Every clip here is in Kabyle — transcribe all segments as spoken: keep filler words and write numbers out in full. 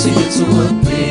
yettweṭṭi.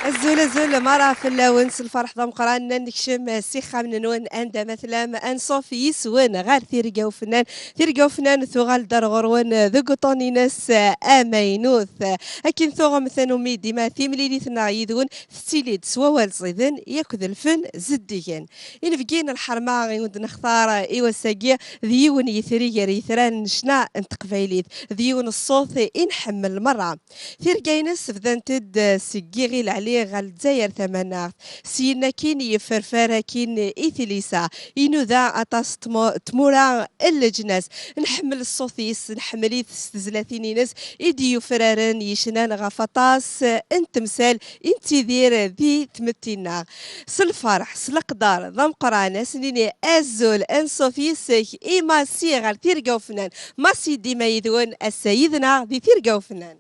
Azul, azul, mara fell-awen, s lferḥ d ameqqran, ad nekcem s ixxamen-nwen anda ma tellam, anṣuf yis-wen ɣer Tirga Ufennan. Tirga Ufennan tuɣal-d ar ɣur-wen deg uṭṭun-ines amaynut. Akken tuɣem tanumi dima timlilit-nneɣ yid-wen tettili-d s wawal ẓiden yakk d lfen zeddigen. Inebgi n lḥerma i wen-d-nextar i wass-agi d yiwen yitri gar yitran n ccna n teqbaylit, d yiwen ṣṣut i nḥemmel merra. Tirga-ines bdant-d seg Yiɣil Ɛli ɣer Lezzayer tamaneɣt. Syin akkin yefferfer akkin i tilisa, inuda aṭas n tmu-, tmura n leǧnas. Nḥemmel ṣṣut-is, nḥemmel-it s tezlatin-ines i d-yufraren yecnan ɣef aṭas n temsal i nettidir di tmetti-nneɣ. S lferḥ, s leqder d ameqqran, ad s-nini azul, anṣuf yis-k i Massi ɣer Tirga Ufennan. Massi dima yid-wen, ass-a yid-neɣ di Tirga Ufennan.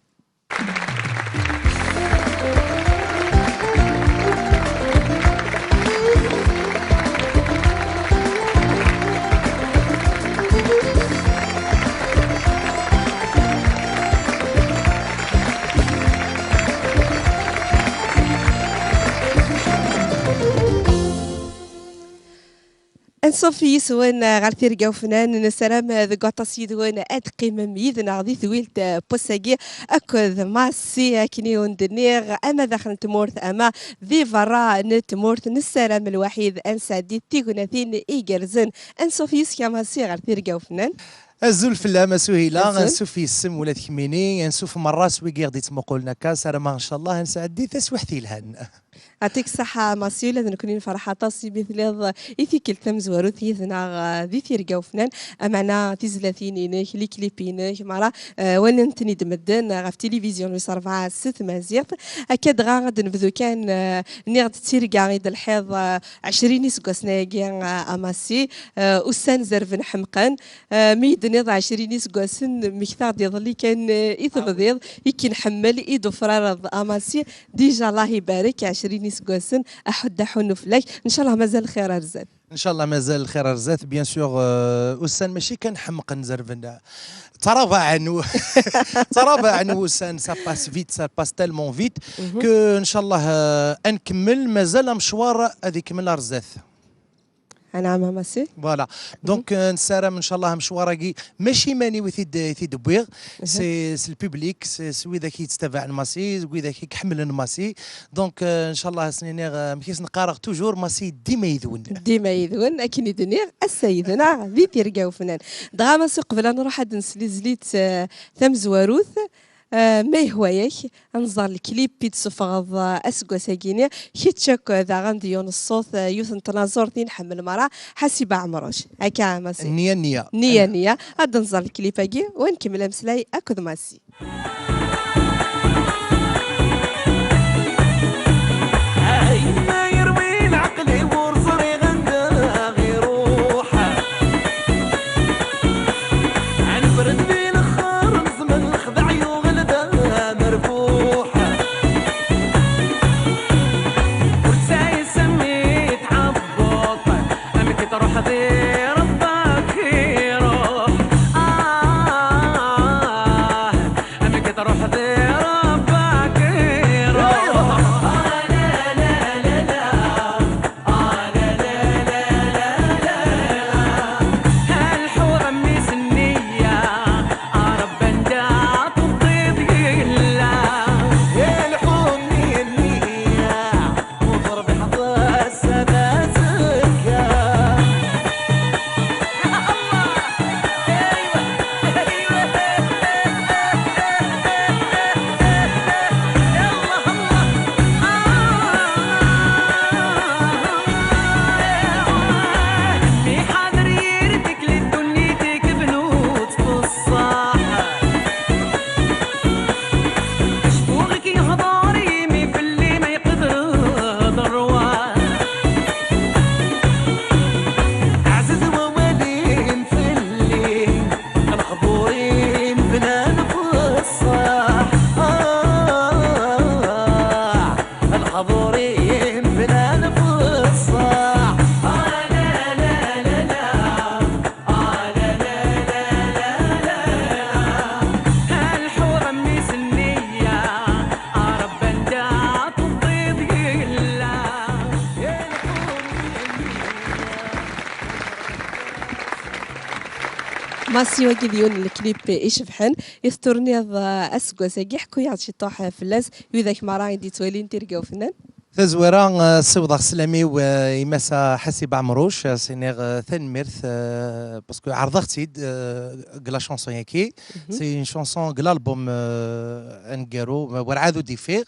Anṣuf yis-wen ɣer Tirga Ufennan, nessaram deg waṭas yid-wen ad teqqimem yid-neɣ di twilt n wass-agi akked Massi, akken i wen-d-nniɣ, ama daxel n tmurt, ama di berra n tmurt. Nessaram lwaḥid ad nesɛeddi tignatin igerrzen. Anṣuf yis-k a Massi ɣer Tirga Ufennan. Azul fell-am a Suhila, azul. Ansuf yis-m ula d kemmini, ansuf merra s wigi i ɣ-d-ittmuqulen akka, sarameɣ ncallah ad nesɛeddi taswiḥt yelhan. Atik ṣaḥa Massi, ula d nekkni nferḥ aṭas imi telliḍ i tikkelt tamezwarut yid-neɣ, eh, di Tirga Ufennan, ameɛna tizlatin-inek, les clips-inek, mara, eh, walan-ten-id medden ɣef tilivizyu n wis rebɛa s tmaziɣt. Akka dɣa ad nebdu kan, eh, nniɣ-d d tirga i d-telḥiḍ, eh, ɛecrin iseggasen-agi, eh, a Massi, eh, ussan zerben ḥemqen, eh, mi yi-d-tenniḍ ɛecrin iseggasen, mmektaɣ-d iḍelli kan, eh, i tebdiḍ, i k-nḥemmel, i d-ufrareḍ a Massi. Déjà, Allah ibarek, ɛecrin iseggasen, aḥuddu aḥunnu fell-ak. Ncallah mazal lxir ar zdat. Ncallah mazal lxir ar zdat, bien sûr, euh, ussan mačči kan ḥemqen zerben. Ttṛabaɛen u-, ttṛabaɛen wussan, ça passe vite, ça passe tellement vite que ncallah, euh, ad nkemmel, mazal amecwar ad ikemmel ar zdat. Anɛam a Massi. Voilà. Donc, euh, nessaram ncallah amecwar-agi mačči iman-iw i t-id, i t-id-wwiɣ. C'est, c'est le public, c'est, c'est widak i yettabaɛen Massi, widak i iḥemmlen Massi. Donc, euh, ncallah ad sen-iniɣ, euh, amek i sen-qqareɣ toujours, Massi dima yid-wen. Dima yid-wen, akken i d-nniɣ, ass-a yid-neɣ di Tirga Ufennan. Dɣa Massi, qbel ad nruḥ ad nsel i tezlit, euh, tamezwarut, euh, ma yehwa-yak, ad nẓer lklip i d-tessufɣeḍ, euh, aseggas-agi-ni. Kečč akk, euh, daɣen d yiwen ṣṣut, euh, yiwet n tnaẓurt i nḥemmel merra, Ḥasiba Ɛemruc. Akka a Massi. Nniya, nniya. Nniya, nniya. Ad nẓer lklip-agi, u ad nkemmel ameslay akked Massi. Ay, ma yerwi lɛeql-iw ur ẓriɣ anda ɣ-iruḥ. Ɛenbren di lexxer, nẓem lexdeɛ yuɣel d amerbuḥ. Ur tesɛi sami tɛebbuḍt, amek truḥ di Rebbi ad k-iruḥ. Ah, amek truḥ di Rebbi ad k-iruḥ. Ah, la, la, la, la. Ah, la, la, la, la, la, la. Lḥu a mmi-s n nniya, a Rebbi anda tebdiḍ yella. Lḥu a mmi n nniya, u terbiḥeḍ ass-a d azekka. Massi, wagi d yiwen n lklip icebḥen i tetturnid, eh, aseggas-agi. Ḥku-yaɣ-d ciṭuḥ, eh, fell-as, i widak merra i d-yettwalin Tirga Ufennan. Tazwara, eh, ssiwḍeɣ sslam-iw, eh, i Massa Ḥasiba Ɛemruc, eh, s-iniɣ, eh, tanemmirt, eh, parce que ɛerḍeɣ-tt-id, eh, deg la chanson-agi. C'est une chanson deg l'album, eh, aneggaru, ma werɛad ur d-ifiɣ.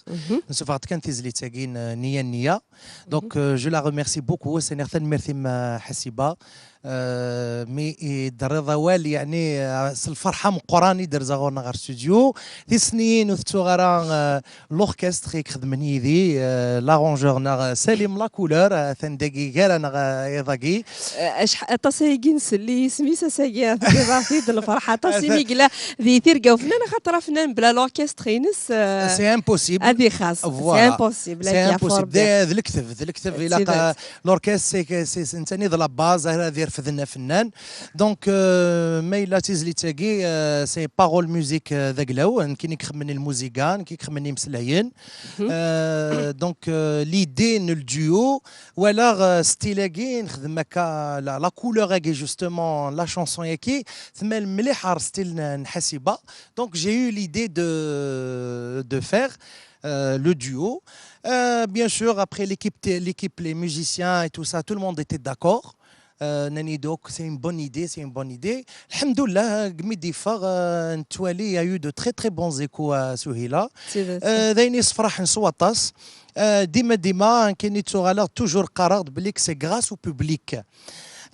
Nsuffeɣ-d kan tizlit-agi n, eh, Nniya Nniya. Donc, euh, je la remercie beaucoup. S-iniɣ tanemmirt-im, eh, Ḥasiba. Euh, mi i d-terriḍ awal, yeɛni, eh, s lferḥ ameqqran i d-rziɣ ɣur-neɣ ɣer studio. Tisniyin ur tettuɣ ara, eh, l'orchestre i ixedmen yid-i, eh, l'arrangeur-nneɣ, eh, Salim Lacouleur, eh, atan dagi gar-aneɣ, eh, iḍ-agi. Eh, acḥ-, aṭas ayagi nsell i yisem-is ass-agi, tewwiḍ-aɣ-t-id lferḥ aṭas imi yella di Tirga Ufennan, axaṭer afennan bla l'orchestre-ines, eh, C'est impossible. Ad ixaṣ. Voilà. C'est impossible. C'est impossible. D, d lekdeb, d lekdeb. D ilaq, tidet. L'orchestre, c'est que, c'est, c'est, netta-nni d la base, ara d-irefden afennan. Donc, euh, ma yella tizlit-agi, euh, c'est parole musique, euh, d aglaw, nekkini i ixedmen lmuziga, nekkini i ixedmen imeslayen. Euh, donc, euh, l'idée n le duo, walaɣ, euh, style-agi, nexdem akka, la, la couleur-agi, justement, la chanson-agi, tmal mliḥ ar style n, n Ḥasiba. Donc, j'ai eu l'idée de, de faire, euh, le duo. Euh, bien sûr, après l'équipe, l'équipe, les musiciens et tout ça, tout le monde était d'accord. Euh, nnan-iyi-d akk, c'est une bonne idée, c'est une bonne idée. Lḥemdullah, mi d-yeffeɣ, euh, nettwali, il y a eu de très, très bons échos à Suhila. D tidet. Euh, d ayen yessefraḥen s waṭas. Euh, dima, dima, nekkini ttuɣaleɣ toujours qqareɣ-d belli que c'est grâce au public.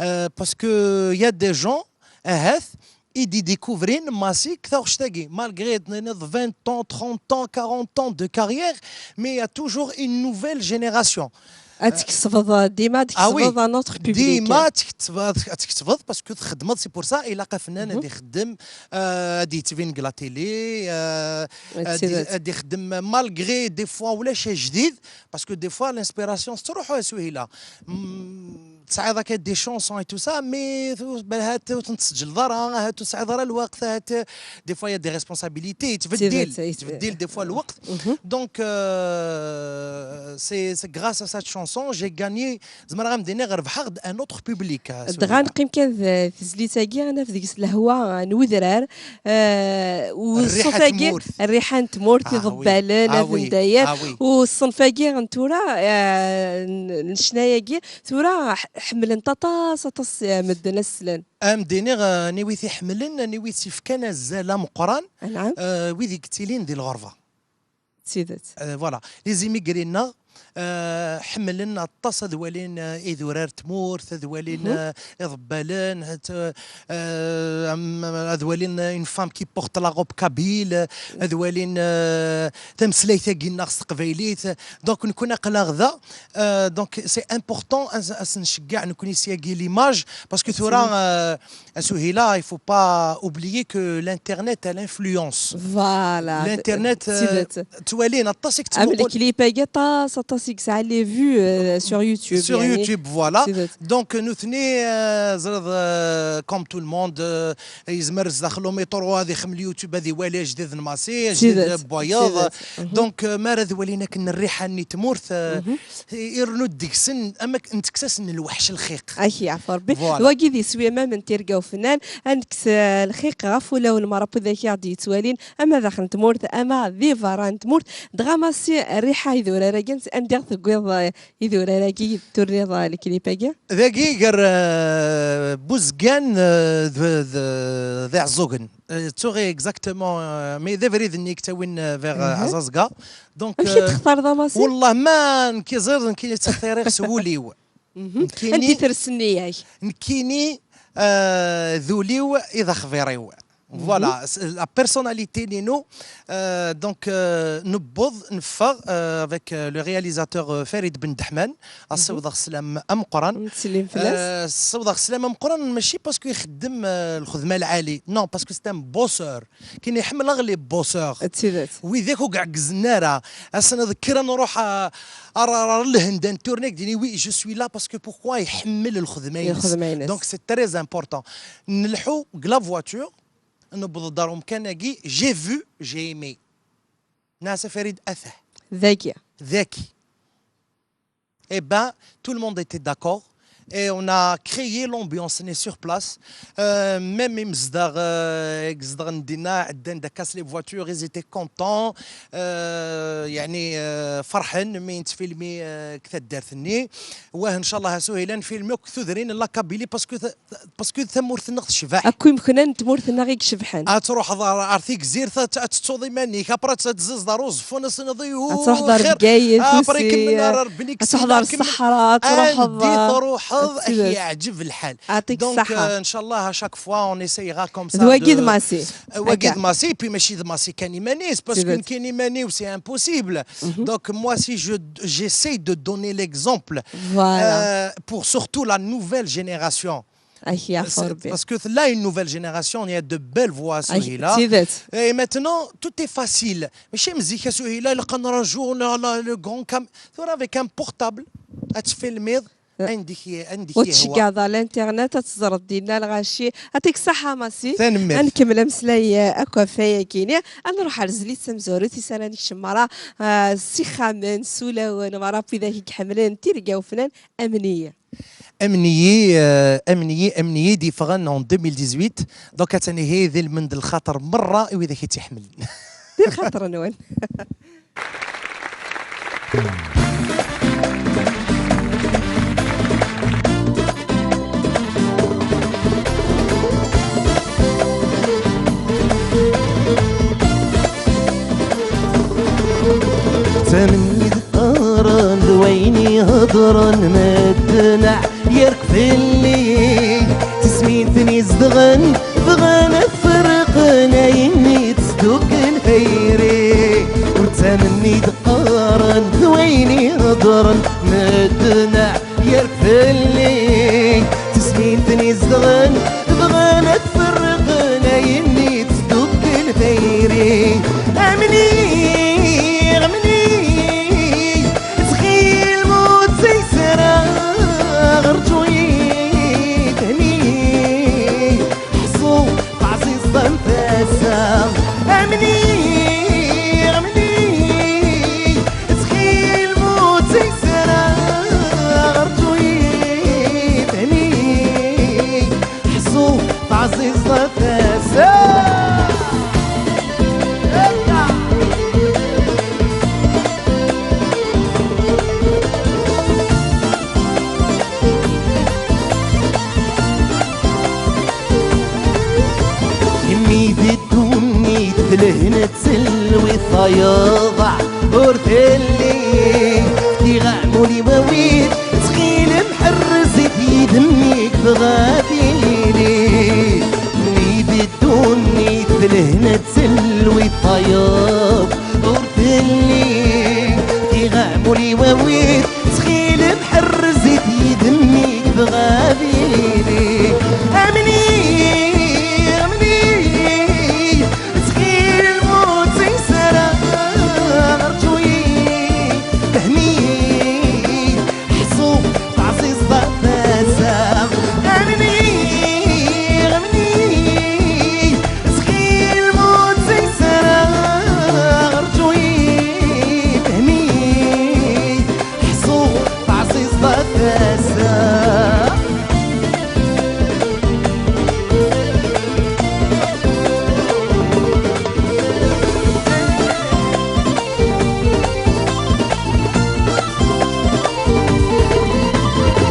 Euh, parce que il y a des gens, ahat, i d-idécouvrin Massi deg taɣect-agi. Malgré tniniḍ vingt ans, trente ans, quarante ans de carrière, mais il y a toujours une nouvelle génération. Ad tkesbeḍ, dima ad tkesbeḍ un autre public. Dima ad tkesbeḍ, ad tkesbeḍ, parce que txeddmeḍ, c'est pour ça, ilaq afennan ad ixeddem, euh, ad yettbin deg la télé, euh, ad, ad ixeddem malgré des fois ulac ajdid, parce que des fois l'inspiration tettruḥ, a Suhila. Mm, tesɛiḍ akka des chansons et tout ça, mais tu-, ahat ur tent-tesǧelḍ ara, ahat ur tesɛiḍ ara lweqt, ahat, des fois il y a des responsabilités, yettbeddil, yettbeddil des fois lweqt. Donc, euh, c'est, c'est grâce à cette chanson, j'ai gagné, zemreɣ ad m-d-iniɣ rebḥeɣ-d un autre public, euh, Suhila. Dɣa neqqim kan d tezlit-agi, ad naf deg-s lehwa n wedrar, euh, u ṣṣut-agi, rriḥa n tmurt, iḍebbalen, abendayer, u ṣṣenf-agi n tura, euh, n, n ccna-agi, tura ḥ-, ḥemmlen-t aṭas, aṭas, eh, medden ad slen. Ad m-d-iniɣ, eh, anwa i t-iḥemmlen, anwa i s-ifkan azal ameqqran, eh, wid i yettilin di lɣerba. D tidet. Eh, voilà. Les immigrés-nneɣ, eh, ḥemmlen aṭas ad walin, eh, idurar n tmurt, ad walin, eh, iḍebbalen, ad, eh, am-, ad walin une femme qui porte la robe kabyle, ad walin, eh, tameslayt-agi-nneɣ s teqbaylit. Donc, nekkni aql-aɣ da. Euh, donc, c'est important à, à s-nceggeɛ nekkni syagi l'image, parce que tura, euh, a Suhila, il faut pas oublier que l'internet a l'influence. Voilà. L'internet, euh, ttwalin aṭas i yettmuqul. Am le clip-agi aṭas, aṭas i yesɛa les vues, euh, sur YouTube, sur YouTube, voilà. Donc, nutni, euh, ẓriḍ, euh, comme tout le monde, euh, yezmer zdaxel umiṭru ad ixemmel YouTube, ad iwali ajdid n Massi, ajdid n wayeḍ. Donc, euh, mi ara d-walin akken rriḥa-nni n tmurt, euh, irnu-d deg-sen, ama nettekkes-asen lweḥc lxiq. Ak yeɛfu Rebbi. Voilà. Wagi d iswi amam n Tirga Ufennan, ad nekkes, euh, lxiq ɣef wulawen merra n wid i aɣ-d-yettwalin, ama daxel n tmurt, ama di berra n tmurt. Dɣa Massi, rriḥa idurar-agi, anda i ɣ-tewwiḍ, euh, idurar-agi, turniḍ, euh, le clip-agi? Dagi gar, euh, Buzgan, euh, d, d, d Iɛeẓẓugen. Euh, ttuɣ exactement, euh, mais d abrid-nni i yettawin, euh, vers, euh, Aẓaẓga. Donc, amek i, euh, textareḍ a Massi? Wallah, ma nekk i ẓriɣ, nekk i ttextiriɣ s wul-iw. Nekkini, anda i tersen nniya-k? Nekkini, euh, d ul-iw i d axbir-iw. Voilà, la personnalité-nni-inu, euh, donc, euh, newweḍ, neffeɣ, euh, avec, euh, le réalisateur, euh, Farid Ben Deḥman, ad ssiwḍeɣ sslam ameqqran. Nettsellim fell-as. Euh, ssiwḍeɣ sslam ameqqran, mačči parce que ixeddem, euh, lxedma lɛali. Non, parce que c'est un bosseur. Nekkini ḥemmleɣ les bosseurs. D tidet. Widak ur ɛeggzen ara. Ass-n ad kkreɣ ad nruḥ a, ar, ar, ar Lhend, ad netturni, ad k-d-ini, oui, je suis là parce que pourquoi, iḥemmel lxedma-ines. Lxedma-ines. Donc, c'est très important. Nleḥḥu deg la voiture, newweḍ-d ar umkan-agi, j'ai vu, j'ai aimé. Nniɣ-as a Farid, atah. Dagi. Dagi. Eh ben, tout le monde était d'accord. Et on a créé l'ambiance, on est sur place. Euh, même imezdaɣ, euh, imezdaɣ n dinna, عندنا داكاس les voitures, ils étaient contents. Euh, يعني, euh, فرحين مي نتفيلمي, euh, كثر دارتني. واه، إن شاء الله سهيلا نفيلميو كثر ذرين لا كابيلي، parce que th-, parce que ثمورتنا تشبح. Akk imeknan n tmurt-nneɣ i icebḥen. Ad truḥeḍ ar, ar tigzirt, ad, ad tettuḍ iman-ik, après ad tezziẓeḍ ar Uẓeffun, ad tiniḍ, "Ihu, ad truḥeḍ ar xir." Bgayet, après, usi-, kemmel ar Rebbi, ad truḥeḍ ar Ṣṣeḥra, ad truḥeḍ, anda i truḥeḍ, ad k-yeɛǧeb lḥal. Yɛṭik ṣṣeḥḥa. Donc, euh, إن شاء الله, à chaque fois, on essayera comme ça. D wagi d Massi. Euh, wagi d Massi, et puis mačči d Massi kan iman-is, parce que nekk iman-iw, c'est impossible. Donc, moi, si je, j'essaye de donner l'exemple, voilà, euh, pour surtout la nouvelle génération. Parce que là, une nouvelle génération, il y a de belles voix, Suhila. Et maintenant, tout est facile. Mais chez Mzika Suhila, le Kanrajou, le, le, le grand cam, tu vois, avec un portable, à te filmer, عندك، عندك. وتشجع على الانترنت، تزرد دينا الغاشي. يعطيك الصحة ماسي. Tanemmirt. نكمل مسلاي أكو فيا كيني. أنا نروح على زليت سمزوري، تسأل هذيك الشمارة، آه، سخامن، سولاون، مرة في ذاك حملين، تيرجا وفنان، أمنية. Amniyyi, euh, Amniyyi, Amniyyi d-yeffɣen en deux mille dix-huit. Donc, atan ihi d ilmend n lxaṭer merra i widak i tt-iḥemmlen. Di lxaṭer-nwen. Ttamen-iyi-d qqaren d wayen iheddren medden yerk fell-i. Tismin-ten izedɣen bɣan ad ferqen ayen i d-tesdukkel tayri. Ur ttamen-iyi-d qqaren d wayen iheddren medden yerk fell-i. Tismin-ten izedɣen bɣan ad ferqen ayen i d-tesdukkel tayri. Amniyyi, amniyyi, ttxil-m ur ttayes ara, rǧu-yi, tehni-yi. Ḥṣu taɛzizt n tasa. Amniyyi, amniyyi, ttxil-m ur ttayes ara, rǧu-yi, tehni-yi. Ḥṣu taɛzizt n tasa. Imi di ddunit d lehna d telwit tayeḍ ur telli. Fkiɣ amur i wawid, ttxil-m ḥerrez-it yid-m i yebɣa ad yili. Imi di ddunit d lehna d telwit tayeḍ ur telli. Fkiɣ amur i wawid, ttxil-m ḥerrez-it yid-m i yebɣa ad yili. Amniyyi, amniyyi, ttxil-m ur ttayes ara, rǧu-yi, tehni-yi. Ḥṣu taɛzizt n tasa. Amniyyi, amniyyi, ttxil-m ur ttayes ara, rǧu-yi, tehni-yi. Ḥṣu taɛzizt n tasa.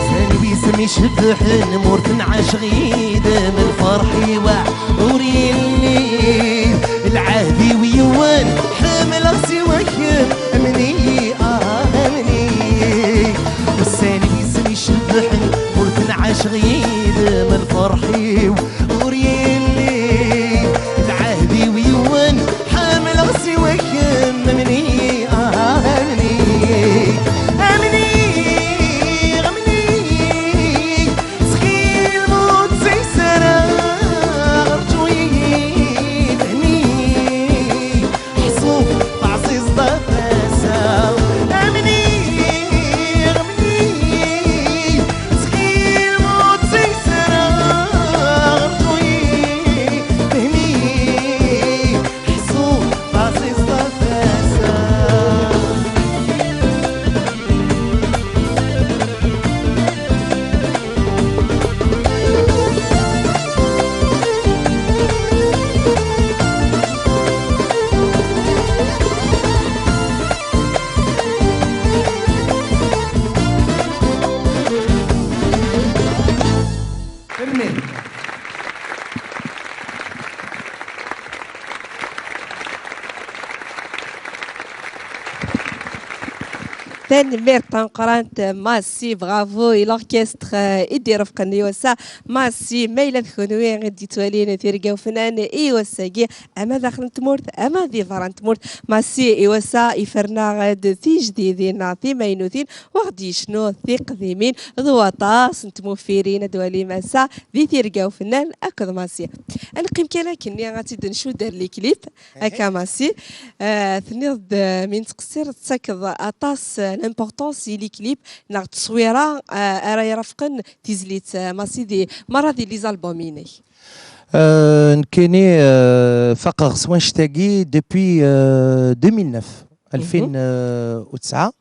Sani wisem icebbḥen, mur tenɛac ɣid, m lferḥ-iw ur yelli. Lɛahd-iw yiwen, ḥemmleɣ siwa kemm, amniyyi, ah, amniyyi. Ussan-iw isem icebbḥen, ur tenɛac ɣid, m lferḥ-iw ur yelli. Lɛahd-iw yiwen, ḥemmleɣ siwa kemm, amniyyi, ah, amniyyi. Amniyyi, amniyyi, ttxil-m ur ttayes ara, rǧu-yi, tehni-yi. Ḥṣu taɛzizt n tasa. Amniyyi, amniyyi, ttxil-m ur ttayes Tanemmirt tameqqrant, Massi, bravo i l'orchestre, euh, i d-irefqen i wass-a. Massi, ma yella d kunwi i d-yettwalin Tirga Ufennan i wass-agi, ama daxel n tmurt, ama di berra n tmurt, Massi i wass-a iferna-d tijdidin neɣ timaynutin, u ɣ-d-yecnu tiqdimin, d waṭas n tmufirin, ad walim ass-a di Tirga Ufennan akked Massi. Ad neqqim kan akkenni, ad tt-id-ncudd ar les clips. Akka Massi, eh, tenniḍ-d, eh, mi nettqessir tettakeḍ aṭas, eh, l'importance i les clips neɣ tteswira, eh, ara irafqen tizlit, eh, Massi, di merra di les albums-inek. Euh, nekkini, euh, faqeɣ s wanect-agi depuis, euh, deux mille neuf, ألفين وتسعة.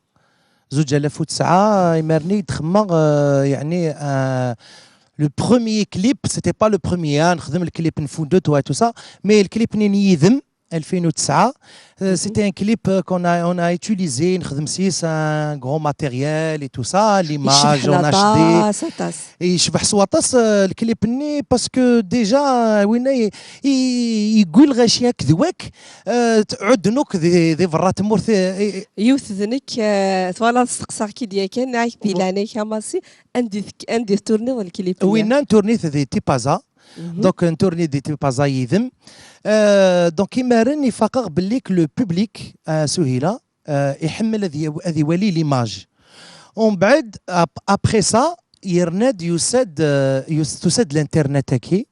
زوج آلاف وتسعة، imarni d-xemmeɣ, euh, يعني, euh, le premier clip, c'était pas le premier, hein, نخدم le clip n Fou de Toi et tout ça, mais le clip n Yidem, ألفين وتسعة, euh, c'était un clip, euh, qu'on a, on a utilisé, نخدم s un grand matériel et tout ça, l'image en H D. Et يشبح سواطاس, euh, le clip ني, parce que déjà, euh, وين ي-, ي-, يقول غاشي هكذا واك, euh, تعود نوك ذي, ذي برا تمورث, euh, Yiwet d nekk, eh, twalaḍ, steqsaɣ-k-id yakan, neɣ di leɛnaya-k a Massi, anda i tek-, anda i tetturnid lklip-nni? Winna netturnit di Tipaza. Donc, netturnit di Tipaza yid-m. Euh, donc, imaren i faqeɣ belli que le public, euh, Suhila, euh, iḥemmel ad yaw-, ad iwali l'image. Umbeɛd, ap-, après ça, yerna-d yusa-d, euh, yus-, tusa-d l'internet-agi.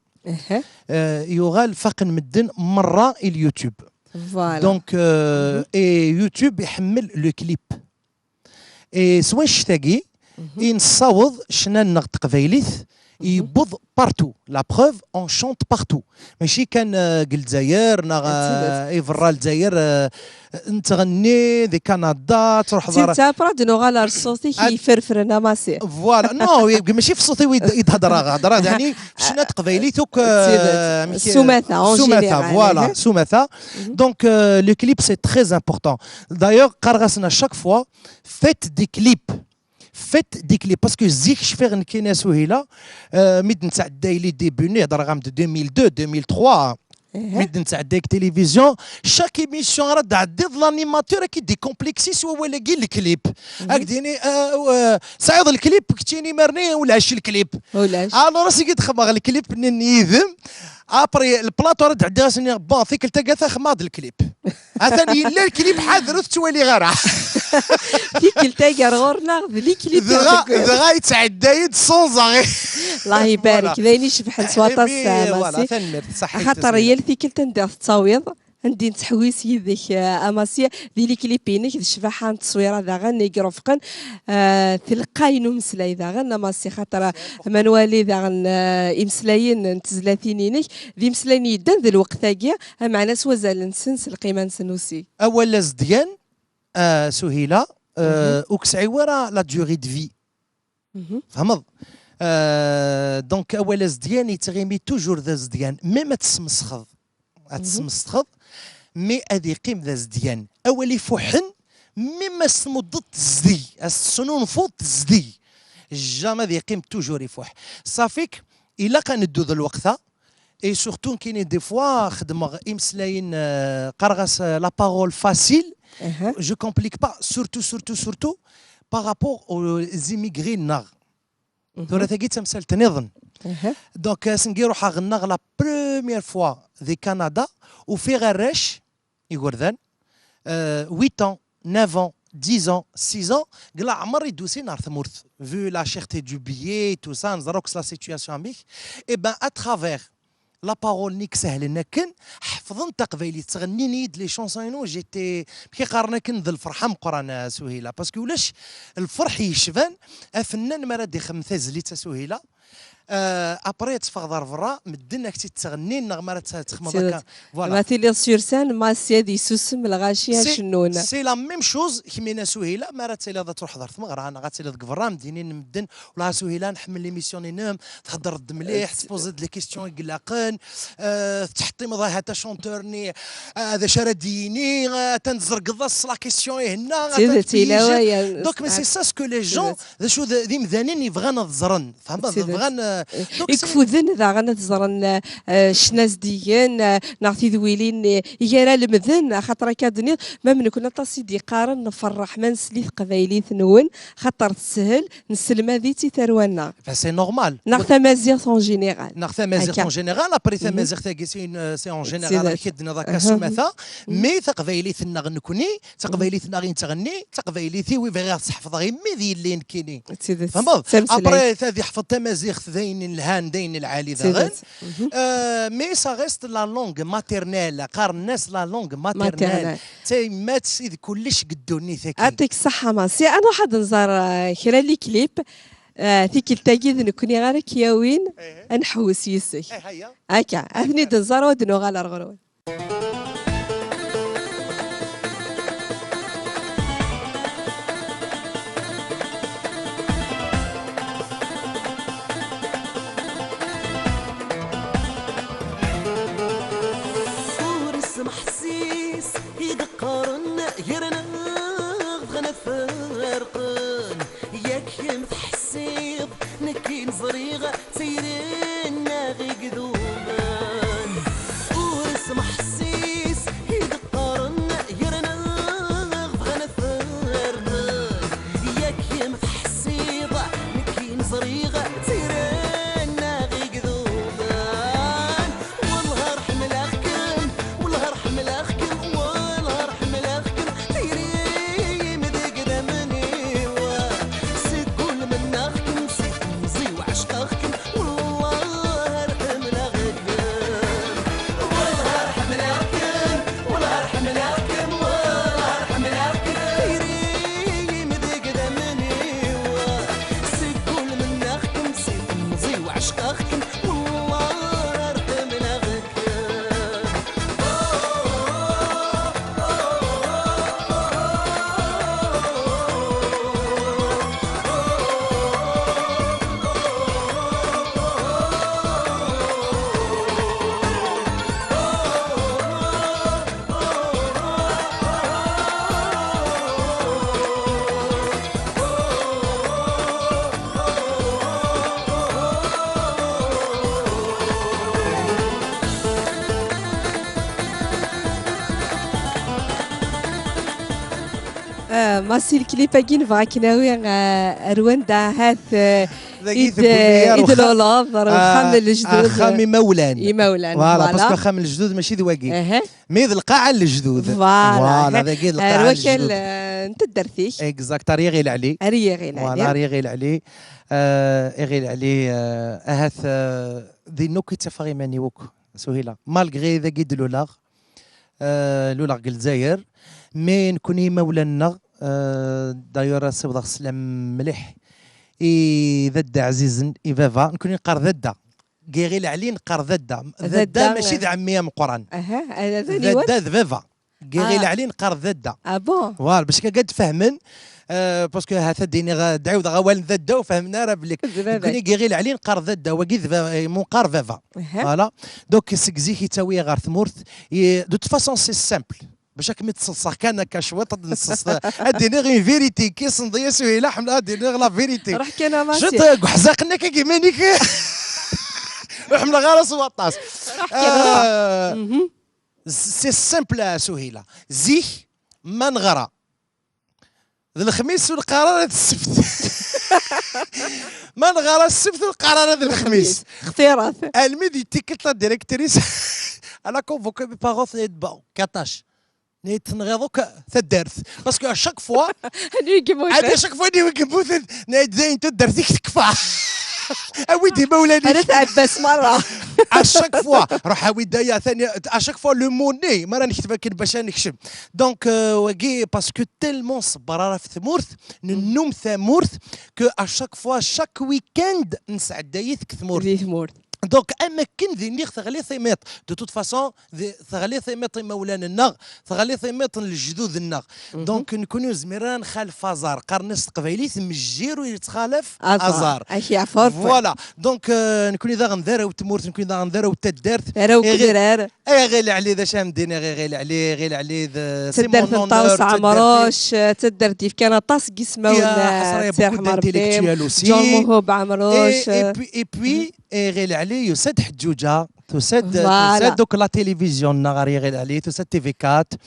Euh, yuɣal faqen medden merra i YouTube. Voilà. Donc, euh, et YouTube iḥemmel le clip. Et s wanect-agi i nessaweḍ ccna-nneɣ n teqbaylit yewweḍ partout. La preuve, on chante partout. Mačči kan, euh, deg Lezzayer, neɣ, euh, i berra Lezzayer, euh, nettɣenni di Kanada, truḥ ẓer. Tidet, après ad nuɣal ar ṣṣut-ik iferfren a Massi. Voilà, non, mačči f ṣṣut-iw i d-, i d-hedreɣ, hedreɣ, yani, f ccna n teqbaylit akk, euh, amek, s umata, en général. Voilà, s umata. Donc, euh, le clip, c'est très important. D'ailleurs, qqareɣ-asen à chaque fois, faites des clips. Faites des clips. Parce que zik cfiɣ nekkini a Suhila, euh, mi d-nettɛedday les débuts-nni, hedreɣ-am-d deux mille deux, deux mille trois. Mi d-nettɛedday deg télévision, chaque émission ara d-tɛeddiḍ, l'animateur ad k-id-décomplexer s wawal-agi, le clip. Ad k-d-yini, euh, euh, tesɛiḍ le clip, keččini imarni ulac le clip. Ulac. Alors, as-agi d-xedmeɣ le clip-nni n Yidem. Après, le plateau ara d-ɛeddiɣ, as-nniɣ, bon, tikkelt-agi ata xedmeɣ-d le clip. Atan yella le clip, ḥader ur t-ttwaliɣ ara. Tikkelt-agi ar ɣur-neɣ d le clip. Dɣa, dɣa yettɛedday-d sans arrêt. Allah ibarek, d ayen icebḥen s waṭas, eh, Massi. Voilà, tanemmirt, ṣaḥit. Axaṭer yal tikkelt anda tettawiḍ, anda nettḥewwis yid-k, eh, a Massi, di le clip-inek, d ccbaḥa n tteswira daɣen i irefqen, eh, telqay n umeslay daɣen, a Massi, xaṭer ma nwali daɣen, eh, imeslayen n tezlatin-inek, d imeslayen yeddan d lweqt-agi, ameɛna s wazal-nsen, s lqima-nsen aussi. Awal azedgan, euh, Suhila, euh, ur yesɛi wara la durée de vie. Tfehmeḍ? Euh, donc, awal azedgan yettɣimi toujours d azedgan, même ad tesmesxeḍ. Ad tesmesxeḍ, mais ad yeqqim d azedgan. Awal ifuḥen, même ad s-tmuddeḍ tezdeg, ad s-tesnunfuḍ tezdeg. Jamais ad yeqqim toujours ifuḥ. Ṣafi-k, ilaq ad neddu d lweqt-a, et surtout, nekkini des fois, xedmeɣ imeslayen, euh, qqareɣ-as, euh, la parole facile. Je complique pas, surtout, surtout, surtout, par rapport aux immigrés-nneɣ. Tura tagi d tamsalt nniḍen. Donc, ass-ngi ruḥeɣ ɣennaɣ la première fois di Canada, ufiɣ arrac, igerdan, euh, huit ans, neuf ans, dix ans, six ans, deg leɛmer i d-usin ar tmurt. Vu la cherté du billet, tout ça, neẓra akk s la situation amek. Eh ben, à travers la parole-nni sehlen akken, ḥefḍen taqbaylit, ttɣennin-iyi-d les chansons-inu, j'étais, mi qqaren akken d lferḥ ameqqran, a Suhila. Parce que ulac lferḥ yecban afennan mi ara d-ixdem tazlit, a Suhila. Euh, après, ad teffɣeḍ ar berra, medden ad k-tt-id-ttɣennin, neɣ mi ara tt-, texmeḍ akka. Voilà. Ma tiliḍ sur scène, Massi ad yessusem lɣaci ad cennun. C'est la même chose, kemmini a Suhila, mi ara tiliḍ ad truḥeḍ ar tmeɣra, neɣ ad tiliḍ deg berra, medden, medden, wala a Suhila, nḥemmel l'émission-inem, theddreḍ-d mliḥ, tettpoẓiḍ-d les questions i ilaqen, euh, tettḥettimeḍ ahat achanteur-nni, euh, d acu ara d-yini, euh, atan tzergeḍ-as la question i henna, atan tpiéger. Donc, mais c'est ça ce que les gens, d acu d, d imdanen yebɣan ad ẓren. Tfehmeḍ? Bɣan, euh, Donc, c'est ikfuden daɣen ad ẓren, eh, ccna zeddigen, eh, neɣ tidwilin, eh, i ara lemden, axaṭer akka d-tenniḍ, ma nekkni aṭas i d-yeqqaren, nferreḥ ma nsel i teqbaylit-nwen, xaṭer teshel, nesselmad-itt i tarwa-nneɣ. Ben, c'est normal. Neɣ tamaziɣt en général. Neɣ tamaziɣt en général, après tamaziɣt-agi, c'est une, c'est en général, amek i d-tenniḍ akka s umata, mais taqbaylit-nneɣ nekkni, taqbaylit-nneɣ i nettɣenni, taqbaylit-iw i bɣiɣ ad tt-ḥefḍeɣ imi d yelli nekkini. Tfehmeḍ? Après, ad yeḥfeḍ tamaziɣt d ayen lhan, d ayen lɛali daɣen. Euh, mais ça reste la langue maternelle, qqaren-as la langue maternelle. D tayemmat i d kullec deg ddunit-agi. Aṭik ṣṣeḥḥa, Massi. Ad nruḥ ad nẓer, eh, kra n liklip. Eh, tikkelt-agi d nekkni ara k-yawin, ad nḥewwes yis-k. Akka, ad ten-id-nẓer u ad nuɣal ar ɣur-wen. Ur ismeḥsis i d-qqaren gar-aneɣ bɣan ad ferqen. Yak kemm tḥessiḍ, nekkin ẓriɣ d tayri-nneɣ i iduben. Ur ismeḥsis i d-qqaren gar-aneɣ bɣan ad ferqen. Yak kemm tḥessiḍ, nekkin ẓriɣ d tayri-nneɣ i iduben. Wellah ar ḥemmleɣ-kem, wellah ar ḥemmleɣ-kem, wellah ar ḥemmleɣ-kem, tayri-m deg idammen-iw. Seg wul mennaɣ-kem, si temẓi-w ɛecqeɣ-kem, wellah ar ḥemmleɣ-kem. Wellah ar ḥemmleɣ-kem, wellah ar ḥemmleɣ-kem, wellah ar ḥemmleɣ-kem, tayri-m deg idammen-iw. Seg wul mennaɣ-kem, si temẓi-w ɛecqeɣ-kem, Ah, Massi, lklip-agi nebɣa ad k-nawi, ah, ar wanda ahat, ah, i d-, i d-luleḍ, ar uxxam n lejdud. Axxam imawlan. Imawlan, voilà, parce que axxam n lejdud mačči d wagi. Mais d lqaɛa n lejdud. Voilà, dagi d lqaɛa n lejdud. Ar wakal, ah, n taddart-ik. Exact, ar Yiɣil Ɛli. Ar Yiɣil Ɛli. Voilà, ar Yiɣil Ɛli. Ah, Iɣil Ɛli, ah, ahat, ah, dinna akk i ttafeɣ iman-iw akk, Suhila. Malgré dagi d-luleɣ, ah, luleɣ deg Lezzayer, mais nekkni imawlan-nneɣ, ah, d'ailleurs ad siwḍeɣ sslam mliḥ i dadda ɛzizen, i baba, nekkni neqqar dadda. Deg Iɣil Ɛli neqqar dadda. Dadda mačči d ɛemmi ameqqran. Aha, dadda d baba. Deg Iɣil Ɛli neqqar dadda. Ah bon? Voilà, bac akka ad fehmen, euh, parce que ha-t-ad d-iniɣ, ad d-ɛiwdeɣ awal n dadda ur fehmen ara belli. Nekkni deg Iɣil Ɛli neqqar dadda, wagi d ba-, mu neqqar baba. Voilà. Donc, seg zik yettawi ɣer tmurt. De toute façon, c'est simple. Bac ad kem-id-ṣeṣṣeɣ kan akka cwiṭ, ad d-nṣeṣṣ, ad d-iniɣ une vérité. Ki senḍi a Suhila, ḥemmleɣ ad d-iniɣ la vérité. Ruḥ kan a Massi. Cwiṭ deg uḥzaq-nni akka iman-ik. Ur ḥemmleɣ ara s waṭas. Ruḥ kan, ruḥ. Euh, c'est simple a Suhila. Zik, ma neɣra d lexmis ur neqqar ara d ssebt. Ma neɣra ssebt ur neqqar ara d lexmis. Xtirat. Almi d-yettiket la directrice, elle a convoqué mes parents, tenna-yi-d, bon, katac. Tenna-yi-d, tenɣiḍ akk taddart. Parce que à chaque fois, à chaque fois, tenna-yi-d, dayen taddart-ik tekfa. Awi-d imawlan-ik. Ara tɛebbas merra. À chaque fois, ruḥ awi-d aya, tani, à chaque fois, le mot-nni, mi ara nekteb akken bac ad nekcem. Donc, euh, wagi, parce que tellement nṣebber ara ɣef tmurt, nennum tamurt, que à chaque fois, chaque week-end, nesɛedday-it deg tmurt. Di tmurt. Donc, am akken d iniɣ teɣli timiṭ. De toute façon, teɣli timiṭ imawlan-nneɣ, teɣli timiṭ n lejdud-nneɣ. Donc, nekkni ur nezmir ara nxalef aẓar. Qqaren-as s teqbaylit, mejjir ur yettxalaf aẓar. Voilà. Donc, euh, nekkni daɣen d arraw n tmurt, nekkni daɣen d arraw n taddart. Arraw n udrar. Ay Ɣil Ɛli, d acu am din, ay Ɣil Ɛli, Ɣil Ɛli, c'est mon honneur. Taddart n Ṭawes Ɛemruc, taddart d-yefkan aṭas n yismawen, ḥasra, il y a beaucoup d'intellectuels aussi. John Mouhoub Ɛemruc. Et puis, et puis, Ɣil Ɛli, yusa-d Ḥeǧǧuǧa, tusa-d, tusa-d donc la télévision-nneɣ ɣer Ɣil Ɛli, tusa-d T V quatre.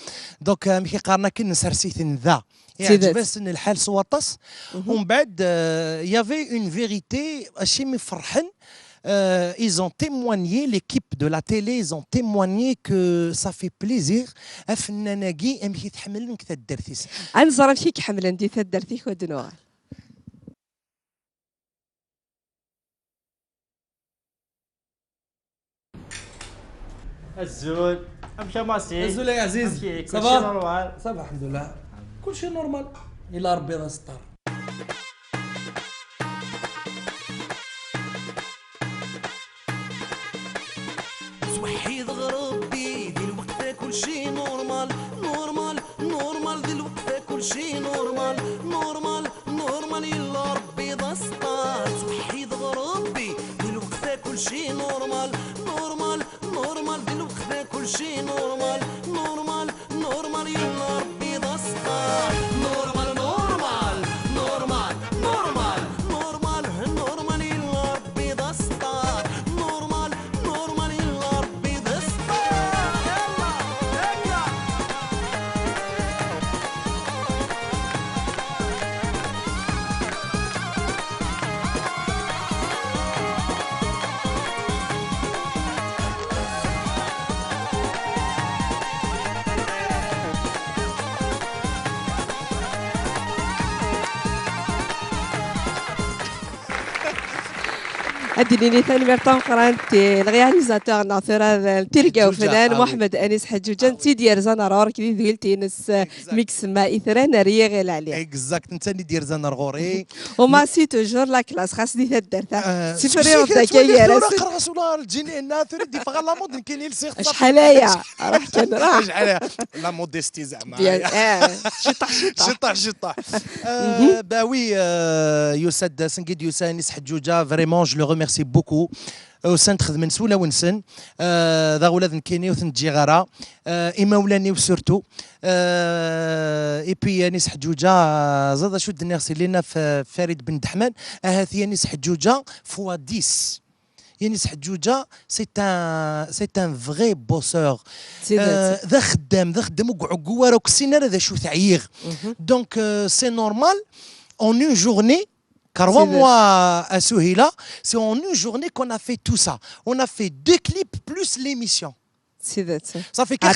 Donc, amek i qqaren akken, nsers-iten da. Iɛǧeb-asen lḥal s waṭas. Umbeɛd, euh, il y avait une vérité, acimi ferḥen, euh, ils ont témoigné, l'équipe de la télé, ils ont témoigné que ça fait plaisir, afennan-agi, amek i t-ḥemmlen deg taddart-is. Ad nẓer amek i k-ḥemmlen di taddart-ik, ad d-nuɣal. Azul. Amek a Masi? Azul ay Ɛziz. Amek i-, ça va? Kulci normal? Ça va, الحمد لله. Kulci normal. Ila Rebbi d asettar. Ttweḥḥideɣ Rebbi, di lweqt-a kulci normal, normal, normal, di lweqt-a kulci normal, normal, normal, illa Rebbi d asettar. Ttweḥḥideɣ Rebbi, di lweqt-a kulci normal, normal, normal, di lweqt-a kulci normal, normal, normal, illa Rebbi d asettar. Normal, normal, normal, normal, normal, normal, illa Rebbi d asettar. Normal, normal, illa Rebbi d asettar. Yalla, akka. Ad d-nini tanemmirt tameqqrant i le réalisateur-nneɣ tura d tirga ufnan, Muḥemmed Anis Ḥeǧǧuǧa, netta i d-yerzan ar ɣur-k di tedwilt-ines, mi isemma Itran ar Yiɣil Ɛli. Exact, netta i d-yerzan ar ɣur-i. U Masi toujours la classe, xas di taddart-a. Sifri Rebbi akka gar-asen. Qqreɣ-as ula ɣer lǧini-nna, tura d-yeffeɣ ɣer la mode, nekkini lsiɣ. Acḥal aya, ruḥ kan, ruḥ. Acḥal aya. La modestie zeɛma. Bien, eh, ciṭṭaḥ, ciṭṭaḥ. Ciṭṭaḥ, ciṭṭaḥ. Euh, bah oui, euh, yusa-d, ass-agi d-yusa Anis Ḥeǧǧuǧa, vraiment, je le remercie beaucoup. Usan-d xedmen s wulawen-nsen. Euh, daɣ ula d nekkini ur ten-ǧǧiɣ ara. Euh, imawlan-iw surtout. Euh, et puis Anis Ḥeǧǧuǧa, euh, ẓad acu d-nniɣ si Lina F-, Farid Ben Deḥman, ahat Anis Ḥeǧǧuǧa fois dix. Anis Ḥeǧǧuǧa, c'est un, c'est un vrai bosseur. Euh, d axeddam, d axeddam ur iɛeggu ara, ur yessin ara d acu teɛyiɣ. Donc, euh, c'est normal, en une journée, crois-moi, à Souheila, c'est en une journée qu'on a fait tout ça. On a fait deux clips plus l'émission. Ça fait que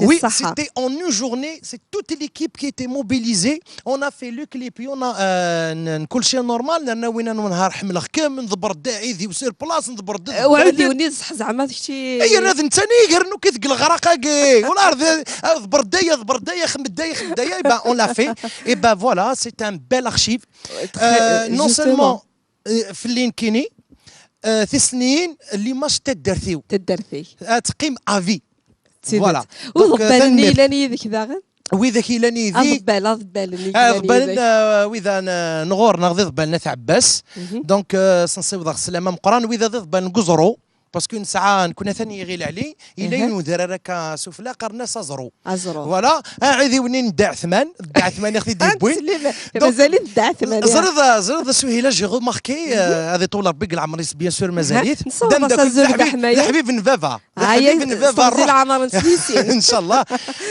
oui, c'était en une journée, c'est toute l'équipe qui était mobilisée. On a fait le clip, on a, euh, n-, n-, كل شيء normal, نرنا وين نهار حمل خكم، نضبر الداعي ذي وسير بلاص، نضبر الداعي. وعندي وني صح زعما داكشي. اي انا ثاني غير انه كيف الغرق اكي. والارض، ضبر الداعي، ضبر الداعي، خم الداعي، خم الداعي، با on l'a fait. Et ben voilà, c'est un bel archive. Euh, non seulement في اللي نكيني، آه، ثلاث سنين اللي ماش تدرتيو. تدرتي. آه، تقيم افي. Voilà. وضبالني لاني ذيك داغن. وإذا كي لاني ذي. أضبال، أضبال، آه، ضبالن، آه، وإذا ن-، نغور نغضي ضبالنا تاع عباس. Donc، آه، سنصيب ضغط السلامة مقران، وإذا ضي ضبال نقزرو. Parce que نسعى نكون ثاني يغيل علي، إلا ينذر راك سفلى قرنا سازرو. Azru. Voilà. Ah, عيدي ونين داع ثمان، داع ثمان يا أختي ديبوين. مازال داع ثمان. زرد، زرد سهيلة، j'ai remarqué، آه، هذه طول ربي العمر، bien sûr، مازاليت. نصور دام داك سازور الحبيب، الحبيب نفافا. الحبيب نفافا، نروح. العمر نسيسي. إن شاء الله.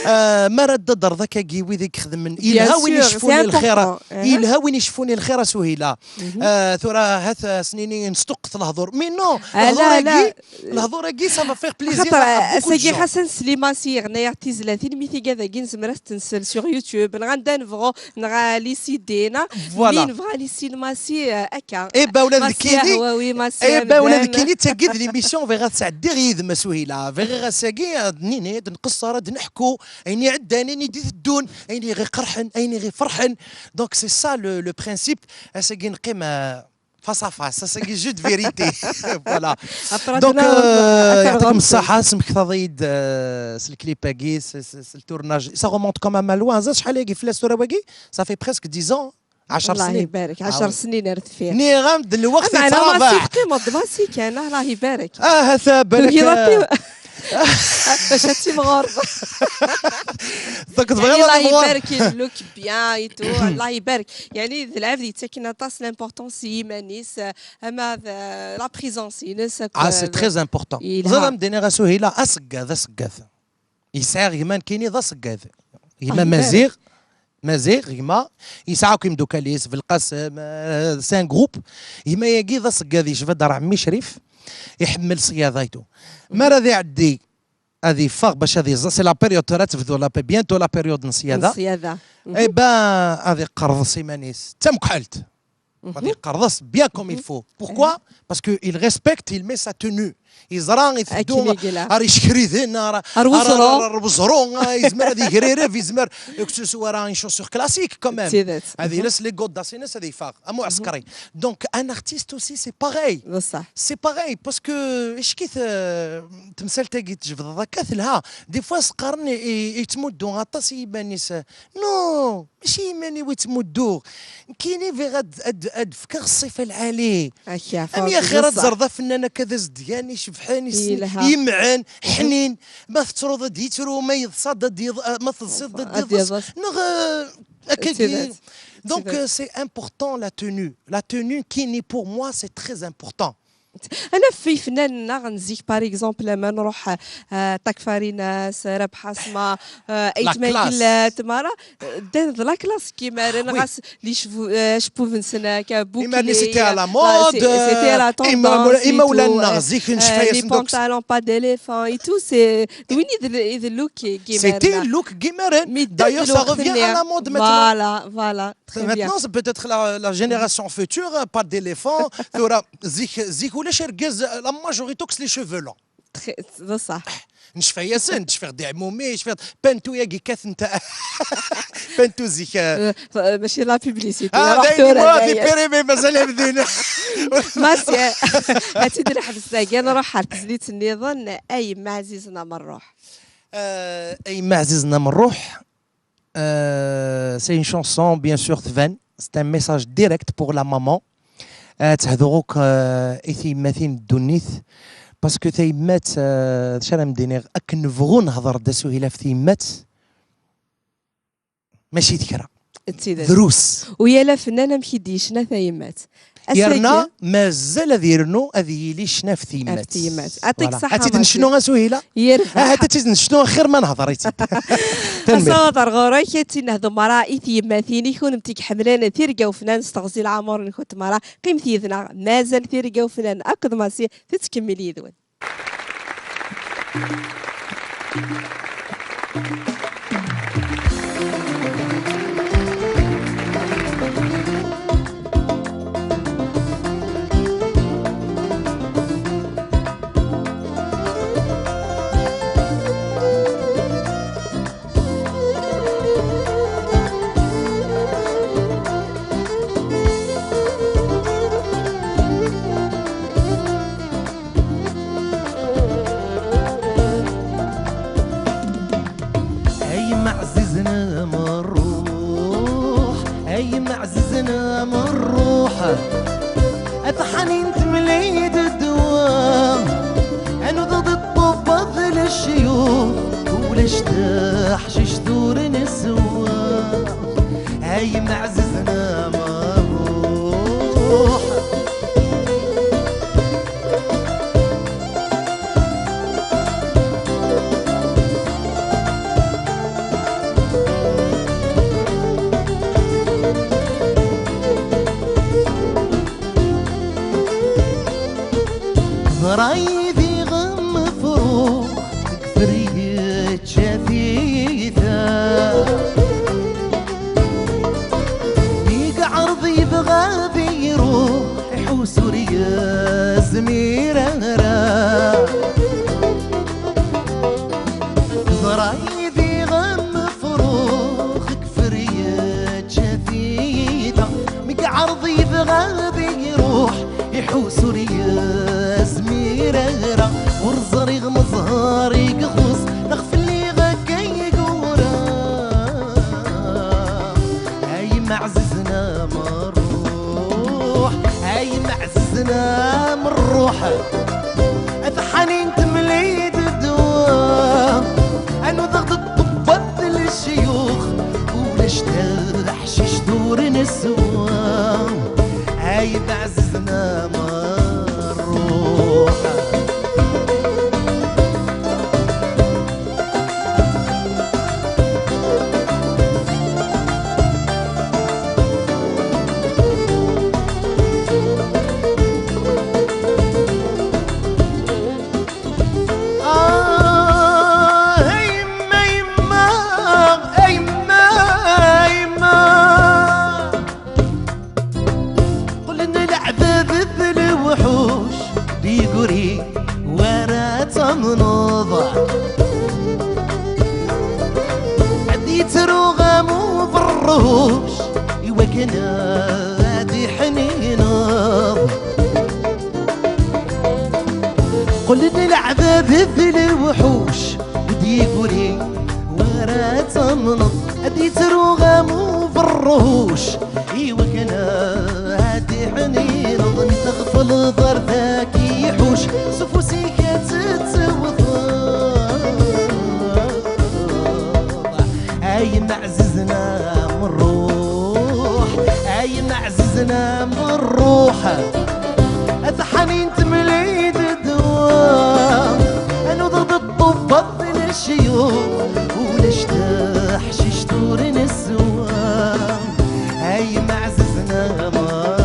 آه، ما رد درضك كي ويدك خدم من. Bien sûr, c'est important. إلها وين يشفوني الخير سهيلة. آه، ثورة هاث سنيني نستق في الهضور. Mais non، آه، لا، لا. الهضور أكي، ça va faire plaisir à beaucoup de gens. خاطر أساقي حسن سليمان سي غناية تيزلاتين، مي ثيقا ذاكي نزمر تنسل sur YouTube، نغا ندا نبغو، نغا لي سيدينا، voilà. مي نبغا لي سينما سي، آه، أكا. إيه با ولاد الكيني. إيه با ولاد الكيني، تاقيد l'émission، فيغا تسعدي غيد مسوهيلا، فيغا ساقي، آه، نيني، نقصر، نحكو، أيني عداني، ني دي الدون، أيني غي قرحن، أيني غي فرحن. Donc c'est ça le, le principe. أساقي نقيم، آه، Face à face, c'est un jeu de vérité. Voilà. Donc, euh, يعطيكم الصحة, smektaḍ-iyi-d, euh, s le clip-agi, s, s, s le tournage. Ça remonte quand même à loin. Ẓer شحال-agi fell-as tura wagi? Ça fait presque dix ans. عشر سنين. الله يبارك. عشر سنين ar deffir. Nniɣ-am-d lweqt yettṛabaḥ. Masi teqqimeḍ, masi kan, الله يبارك. Ah, ata balak. Bac ad timɣureḍ. Donc, tebɣiḍ الله يبارك, il look bien et tout. الله يبارك. يعني, d lɛebd yettaken aṭas l'importance i yiman-is, ama d la présence-ines. Ah, c'est très important. Ẓer am d-iniɣ a Suhila, aṣeggad, aṣeggad. Yesɛa gma nekkini d aṣeggad. Gma Maziɣ, Maziɣ, gma, yesɛa akk imdukal-is, Belqasem, euh, c'est un groupe. Gma-agi d aṣeggad, yecba-d ar ɛemmi Crif, iḥemmel ṣṣyada et tout. Mi ara ad iɛeddi, ad iffeɣ bac ad iẓẓa, c'est la période, tura tebdu la pé-, bientôt la période n ṣṣyada. N ṣṣyada. Eh ben, ad iqerḍes iman-is. D tamekḥelt. Ad iqerḍes bien comme il faut. Pourquoi? Parce que il respecte, il met sa tenue. Yeẓra iteddu ar icekriden, ar, ar weẓru, ar weẓru, ah, yezmer ad igrereb, yezmer, que ce soit une chaussure classique quand même. Ad iles les godasses-ines, ad iffeɣ am uɛsekri. Donc un artiste aussi, c'est pareil. C'est pareil, parce que icki-t, euh, temsalt-agi tjebdeḍ akka telha. Des fois, s-qqaren i, i, yettmuddu aṭas i yiman-is. Non, mačči i yiman-iw i ttmudduɣ. Nekkini bɣiɣ ad, ad, ad fkeɣ ṣṣifa lɛali. Am yaxir ad ẓreḍ afennan akka d azedgan, icebḥen, yelha, yemɛen, ḥnin. Ma tettruḍ ad yettru, ma yeḍsa-d ad yeḍ-, ma teḍsiḍ ad yeḍs. Neɣ, euh, akka. Donc, euh, c'est important la tenue. La tenue, nekkini, pour moi, c'est très important. Anaf ifennanen-nneɣ n zik, par exemple, ma nruḥ, euh, Ṭak Farinas, Rabeḥ Asma, euh, Aytma Igellat, mara, euh, ddan d la classe n yimaren, ɣas les cheveux, euh, acebbub-nsen akka bouclé, c'était à la mode, c'était à la tendance, imawlan-nneɣ zik, euh, les pantalons pattes d'éléphant et tout, c'est, d win i d, i d look n yimaren. C'était look n yimaren. D'ailleurs, ça revient à la mode maintenant. Voilà, voilà. Très bien. Maintenant, c'est peut-être la, la génération future, euh, pattes d'éléphant. Tura, zik, zik ulac argaz, la majorité akk s les cheveux longs. D ṣṣeḥ. Necfa-yasen, cfiɣ-d i ɛmumi, cfiɣ-d Pantou-agi kkaten ta-, Pantou zik, euh. Euh, mačči la publicité. Ah, d ayen tura, d périmé, mazal abdin. Masi, ad tt-id-neḥbes dagi, nruḥ ar tezlit nniḍen, A yemma ɛzizen am rruḥ. Euh, A yemma ɛzizen am rruḥ. Euh, c'est une chanson, bien sûr, tban. C'est un message direct pour la maman. Euh, ad tehduɣ akk, euh, i tyemmatin n ddunit. Parce que tayemmat, euh, d acu ara m-d-iniɣ, akken nebɣu nehḍer-d a Suhila ɣef tyemmat, mačči d kra. D tidet. Drus. U yal afennan amek i d-yecna tayemmat. Yerna mazal ad yernu ad yili ccna ɣef tyemmat. Ɣef tyemmat. Ad tt-necnu a Suhila? Yerbeḥ. Ahat ad tt-necnu axir ma nehḍer-itt-id. Tanemmirt. Asawaḍ ar ɣur-k, ad tt-nehdu mara i tyemmatin, i kunemti iḥemmlen tirga ufennan s teɣzi lɛamur-nkent mara. Qqimet yid-neɣ, mazal tirga ufennan akked Masi tettkemmil yid-wen. Ay mɛzizen am rruḥ, ay mɛzizen am rruḥ. At ḥnin temlid ddwa, anuḍ d ṭṭubba d lecyux, ulac taḥcict ur neswa. Ay mɛzizen am rruḥ. Ẓray diɣen mefrux deg fer yečča tiyita. Mi yeɛreḍ yebɣa ad iruḥ, iḥus ur yezmir ara. Ẓray diɣen mefrux deg fer yečča tiyita. Mi yeɛreḍ yebɣa ad iruḥ, Ɛzizna merruḥ, ay ma ɛzizna merruḥ. Atḥanin temlid ddwa, anudaɣ d ṭṭebbat d lecyux, ulac taḥcict ur neswa. Ay ma ɛzizna merruḥ. آه، يما، يما، يما، يما. قلنا العباد ذ الوحوش ديقوري ورا تمنوض. عدي تروغم وبرهوش يوكنا دي حنينوض. قلنا العباد ذ الوحوش ديقوري ورا تمنوض. عدي تروغم وبرهوش. Iwakken ad iḥnin ḍmi tɣefleḍ ar dak iḥuc s ufus-ik ad tettewteḍ. Ay ma ɛzizna merruḥ, ay ma ɛzizna merruḥ. Atḥanin temlid ddwa, anudaɣ d ṭṭubbat d lecyux, ulac taḥcict ur neswa. Ay ma ɛzizna merruḥ.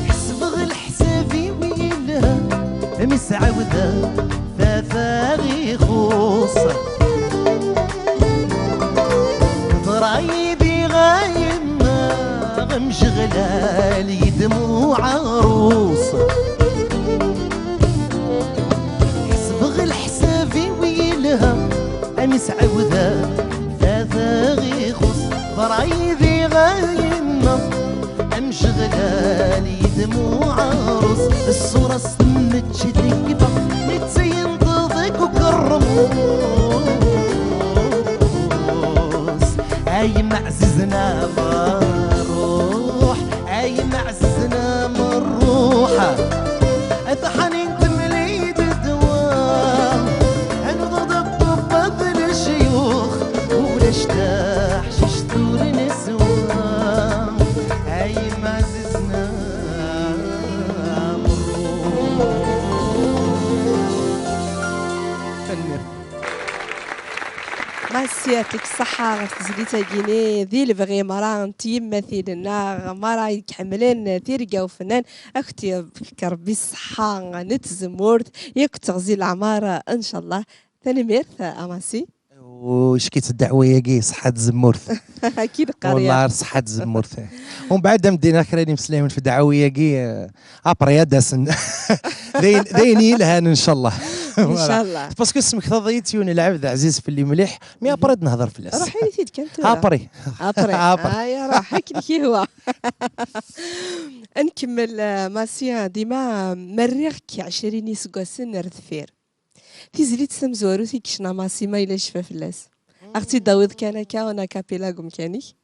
Ḥesbeɣ leḥsab-iw yelha, mi s-ɛawdeɣ tafat ixuṣṣ. Teḍra yid-i ɣayemma, amjeɣlal yedmu ɛarus. Ḥesbeɣ leḥsab-iw yelha, ami s-ɛawdeɣ tafat ixuṣṣ. Teḍra yid-i ɣayemma, amjeɣlal yedmu ɛarus. Ṣṣura-s temmečč deg ibeṛ, netta yenṭeḍ deg ukermus. Ay ma ɛzizna merruḥ, ay ma ɛzizna merruḥ. Atḥanin temlid ddwa, anudaɣ d ṭṭubbat d lecyux, ulac taḥcict ur neswa. Ay ma ɛzizna merruḥ. Tanemmirt. Masi, yɛṭik ṣṣeḥḥa ɣef tezlit-agi-ni, di lebɣi mara n tyemmatin-nneɣ, mara i iḥemmlen tirga ufennan, ad kent-yefk Rebbi ṣṣeḥḥa n tzemmurt, yakk teɣzi leɛmer, ncallah. Tanemmirt a Masi. Ucki-tt ddeɛwa-agi, ṣeḥḥa tzemmurt. Akid qerya. Wallah, ṣeḥḥa tzemmurt. Umbeɛd ad m-d-iniɣ kra n imeslayen f ddeɛwa-agi, eh, après ad d-asen. D ayen, d ayen yelhan, ncallah. Voilà. Ncallah. Parce que tesmektaḍ-iyi-d yiwen n lɛebd ɛziz fell-i mliḥ, mais après ad nehder fell-as. Ruḥ ini-t-id kan tura. Après. Après. Après. Aya, ruḥ, akken k-yehwa. Ad nkemmel, eh, Masi, dima ma rriɣ-k ɛecrin iseggasen ar deffir. Tizlit tamezwarut i yecna Masi, ma yella yecfa fell-as. Ad ɣ-tt-id-tawiḍ kan akka, en a cappella deg umkan-ik.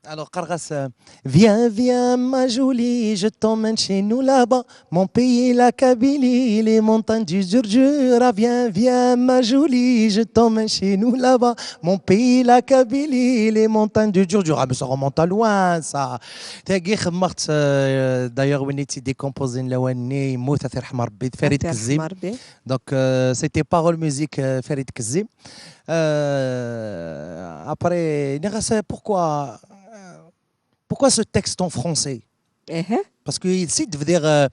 Alors, qqareɣ-as, euh, viens, viens, ma jolie, je t'emmène chez nous là-bas. Mon pays, la Kabylie, les montagnes du Djurdjura. Viens, viens, ma jolie, je t'emmène chez nous là-bas. Mon pays, la Kabylie, les montagnes du Djurdjura. Ah, mais ça remonte à loin, ça. Tagi xedmeɣ-tt, euh, d'ailleurs, win i tt-id-ikompozen lawan-nni yemmut, ad t-yerḥem Rebbi, d Farid Kezzi. Donc, euh, c'était parole musique, euh, Farid Kezzi. Euh, après, nniɣ-as, pourquoi, euh, pourquoi ce texte en français? Parce que ici, devait dire, euh,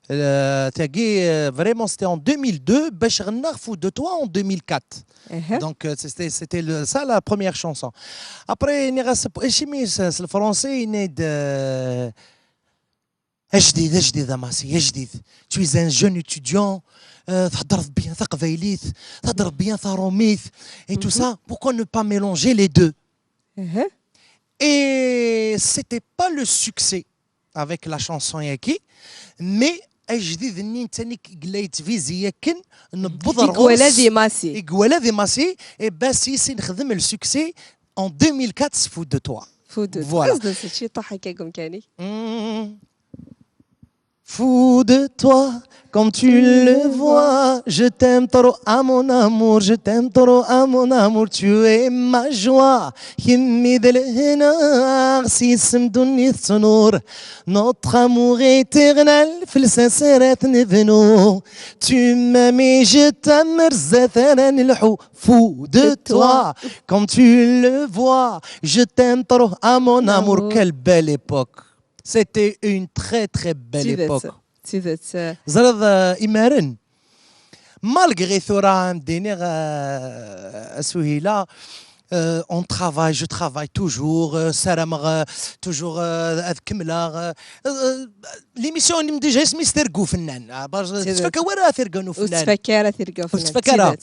euh, tagi, euh, vraiment, c'était en deux mille deux, Bach Renard fou de toi en deux mille quatre. Donc, euh, c'était, c'était le, ça la première chanson. Après, nniɣ-as, acimi s, s le français, il est de, Ajdid, ajdid, a Masi, ajdid. Tu es un jeune étudiant, Euh, تهضر bien taqbaylit, تهضر bien taṛumit, et tout ça. Pourquoi ne pas mélanger les deux? Et c'était pas le succès avec la chanson-agi, mais ajdid-nni n tani i yella yettbizi akken newweḍ ɣer ɣur-s. Ikwala di Massi. Ikwala di Massi, et ben si, si nexdem le succès en deux mille quatre, Fou de toi. Fou de toi. Voilà. Azdel s ciṭuḥ akka deg umkan-ik. Fou de toi, comme tu le vois, je t'aime trop à mon amour, je t'aime trop à mon amour, tu es ma joie. Kemm i d lehna, s yisem ddunit tettnur. Notre amour éternel, f lsas ara t-nebnu. Tu m'aimes et je t'aime, ar zdat ara nelḥu. Fou de toi, comme tu le vois, je t'aime trop à mon amour. Quelle belle époque. C'était une très très belle époque. Teẓriḍ, euh, imaren, malgré tura, am d-iniɣ, euh, a Suhila, euh, on travaille, je travaille toujours, euh, ssarameɣ, euh, toujours, euh, ad kemmleɣ, euh, euh, l'émission-nni déjà isem-is Tirga n Ufennan. Ah, bar-, ur tettfaka ara tirga n ufennan. Ur tettfaka ara tirga n ufennan. Ur tettfaka ara.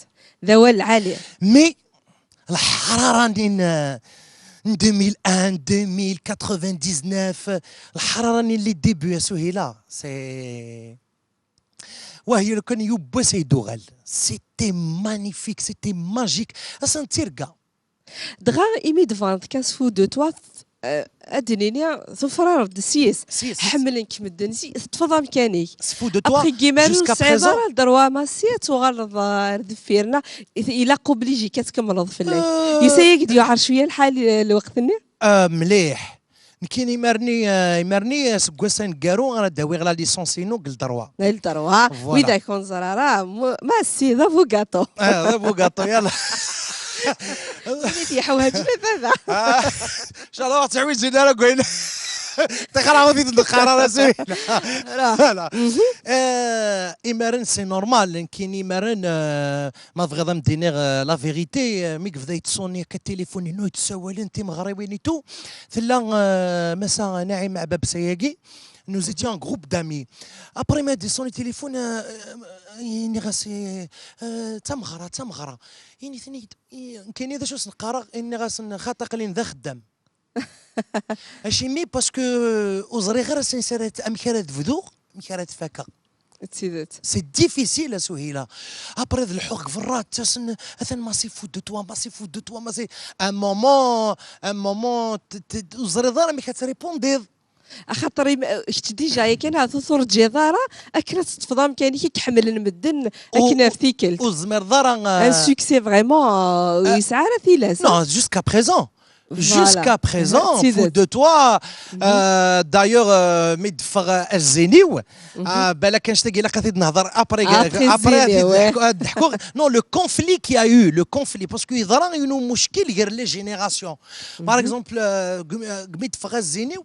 D awal lɛali. Mais leḥrara-nni n, n deux mille un, deux mille quatre-vingt-dix-neuf, leḥrara-nni n les débuts, a Suhila, c'est, wah, lukan yiwwas ay d-uɣal. C'était magnifique, c'était magique. Ass-a d tirga. Dɣa imi d-tbaneḍ kan s Fou de toi, euh, ad d-nini tufrareḍ-d s yes. S yes. Ḥemmlen-k medden, si, teṭṭfeḍ amkan-ik. S Fou de toi, après, ur tesɛiḍ ara le droit, Massi, ad tuɣaleḍ, euh, ar deffir-nneɣ. Ilaq obligé kan ad tkemmleḍ fell-ak. Euh, yusa-yak-d yuɛer cwiya lḥal, euh, lweqt-nni? Euh, mliḥ. Nekkini imarni, euh, imarni, euh, seg wass aneggaru ara d-awiɣ la licence-inu deg le droit. Deg le droit. Voilà. Widak ur neẓri ara, mu-, Massi, d abugaṭu. Ah, d abugaṭu, yalla. Ini-t yeḥwaǧ la baba. Ah, inchallah ur ttɛewwiden ara deg wayen. Ṭixer ur t-id-neqqar ara, Suhila. Voilà. Euh, imaren, c'est normal, nekkini imaren, euh, ma tebɣiḍ ad m-d-iniɣ, euh, la vérité, euh, mi yebda yettsuni akka téléphone-inu, yettsawalen timeɣriwin et tout, tella, euh, Massa Naɛima Ɛbabes ayagi, nous étions un groupe d'amis. Après, ma d-yettsuni téléphone, euh, euh, iniɣ-as, euh, euh, d tameɣra, d tameɣra. Ini-ten-id, i-, nekkini d acu s-neqqareɣ, iniɣ-asen xaṭi aql-in d axeddam. Acimi? Parce que, euh, ur ẓriɣ ara s-, s ara t-, amek ara d-bduɣ, amek ara t-fakeɣ. D tidet. C'est difficile, a Suhila. Après, d lḥuɣ deg berra, ttasen, atan Massi, fou de toi, Massi, fou de toi, Massi. Un moment, un moment, t-, t-, ur ẓriḍ ara amek ad tripondiḍ. Axaṭer im-, kečč déjà yakan ahat ur turǧiḍ ara akken ad teṭṭfeḍ amkan-ik i k-ḥemmlen medden akken ar tikkelt. Ur tezmireḍ ara, euh, un succès vraiment, euh, ur yesɛi ara tilas. Non, jusqu'à présent. Voilà. Jusqu'à présent, Fou de toi. Euh, d'ailleurs, euh, mi d-teffeɣ, euh, Azzin-iw, euh, balak annect-agi ilaq ad t-id-nehḍer après, après, après Azzin-iw, ad t-id-neḥku-, ad d-ḥkuɣ. Non, le conflit qu'il y a eu, le conflit, parce que yeḍra yiwen umuckil gar les générations. Par exemple, euh, g-, euh, mi d-teffeɣ Azzin-iw,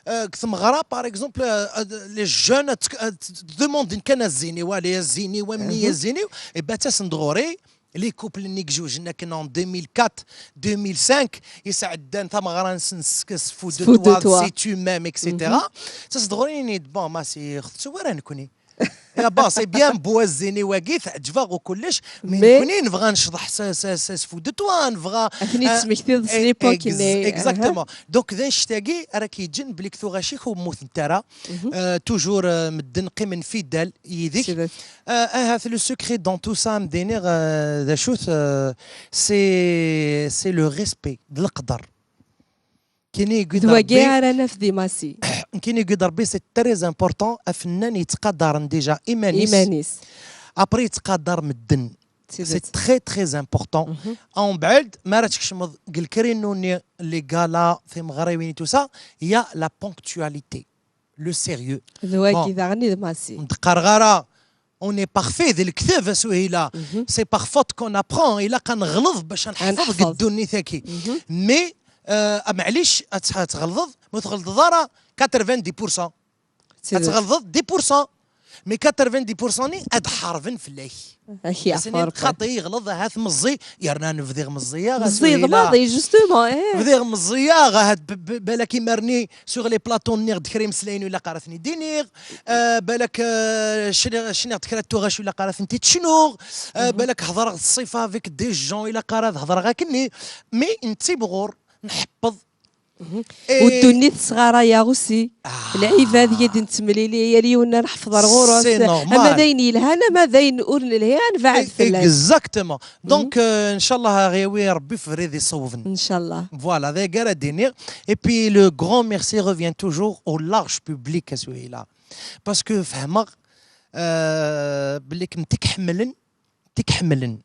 euh, deg tmeɣra, par exemple, euh, euh, les jeunes, euh, tk-, euh, demandent kan Azzin-iw, allez, Azzin-iw, amni Azzin-iw, et ben, ttasen-d ɣur-i, les couples-nni yejewjen akken en deux mille quatre, deux mille cinq, yesɛeddan tameɣra-nsen s, s Fou de toi, C'est tu-même, et cetera. Ttasen-d ɣur-i, ini-d, bon, Massi, ur ɣ-tettu ara nekni. Ya, bon, c'est bien, bu Azzin-iw-agi, teɛǧeb-aɣ u kullec, mais nekni nebɣa ad necḍeḥ s, s, s, s Fou de toi, nebɣa, ad ten-id-tesmektiḍ s l'époque-nni. Exactement. Donc, d annect-agi ara k-yeǧǧen belli tuɣac-ik ur mmutent ara. Euh, toujours, euh, medden qqimen fidèles yid-k. Euh, ahat le secret dans tout ça, am d-iniɣ, euh, d acu-t, euh, c'est, c'est le respect, d leqder. Kini yewwi-d Rebbi. D wagi ara naf di Massi. Kini yewwi-d Rebbi, c'est très important, afennan yettqadaren déjà iman-is. Iman-is. Après, yettqadar medden. C'est très, très important. Umbeɛd, mi ara tkecmeḍ deg lkrinu-nni, les galas, timeɣriwin et tout ça, il y a la ponctualité, le sérieux. D wagi daɣen i d Massi. Ur d-qqareɣ ara, on est parfait, d lekdeb, a Suhila. C'est par faute qu'on apprend, ilaq ad neɣleḍ bac ad neḥfeḍ deg ddunit-agi. Mais, euh, a, maɛlic, ad t-, ad tɣelḍeḍ, ma ur tɣelḍeḍ ara, quatre-vingt-dix pour cent. Ad tɣelḍeḍ dix pour cent. Mais quatre-vingt-dix pour cent-nni ad ḥarben fell-ak. Ak-yeɛfu Rebbi. Xaṭi, yeɣleḍ, ahat meẓẓi, yerna bdiɣ meẓẓiyaɣ. Meẓẓiyeḍ maḍi, justement, eh. Bdiɣ meẓẓiyaɣ, ahat b- b- balak imar-nni sur les plateaux nniɣ-d kra imeslayen ur ilaq ara ad ten-id-iniɣ. Euh, balak, euh, cniɣ-, cniɣ-d kra n tuɣac ur ilaq ara ad tent-id-cnuɣ. Euh, balak hedreɣ d ṣṣifa avec des gens ur ilaq ara ad hedreɣ akkenni. Mais nettimɣur, nḥeṭṭeḍ. U ddunit tesɣaray-aɣ aussi. Lɛibad i d-nettemlili, yal yiwen ad nḥefḍ ar ɣur-s. C'est normal. Ama d ayen yelhan, ama d ayen ur nelhi, ad nebɛed fell-as. Exactement. Donc, euh, ncallah, ad ɣ-yawi Rebbi f ubrid iṣewben. Ncallah. Voilà, d aya ara d-iniɣ. Et puis, le grand merci revient toujours au large public, à celui-là. Parce que fehmeɣ, euh, belli kem tik ḥemmlen, tik ḥemmlen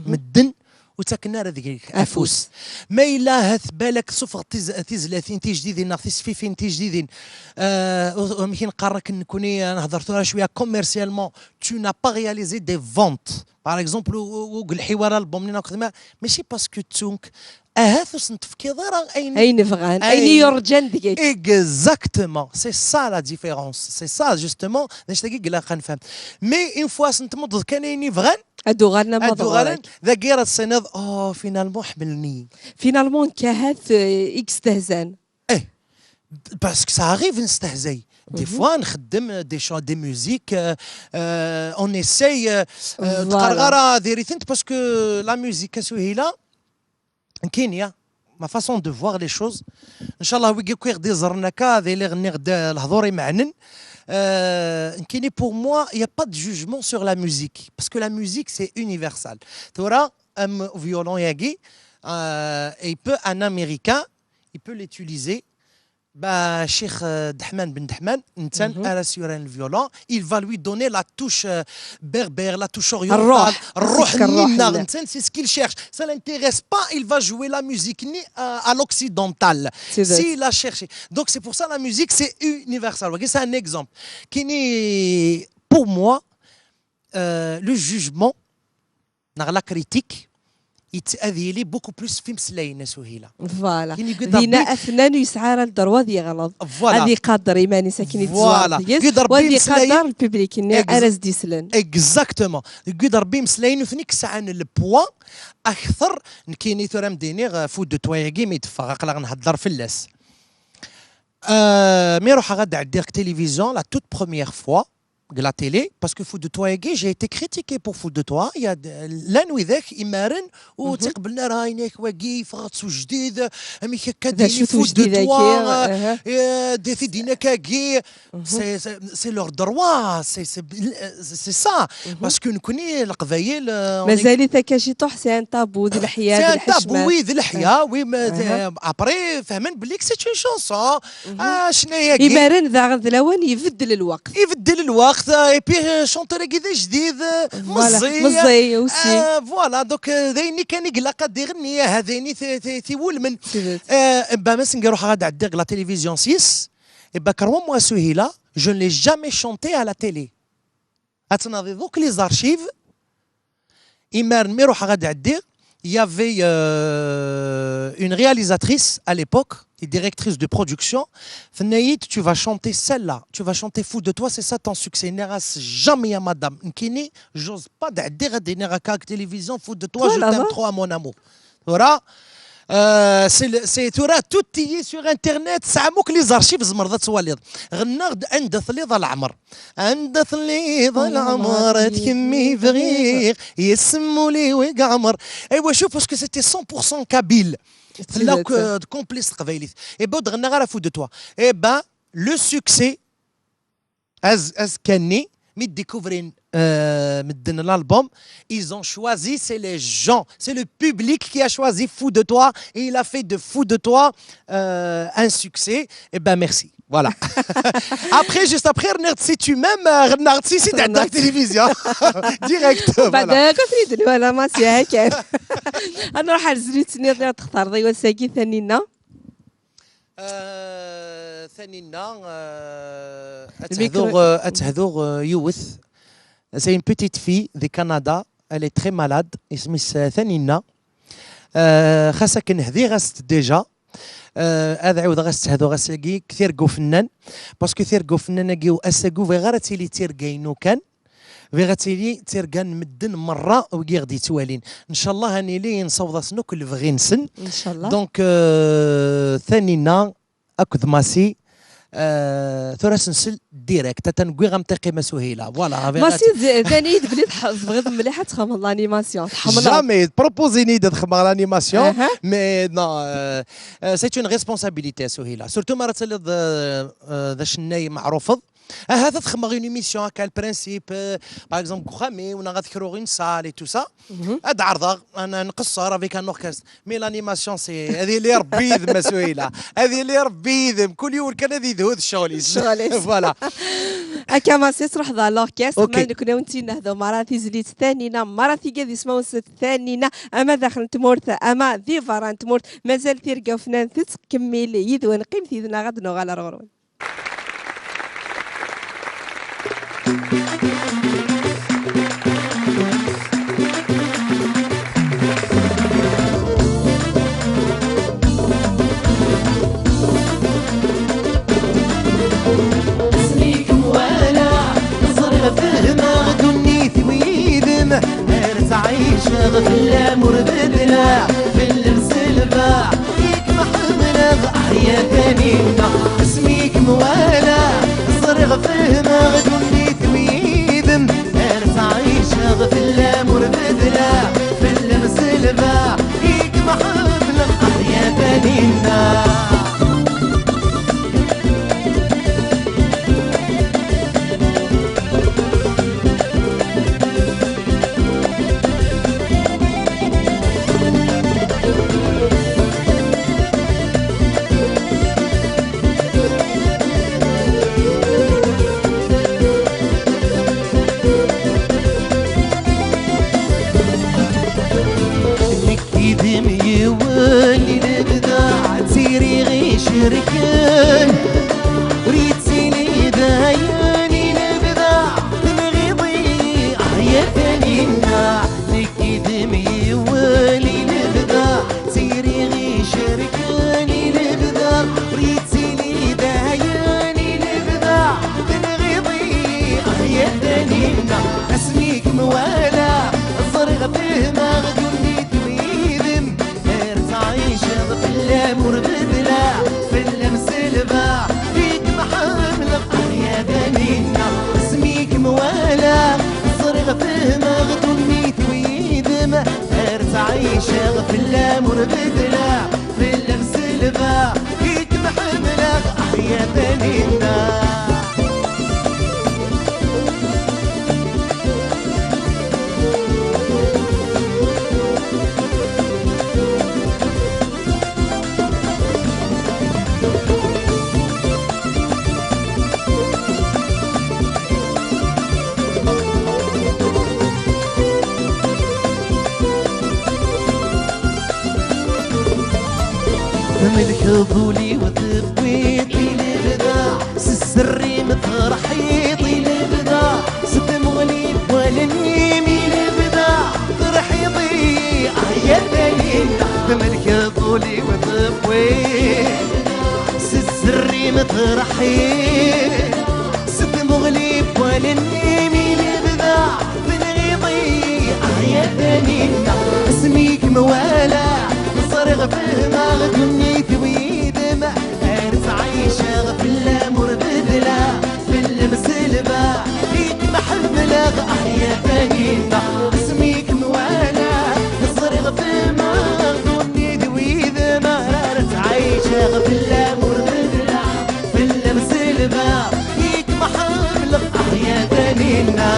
medden ur ttaken ara deg-k afus. Ma yella ahat balak tessufɣeḍ tiz- tizlatin tijdidin neɣ tisfifin tijdidin, euh, amek i neqqar akken nekni, ad nehder tura cwiya commercialement, tu n'as pas réalisé des ventes. Par exemple, ur ur- ur yelḥi wara album-nni neɣ xedma, mačči parce que ttunk, ahat ur sen-tefkiḍ ara ayen Ayen bɣan, Ayen- ayen yurǧan deg-k. Exactement, c'est ça la différence, c'est ça justement, d anect-agi i ilaq ad nefhem. Mais une fois ad sen-tmuddeḍ kan ayen i bɣan, Ad uɣalen am ad uɣalen, aḍewwal. Dagi ara tessineḍ, oh, finalement ḥemmlen-iyi. Finalement, nekk ahat, euh, i yestehzan. Parce que ça arrive, nestehzay. Des fois, nxeddem des, cha- des musiques, euh, euh, on essaye, euh, euh, Voilà. tqerɣara diri-tent, parce que la musique, à celui-là, nekkini, ma façon de voir les choses. Ncallah, wigi akk i ɣ-d-iẓren akka, ad iliɣ nniɣ-d lehdur imeɛnen. Euh, nekkini, pour moi, il n'y a pas de jugement sur la musique. Parce que la musique, c'est universel. Tura, am violon-agi, euh, il peut, un Américain, il peut l'utiliser. Bah, Cheikh, euh, Dahman Ben Dahman, netta ara s-yuran le violon, il va lui donner la touche, euh, berbère, la touche orientale, الروح. الروح الروح نينا, نينا. C'est ce qu'il cherche. Ça l'intéresse pas, il va jouer la musique ni, euh, à l'occidental. C'est vrai. S'il a cherché. Donc c'est pour ça la musique, c'est universel. Wagi, c'est un exemple. Kini, pour moi, euh, le jugement, neɣ la critique, yett- ad yili beaucoup plus f imeslayen, a Suhila. Voilà. Kini yewwi-d Dinna Rebbi. Afennan ur yesɛi ara le droit ad yeɣleḍ. Voilà. Ad iqader iman-is akken Voilà. yettwaɣ deg-s. Yewwi-d Rebbi Wa ad imeslayen. Iqader le public-nni Ex- ara s-d-islen. Exactement. Yewwi-d Rebbi imeslayen nutni i yesɛan le poids akter. Nekkini tura m-d-iniɣ, euh, Fou de toi-agi mi d-teffeɣ, aql-aɣ nhedder fell-as. Euh, mi ruḥeɣ ad ɛeddiɣ deg télévision, la toute première fois, deg la télé, parce que Fou de toi-agi, j'ai été critiqué pour Fou de toi. Il y a de- llan widak imaren ur ttiqblen ara ayen-ak wagi, yeffeɣ-d s ujdid, amek akka D acu-t Fou de ujdid-agi, toi, aha. euh, d tidin akkagi. C'est, c'est, c'est leur droit, c'est, c'est, c'est ça. Parce que nekkni, Leqbayel, euh, on est- Mazal-it akka ciṭuḥ, c'est un tabou, d leḥya, C'est d un tabou, lḥecma. Oui, d leḥya, oui, mais Aha. euh, après, fehmen belli que c'est une chanson. Ah, ccna-agi. Imaren daɣen d lawan ibeddel lweqt. Ibeddel lweqt, euh, et puis, euh, chanteur-agi d ajdid, euh, Voilà. meẓẓi. Meẓẓi aussi. Euh, voilà, donc, euh, d ayen kan i ilaq ad iɣenni, ah, d ayen i t- t- t-iwulmen. C'est vrai. Euh, ben, ma s-ngi ruḥeɣ ad ɛeddiɣ la télévision six, et ben, crois-moi, Suhila, je ne l'ai jamais chanté à la télé. Ad tnadiḍ akk les archives, imaren mi ruḥeɣ ad ɛeddiɣ, il y avait, euh, une réalisatrice à l'époque, et directrice de production, tenna-yi-d, tu vas chanter celle-là, tu vas chanter Fou de toi, c'est ça ton succès. Nniɣ-as jamais, ya madame. Nekkini, j'ose pas ad ɛeddiɣ ad iniɣ akka deg télévision, Fou de toi, je Voilà, t'aime va. trop, mon amour. Tura, euh, c'est le- c'est tura, tout est sur internet, tesɛam akk les archives, tzemreḍ ad twaliḍ. Ɣennaɣ-d Anda telliḍ a leɛmer. Anda telliḍ a leɛmer, d kemm i bɣiɣ, yessem ul-iw i yeɛmer. Aywa, شوف, parce que c'était cent pour cent kabyle. Tella vrai, euh, complet s teqbaylit. Et ben, ɣennaɣ ara Fou de toi. Et ben, le succès, az- azekka-nni, mi découvrin, euh, medden l'album, ils ont choisi, c'est les gens, c'est le public qui a choisi Fou de toi, et il a fait de Fou de toi, euh, un succès. Eh ben, merci. Voilà. Après, juste après, rniɣ-d si tu m'aimes, euh, rniɣ-d si si d la télévision. Direct. Voilà. Badak ad ten-id-nwala, ma si akken. Ad nruḥ ar zlit-nni ad textareḍ i wass-agi, Tanina. Euh, Tanina, euh, ad Le micro. tehduɣ, euh, ad tehduɣ, euh, yiwet. C'est une petite fille de Canada. Elle est très malade. Isem-is, euh, Tanina. Euh, xas akken hdiɣ-as-d déjà. Euh, ad ɛiwdeɣ ad s-ttehduɣ ass-agi k tirga ufennan, parce que tirga ufennan-agi u ass-agi ur bɣiɣ ara ad tili d tirga-inu kan, bɣiɣ ad tili d tirga n medden merra wigi i ɣ-d-yettwalin. Ncallah ad nili nessaweḍ-asen akk lebɣi-nsen. Ncallah. Donc, euh, Tanina akked Massi, euh, tura ad s-nsel direct. Atan wwiɣ amtiqim a Suhila. Voilà, avec Massi, d- d-, d-ani-d belli tḥ-, tebɣiḍ mliḥ ad txedmeḍ l'animation. Tḥemmleḍ. Jamais, tproposini-d ad xedmeɣ l'animation, mais non, euh, euh, c'est une responsabilité a Suhila. Surtout ma ara tiliḍ, euh, euh, d acennay meɛrufeḍ. Ahat ad xedmeɣ une émission akka, le principe, euh, par exemple, deg uxxam-iw, neɣ ad kruɣ une salle et tout ça. Ad ɛerḍeɣ, ad nqeṣṣer avec un orchestre. Mais l'animation, c'est, ad yili Rebbi yid-m a Suhila. Ad yili Rebbi yid-m. Kul yiwen kan ad yedhu d ccɣel-is. Ccɣel-is. Voilà. Akka Massi, truḥeḍ ɣer l'orchestre. Ok. Ma nekni ur nehdu mara tizlit Tanina, mara tiga d ismawen s Tanina, ama daxel n tmurt, ama di berra n tmurt, mazal tirga ufennan tettkemmil yid-wen. Qqimet yid-neɣ ad nuɣal ar ɣur-wen. Asmi kem-walaɣ, ẓriɣ fehmeɣ ddunit-iw yid-m. Ar ttɛiceɣ fell-am ur bedleɣ, fell-am selbeɣ, i kem-ḥemmleɣ, ah ya Taninna. Asmi kem-walaɣ, ẓriɣ fehmeɣ ddunit-iw yid-m. Ar ttɛiceɣ fell-am ur bedleɣ, fell-am selbeɣ, i kem-ḥemmleɣ, ah ya Taninna. Nekk yid-m yiwen i lebda, ttiriɣ icerken. Ur yettili dayen i lebda, tenɣiḍ-iyi, ah ya Taninna. Nekk yid-m yiwen i lebda, ttiriɣ icerken i lebda. Ur yettili dayen i lebda, tenɣiḍ-iyi, ah ya Taninna. Asmi kem-walaɣ, ẓriɣ fehmeɣ ddunit-iw yid-m. Ar ttɛiceɣ fell-am ur bedleɣ, fell-am selbeɣ, i kem-ḥemmleɣ, ah ya Taninna. Asmi kem-walaɣ, ẓriɣ fehmeɣ ddunit-iw yid-m. Ar ttɛiceɣ fell-am ur bedleɣ, fell-am selbeɣ, i kem-ḥemmleɣ, ah ya Taninna. Tmelkeḍ ul-iw tewwiḍ i lebda, s zzerrim terḥiḍ i lebda, s tmuɣli n wallen-im i lebda, terḥiḍ-iyi, ah ya Taninna. Tmelkeḍ ul-iw tewwiḍ, s zzerrim terḥiḍ, s tmuɣli n wallen-im i lebda, tenɣiḍ-iyi, ah ya Taninna. Asmi kem-walaɣ, ẓriɣ fehmeɣ ddunit-iw yid-m. Ar ttɛiceɣ fell-am ur bedleɣ, fell-am selbeɣ, i kem-ḥemmleɣ, ah ya Taninna. Asmi kem-walaɣ, ẓriɣ fehmeɣ ddunit-iw yid-m. Ar ttɛiceɣ fell-am ur bedleɣ, fell-am selbeɣ, i kem-ḥemmleɣ, ah ya Taninna.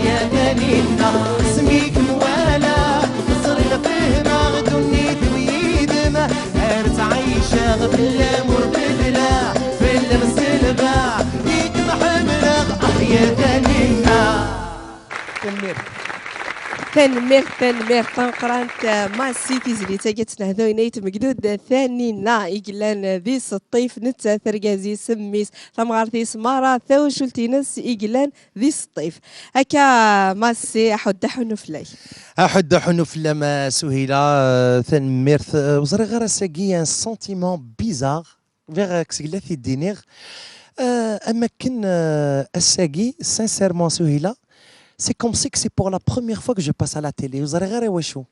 يا دنينا، اسميك موالاه، تصري فهمه دنيت ويدمه، غير تعيشه في اللام والبدله، في المسلبه، يك محمله، اه يا دنينا. Tanemmirt. Tanemmirt, tanemmirt tameqqrant, Massi, tizlit-agi ad tt-nehdu i Nayt Megdud Tanina, i yellan di Seṭṭif, nettat, argaz-is, mmi-s, tamɣart-is, Mara, tawacult-ines, i yellan di Seṭṭif. Akka, Massi, aḥuddu aḥunnu fell-ak. Aḥuddu aḥunnu fell-am, a Suhila, euh, tanemmirt. Euh, ur ẓriɣ ara ass-agi, un sentiment bizarre. Ur ẓriɣ ara akken ad t-id-iniɣ. Euh, am akken, euh, ass-agi, sincèrement, Suhila, c'est comme si que c'est pour la première fois que je passe à la télé. Ur ẓriɣ ara i wacu.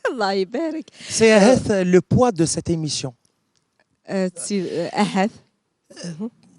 Allah ibarek. C'est ahat le poids de cette émission. Euh, ti-, euh, ahat.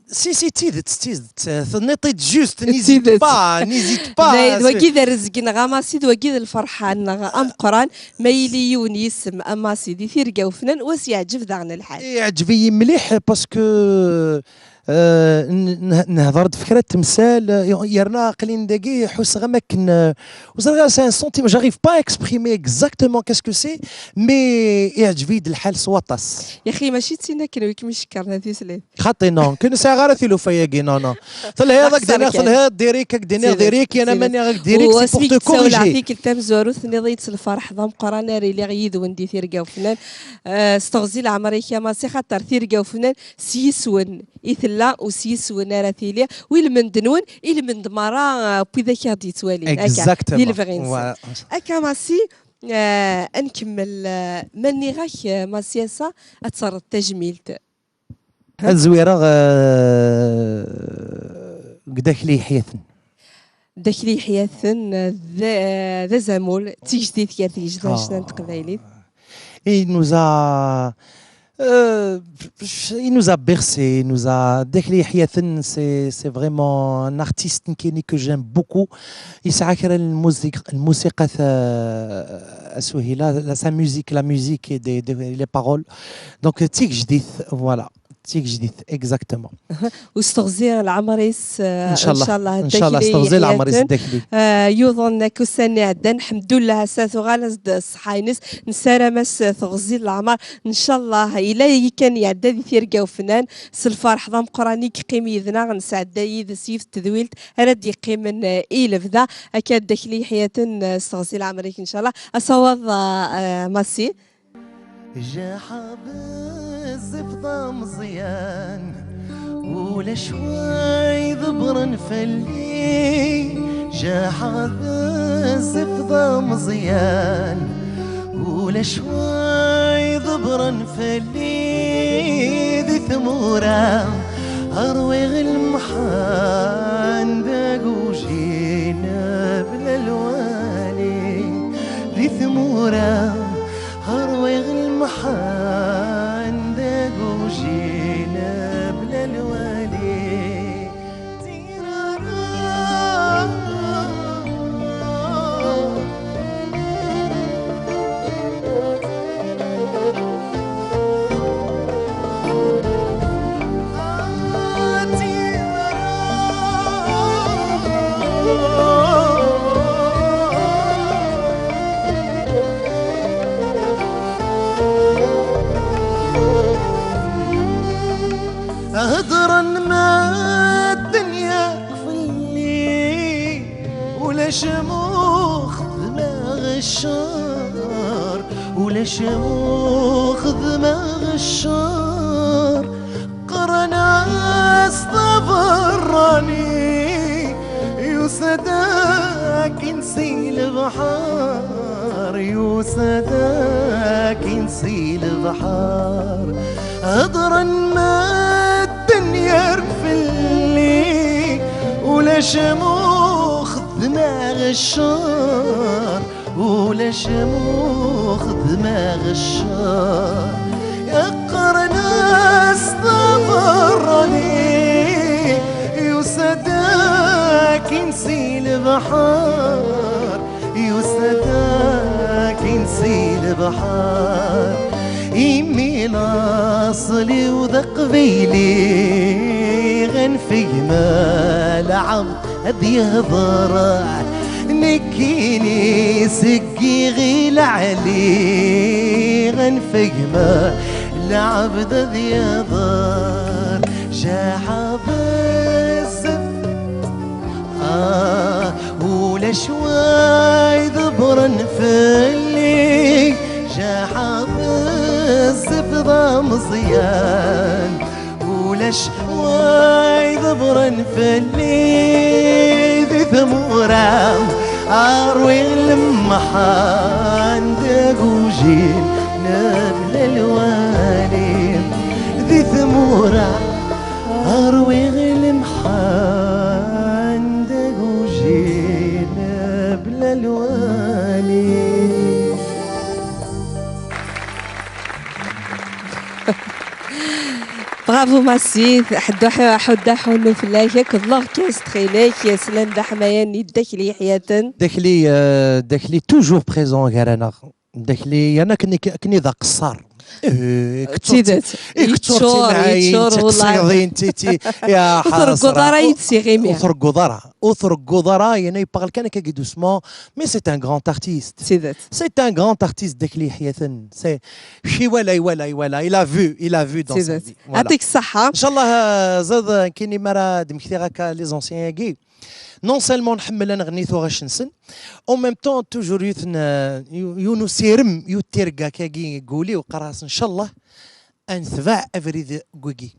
Si, si, d tidet, d tidet. Tenniḍ-t-id juste, n'hésite pas, n'hésite pas. D wagi d rrezg-nneɣ a Massi, d wagi d lferḥ-nneɣ ameqqran, ma yili yiwen yisem a Massi di tirga ufnan, u as-yeɛǧeb daɣen lḥal. Yeɛǧeb-iyi mliḥ, parce que, euh, n-, n-, nehḍer-d f kra n temsal, euh, yerna aql-in dagi, ḥusseɣ am akken, euh, ur ẓriɣ ara, c'est un sentiment, j'arrive pas à exprimer exactement qu'est-ce que c'est, mais yeɛǧeb-iyi-d lḥal s waṭas. Yaxi, mačči d tin akken wi kem-icekkren a tislit. Xaṭi, non, ken sɛiɣ ara tilufa-agi, non, non. Telhiḍ, ad k-d-iniɣ telhiḍ, diri-k, ad k-d-iniɣ diri-k, yana maniɣ ad k-diri-k, c'est pour te corriger. Tikkelt tamezwarut, tenniḍ-iyi-d s lferḥ d ameqqran ara iliɣ yid-wen di tirga ufnan. Euh, s teɣzi leɛmer-ik a Massi, xaṭer tirga ufnan s yiswen i tella, u s yiswen ara tili, u ilmend-nwen, ilmend merra, euh, n wid akka d-yettwalin. Exactement. Di lebɣi-nsen. Voilà. Akka Massi, euh, ad nkemmel, euh, ma nniɣ-ak, euh, Massi, ass-a ad terreḍ tajmilt. Ad zwireɣ, euh, deg Dda Akli Yeḥyaten. Dda Akli Yeḥyaten, d, d azamul, d tigejdit gar tgejda n ccna n teqbaylit. Il nous a, euh, il nous a bercé, il nous a, Dda Akli Yeḥyaten, c'est, c'est vraiment un artiste nekkini que j'aime beaucoup. Yesɛa kra n lmusiq-, lmusiqa ta-, a Suhila, la, sa musique, la musique et des, des, les paroles. Donc, d tigejdit, voilà. D tigejdit, exactement. U s teɣzi n leɛmer-is, euh, ncallah, ncallah, ncallah, s teɣzi n leɛmer-is Dda Akli. Euh, yuḍen akk ussan iɛeddan, ḥemdullah, ass-a tuɣal-as-d ṣṣeḥḥa-ines, nessaram-as teɣzi n leɛmer, ncallah, ila yakan iɛedda di tirga ufnan, s lferḥ d ameqqran i yeqqim yid-neɣ, nesɛedda yid-s yiwet n tedwilt ara d-yeqqimen, euh, i lebda, akka Dda Akli Yeḥyaten, euh, s teɣzi n leɛmer-ik, ncallah. Asawaḍ, euh, euh, Massi. Jaḥeɣ bezzaf d ameẓyan, ulac wa iḍebbren fell-i. Jaḥeɣ bezzaf d ameẓyan, ulac wa iḍebbren fell-i. Di tmura ṛwiɣ lemḥan d agujil bla lwali. Di tmura ṛwiɣ lemḥan d agujil bla lwali. Heddren medden yakk fell-i, ulac ma xedmeɣ ccer, ulac ma xedmeɣ ccer. Qqaren-as d aberrani, yusa-d akkin si lebḥer, yusa-d akkin si lebḥer. Heddren medden yerm fell-i, ulac ma xedmeɣ ccer, ulac ma xedmeɣ ccer. Qqaren-as d aberrani, yusa-d akkin si lebḥer, yusa-d akkin si lebḥer. Imi laṣel-iw d aqbayli, ɣanef gma lɛebd ad yehder. Nekkini seg iɣil ɛliɣ, anef gma lɛebd ad yeḍr, jaḥeɣ bezzaf. Ah, ulac wa iḍebren fell-i, jaḥeɣ bezzaf d ameẓyan. Ulac wa iḍebren fell-i di tmura, ṛwiɣ lemḥan d agujil mebla lwali. Di tmura, ṛwiɣ lemḥan d agujil mebla lwali. Bravo Massi, ḥeddu ḥ-, ḥuddu ḥunnu fell-ak akked l'orchestre-inek, slan d aḥmayan i Dda Akli Yeḥyaten. Dda Akli, euh, Dda Akli toujours présent gar-aneɣ. Dda Akli, yerna akken, akken i d aqeṣṣer. Eh, D tidet. Ikeččur timɛayin, yeččur, yeččur, tiqsiḍin, ti, ti, ya ur tregguḍ ara ḥasra. Yid-s iɣimi. Ur tregguḍ ara. Ur tregguḍ ara, yerna yeqqar kan akka doucement. Mais c'est un grand artiste. D tidet. C'est un grand artiste, Dda Akli Yeḥyaten. C'est, iwala, iwala, iwala. Il a vu, il a vu dans sa vie. Voilà. Yɛṭik ṣṣeḥḥa. Inchallah, euh, zad, euh, kini mara d-mmektiɣ akka les anciens-agi. Non seulement nḥemmel ad nɣenni tuɣac-nsen, en même temps toujours yiwet n, yiw-, yiwen usirem, yiwet tirga kagi guli u qqareɣ-as inchallah ad netbeɛ abrid wagi.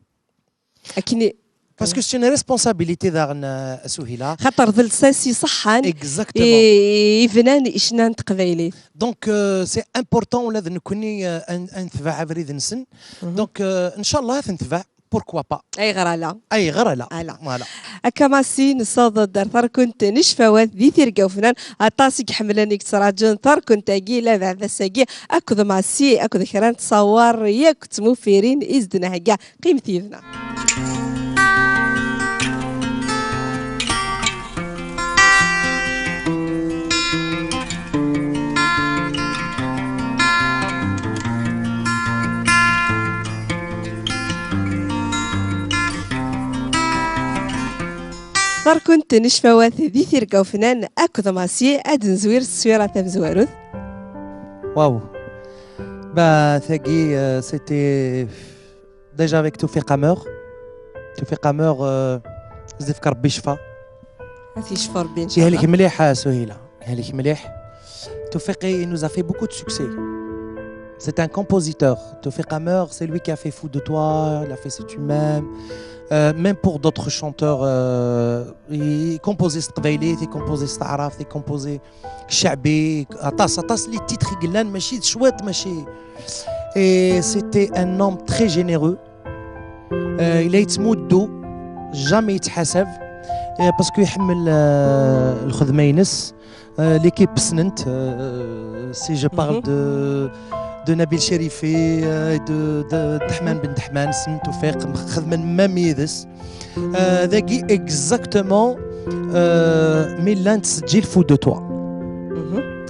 Akken i- Parce que c'est une responsabilité daɣen, euh, a Suhila. Xaṭer d lsas iṣeḥḥan. Exactement. I, i bnan icna n teqbaylit. Donc, euh, c'est important ula d nekkni, euh, ad, ad netbeɛ abrid-nsen. Donc, euh, inchallah ad t-netbeɛ. Pourquoi pas? Ayɣer ala? Ayɣer ala? Ala. Voilà. Akka Massi, nessaweḍ-d ar terkunt n ccfawat di tirga ufnan. Aṭas i iḥemmlen i yettraǧun terkunt-agi, labeɛd ass-agi, akked Massi, akked kra n ttṣawar, yakk d tmufirin i s-d-nhegga. Qqimet yid-neɣ. Terkunt n ccfawat di tirga ufnan akked Massi, ad nezwir s teswira tamezwarut. Waw. Bah, tagi, euh, c'était déjà avec Toufiq Amer. Toufiq Amer, euh, ad s-yefk Rebbi ccfa. Ad t-yecfu Rebbi, inchallah. Yehlek mliḥ, a Suhila. Yehlek mliḥ. Toufiq, il nous a fait beaucoup de succès. C'est un compositeur. Toufiq Amer, c'est lui qui a fait Fou de toi, il a fait Si tu m'aimes. Euh, même pour d'autres chanteurs, euh, il compose s teqbaylit, il compose s taɛrabt, il compose ccaɛbi, aṭas, aṭas les titres i yellan, mačči d cwiṭ, mačči. Et c'était un homme très généreux. Euh, il a yettmuddu, jamais yettḥasab. Euh, parce que iḥemmel, euh, lxedma-ines. Euh, l'équipe ssnen-t, euh, si je parle de, de Nabil Chérifi, euh, et de, de Dahman Ben Dahman, ssnen-t Toufiq, xedmen même yid-s. Euh, dagi exactement, euh, mi llan ttseǧǧil Fou de toi.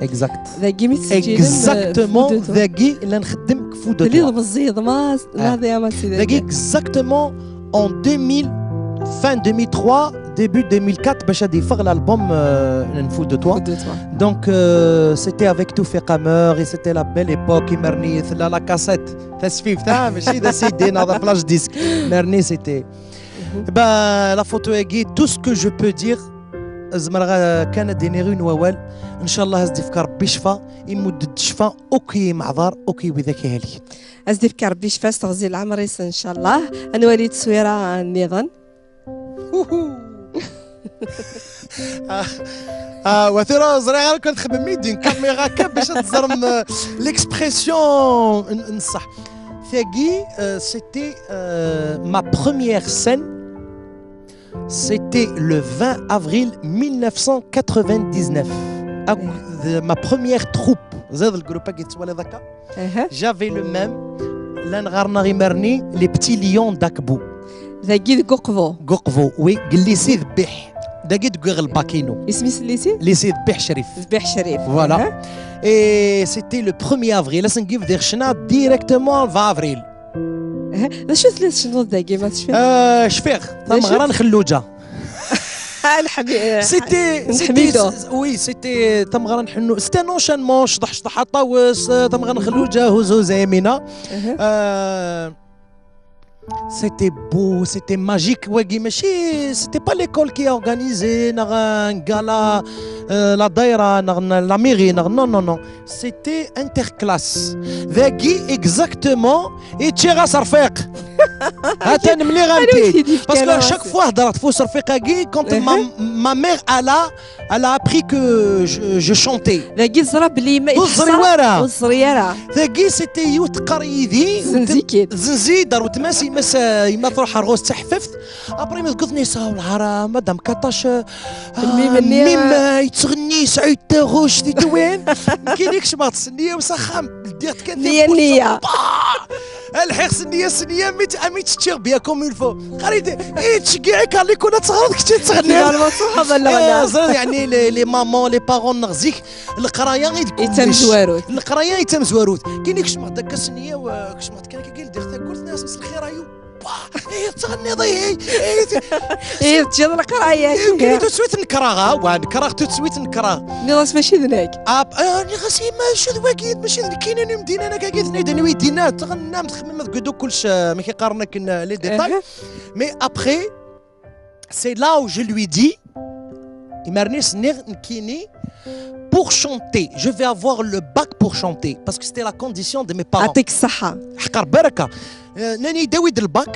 Exact. Dagi mi ttseǧǧilen, euh, exactement, Fou de toi. Dagi llan nxeddem Fou de toi. Telliḍ meẓẓiyeḍ, ma, ah, la, dagi exactement en deux mille, fin deux mille trois, début deux mille quatre, bac ad yeffeɣ l'album, euh, n Fou de toi. Fou de toi. Donc, euh, c'était avec Toufiq Amer et c'était la belle époque. Imerni tella la cassette. Tasfift, ah, mačči d a-CD, neɣ d a-flash disc. Imerni, c'était. Bah, la photo-agi, tout ce que je peux dire, zemreɣ, euh, kan ad d-iniɣ yiwen wawal. Inchallah ad s-d-yefk Rebbi ccfa, imudd-d ccfa akk i yimeɛḍar, akk i widak ihelken. Ad s-d-yefk Rebbi ccfa s teɣzi n leɛmer-is, inchallah. Ad nwali tteswira nniḍen. Ah, ah, wa tura ẓriɣ ara kan txemmem-d une caméra kan bac ad teẓrem, euh, l'expression n, n ṣṣeḥ. Tagi, euh, c'était, euh, ma première scène. C'était le vingt avril mille neuf cent quatre-vingt-dix-neuf. Akked ma première troupe. Ẓriɣ le groupe-agi tettwaliḍ akka. J'avais le même. Llan ɣer-neɣ imerni, les petits lions d'Akbou. Dagi deg Uqbu. Deg Uqbu, oui, deg lycée de Biḥ. Dagi deg uɣelbak-inu. Isem-is lycée? Lycée de Biḥ Crif. De Biḥ Crif. Voilà. Et c'était le premier avril. Ass-agi bdiɣ ccna directement le vingt avril. D acu telliḍ tcennuḍ dagi, ma tecfiḍ? Euh, cfiɣ. Tameɣra n Xelluǧa. Ah, nḥemmi-, eh, C'était, c'était, نحميدو. Oui, c'était tameɣra n Ḥennu. C'était un enchaînement, cḍeḥ cḍeḥ a Ṭawes, tameɣra n Xelluǧa, huzz huzz a Yamina. Mhm. Euh, C'était beau, c'était magique. Wagi, mačči, c'était pas l'école qui a organisé, neɣ un gala, euh, la daïra, neɣ la mairie, neɣ, non, non, non. C'était interclasse. Dagi, exactement, i ččiɣ aserfiq. Atan mliɣ Anwa anti. i k-t-id-yefkan Parce que à aserfiq? Chaque fois, هضرت في الصرفيق agi, quand ma, ma mère, elle a, elle a appris que je, je chantais. Dagi ẓra belli ma Ur teẓri ara. Ur teẓri ara. Dagi, c'était yiwet teqqar yid-i. Zenzi-k-id. Zenzi, dar wetma-s, yemma-s, yemma truḥ ar ɣur-s d taḥeffaft. Après, mi tguḍ-nni, "Sawel ɣer, ah, madame Katac, ah, Lmim-nni, mim, ah, ah, yettɣenni, yesɛu taɣuct di tewin." Nekkin kecmeɣ-d s nniya-w s axxam. Ldiɣ-d kan Nniya, tawwurt. nniya. Bah! Lḥiɣ s nniya, s nniya, mi tt-, mi tt-ččiɣ bien comme il faut. Qal-iyi-d, "Eh, ttceggiɛ-ik ar likul ad teɣreḍ, kečč ad teɣniḍ." Tibal ma truḥeḍ a leɣna. Eh, ẓriɣ, yeɛni, les, les mamans, les parents-neɣ zik, leqraya i d kullec. I d tamezwarut. Leqraya i d tamezwarut. Nekkin kecmeɣ-d akka s nniya-w, eh, kecmeɣ-d kan akka, ldiɣ tawwurt, nniɣ-as, "Mselxir a yub." Bah, eh, tettɣenniḍ, eh, eh, eh, Eh, teččiḍ leqraya. eh, tout de suite nekreɣ, ah, wa, nekreɣ, tout de suite nekreɣ. Nniɣ-as mačči d nekk. Ah, eh, nniɣ-as, "Eh, ma acu d wagi, mačči d nekkini n umdin-a, nekk agi d-nni d anwi d-inna, tɣennam, txemmem, ad gudu kullec, eh, amek i qqaren akken, eh, les détails." Aha. Mais après, c'est là où je lui dis, imar-nni s-nniɣ nekkini, "Pour chanter, je vais avoir le bac pour chanter." Parce que c'était la condition de mes parents. Yeɛṭik ṣṣeḥḥa. Ḥqer baraka. Eh, nnan-iyi-d, "Awi-d lbak,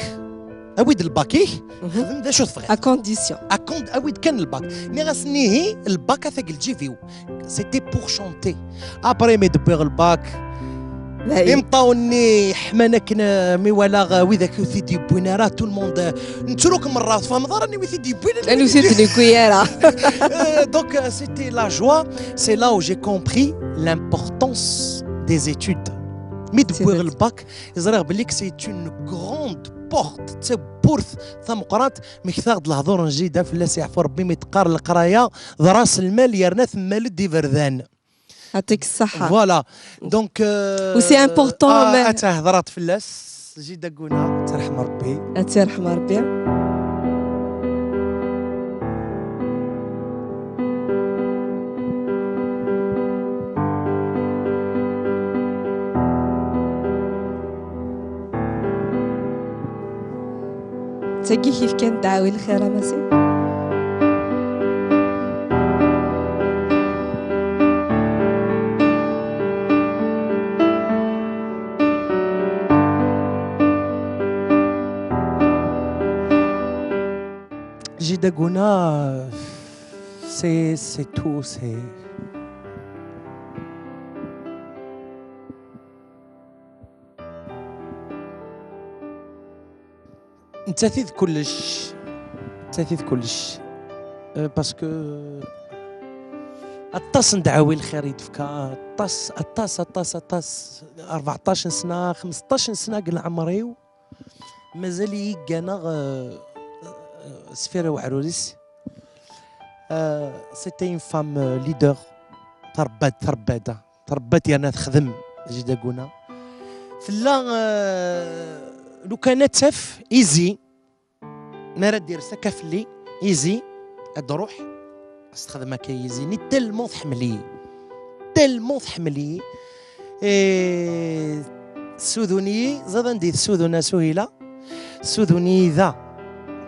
awi-d lbak-ik, Mhm. xdem d acu tebɣiḍ." À condition. Akund, awi-d kan lbak. Nniɣ-asen ihi, lbak ata deg lǧib-iw. C'était pour chanter. Après, mi d-wwiɣ lbak, Dayen. Imeṭṭawen-nni ḥman akken, eh, mi walaɣ, eh, widak ur t-id-yewwin ara, tout le monde, eh, nettruk merra, tfehmeḍ ara anwa i t-id-yewwin, Anwa i t-id-yewwi ara. Euh, donc, euh, c'était la joie. C'est là où j'ai compris l'importance des études. Mi d-wwiɣ lbak, ẓriɣ belli que c'est une grande porte, d tawwurt tameqqrant. Mektaɣ-d lehdur n jida, fell-as yeɛfu Rebbi, mi teqqar leqraya d ras lmal, yerna temmal-d iberdan. Yeɛṭik ṣṣeḥḥa. Voilà. Donc, euh, Ou c'est important, ah, mais ad tehder ɣef fell-as, jida Guna, ad tt-yerḥem Rebbi. Ad tt-yerḥem Rebbi. D tagi i k-yefkan ddeɛwa i lxir a Massi. Jida Guna, c'est, c'est tout, c'est... Nettat i d kullec. Nettat i d kullec. Euh, parce que aṭas n dɛawi lxir i d-tefka, aṭas, aṭas, aṭas, aṭas. Rbeɛṭac n sna, xmesṭac n sna deg leɛmer-iw, mazal-iyi gganeɣ, euh, euh, sfir uɛrur-is. Euh, c'était une femme, euh, leader. Tṛebba-d, tṛebba-d, tṛebba-d yerna texdem, Jida Guna. Tella, euh, lukan ad taf izi, mi ara d-ires akka fell-i, izi, ad d-ruḥ, ad s-texdem akka izi-nni, tellement tḥemmel-iyi. Tellement tḥemmel-iyi. Eh, tessudun-iyi, ẓad anda i tessudun a Suhila? Tessudun-iyi da.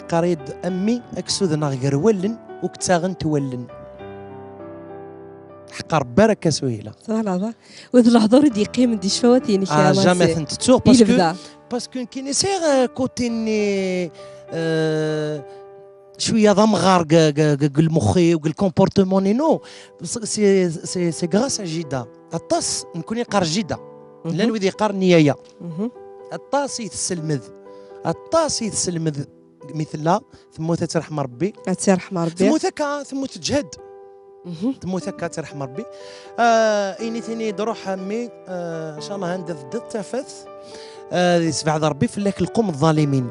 Teqqar-iyi-d, "A mmi, ad k-sudneɣ gar wallen, ur k-ttaɣent wallen." Ḥqer baraka Suhila. Twalaḍ, ah? U d lehdur i d-yeqqimen di ccfawat-inek, Ah, a Massi. Jamais tent-ttuɣ, I parce que, lebda. Parce que nekkini sɛiɣ, euh, côté-nni, euh, cwiya d amɣar deg, deg, deg lmux-iw, deg le comportement-inu. C'est, c'est, c'est grâce à Jida. Aṭas, nekkni neqqar Jida. Mhm. Llan wid yeqqaren Yaya. Mhm. Aṭas i tesselmed. Aṭas i tesselmed mi tella. Temmut ad tt-yerḥem Rebbi. Ad tt-yerḥem Rebbi. Temmut akka, temmut teǧhed. Mhm. Temmut akka, ad tt-yerḥem Rebbi. Ah, ini-t-ini d ruḥ a mmi, ah, ncallah anda teddiḍ tafat. Ah, yessebɛed Rebbi fell-ak lqum ḍalimin.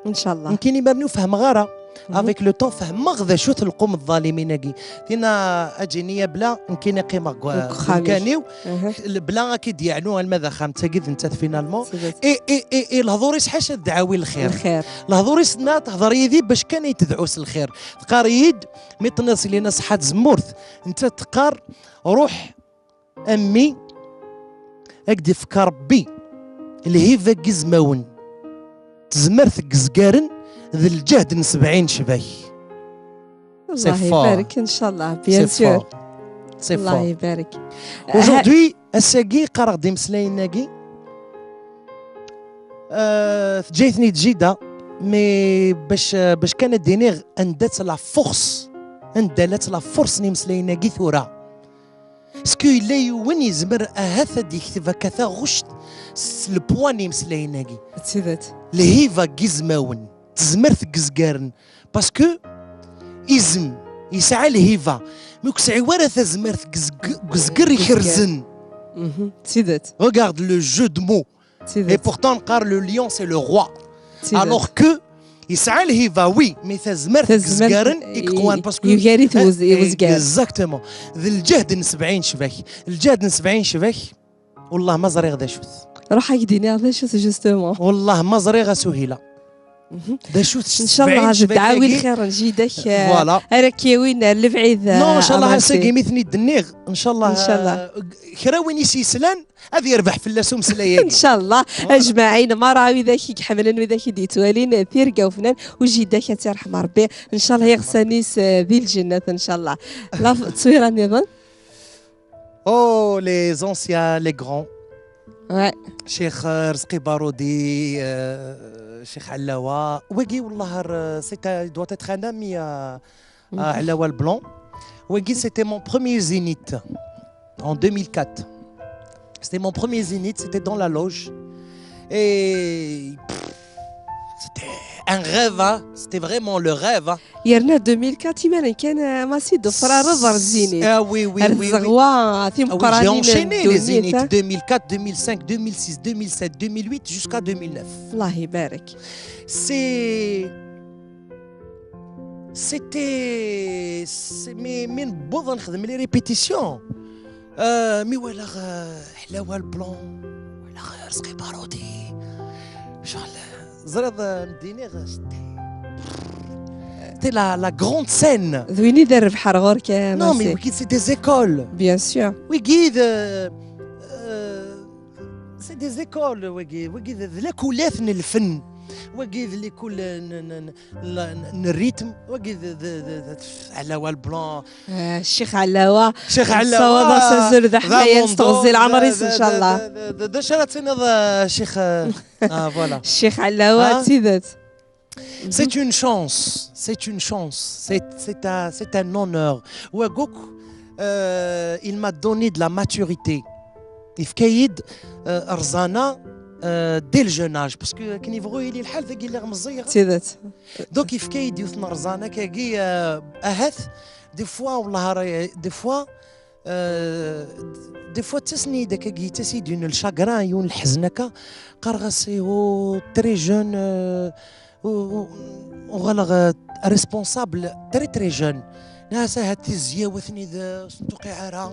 Ncallah. Nekkini imar-nni ur fehmeɣ ara. Avec le temps, fehmeɣ d acu-t lqum ḍḍalimin-agi. Tinna, aǧini ya bla, nekkini qqimeɣ deg wa-, deg uxxam-ik. Deg umkan-iw, aha, bla ad k-id-yeɛnu alma d axxam, d tagi d nettat finalement. C'est vrai. Et, et, et, et lehdur-is ḥaca ddeɛwi lxir. Lxir. Lehdur-is tenna tehder yid-i bac kan i tedɛu s lxir. Teqqar-iyi-d, mi tenniḍ s Lina ṣeḥḥa tzemmurt, nettat teqqar, ruḥ a mmi, ad k-d-ifk Rebbi lhiba n yizmawen, tezmert n yizgaren d lǧehd n sebɛin ccbak. C'est fort. Allah ibarek, inchallah, bien sûr. C'est fort. C'est fort. Allah ibarek. Aujourd'hui, ass-agi qqareɣ-d imeslayen-agi. Euh, teǧǧa-iten-id jida, mais bac, bac kan ad d-iniɣ anda-tt la force, anda llant la force n imeslayen-agi tura. Est-ce que yella yiwen yezmer ahat ad d-yekteb akka taɣect s le poids n imeslayen-agi? D tidet. Lhiba n yizmawen, tezmert n yizgaren. Parce que izem yesɛa lhiba, mi ur yesɛi ara tazmert n yizg-, n yizger ikerzen. Mhm, d tidet. Regarde le jeu de mots. D tidet. Et pourtant, neqqar le lion, c'est le roi. D tidet. Alors que yesɛa lhiba, oui, mais tazmert n yizgaren i yeqwan, parce que yugar-it wuz-, i wezger. Exactement. D lǧehd n sebɛin ccbak. Lǧehd n sebɛin ccbak, wallah ma ẓriɣ d acu-t. Ruḥ ad k-d-iniɣ d acu-t, justement. Wallah ma ẓriɣ a Suhila. Mhm. D acu-t? Inchallah, sebɛin ccbak-agi, d ddeɛwi lxir n jida-k, eh, voilà, ara k-yawin ar lebɛid, eh, amersi. Non, inchallah, ass-agi mi ten-id-nniɣ, inchallah, inchallah, eh, kra win i s-yeslan, ad yerbeḥ fell-as umeslay-agi. Inchallah, ajmaɛin, mara widak i iḥemmlen, widak i d-yettwalin, eh, tirga ufnan, u jida-k ad tt-yerḥem Rebbi. Inchallah, iɣsan-is, eh, di lǧennet, inchallah. La f-, ttwira nniḍen? Oh, les anciens, les grands. Ouais. Cheikh, euh, Rzqi Baroudi, euh, Cheikh Allawa. Wagi, wallah, euh, c'est un, il doit être un ami à, à Allawa Leblanc. Wagi, c'était mon premier zénith en deux mille quatre. C'était mon premier zénith, c'était dans la loge. Et, pff, c'était un rêve, hein. C'était vraiment le rêve, hein. Yerna deux mille quatre, iman kan, euh, ma si d-tefrareḍ ar Zénith. Ah oui, oui, oui, oui. Ar tzeɣwa timeqqranin n ddunit, hein. Ah oui, j'ai enchaîné les Zénith, deux mille quatre, deux mille cinq, deux mille six, deux mille sept, deux mille huit, jusqu'à deux mille neuf. Allah ibarek. C'est, c'était, c'est, mi, mi newweḍ ad nexdem les répétitions. Euh, mi walaɣ, euh, Allawa Leblanc, walaɣ, euh, Rzqi Baroudi. Genre, euh, ẓriɣ, euh, m-d-iniɣ, c'était, c'était la, la grande scène. D win i d rrbeḥ ar ɣur-k, a Massi. Non, mais wigi, c'est des écoles. Bien sûr. Wigi, euh, euh, c'est des écoles, wigi. Wigi, d, d lakulat n lfen. Wagi d l'école n, n, n, n, n rythme, wagi d, d, d, d, Allawa Leblanc. Ah, Ccix Allawa. Ccix Allawa, nessawaḍ-as azul d aḥmayan s teɣzi n leɛmer-is, d, d, inchallah. D, d, d, d acu ara tiniḍ, ah, Ccix, ah, ah, voilà. Ccix Allawa, hein? D tidet. C'est une chance, c'est une chance, c'est, c'est un, c'est un honneur. Waguk, euh, il m'a donné de la maturité. Yefka-yi-d, euh, rẓana, euh, dès le jeune âge, parce que akken yebɣu yili lḥal, dagi lliɣ meẓẓiyeɣ. D tidet. Donc yefka-yi-d yiwet n rẓana akkagi, euh, ahat, des fois, wallah, ara, des fois, euh, des fois, ttasni-d akkagi, ttasni-d yiwen le chagrin, yiwen lḥezn akka, qqareɣ-as, oh, très jeune, euh, u-, u-, uɣaleɣ, euh, responsable très, très jeune. Nniɣ-as ahat tizya watni d, ur sen-tuqiɛ ara,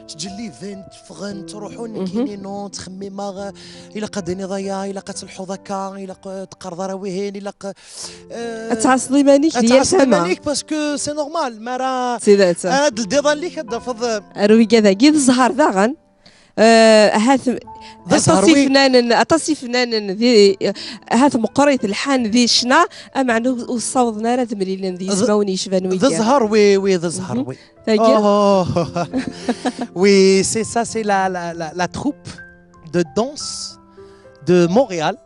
ttǧellibent, ffɣent, ruḥun, mhm, nekkini non, ttxemmimeɣ, ilaq ad d-tiniḍ aya, ilaq ad telḥuḍ akka, ilaq, euh, teqqareḍ ara wihin, ilaq, euh, ad tɛasseḍ iman-ik di yal tama. Ad tɛasseḍ iman-ik parce que c'est normal, mi ara, d tidet, ara d-teldiḍ allen-ik ad d-tafeḍ, euh, ar wigad-agi d zzher daɣen. Eh, ahat d zzher, aṭas wi- ifnanen, aṭas ifnanen di, ahat meqqrit lḥan di ccna, ameɛna ur, ur ssawḍen ara ad mlilen d yismawen yecban wigi. D zzher wi, wi, d zzher wi. Tagi? Oh. Oui, c'est ça, c'est la, la, la, la troupe de danse de Montréal.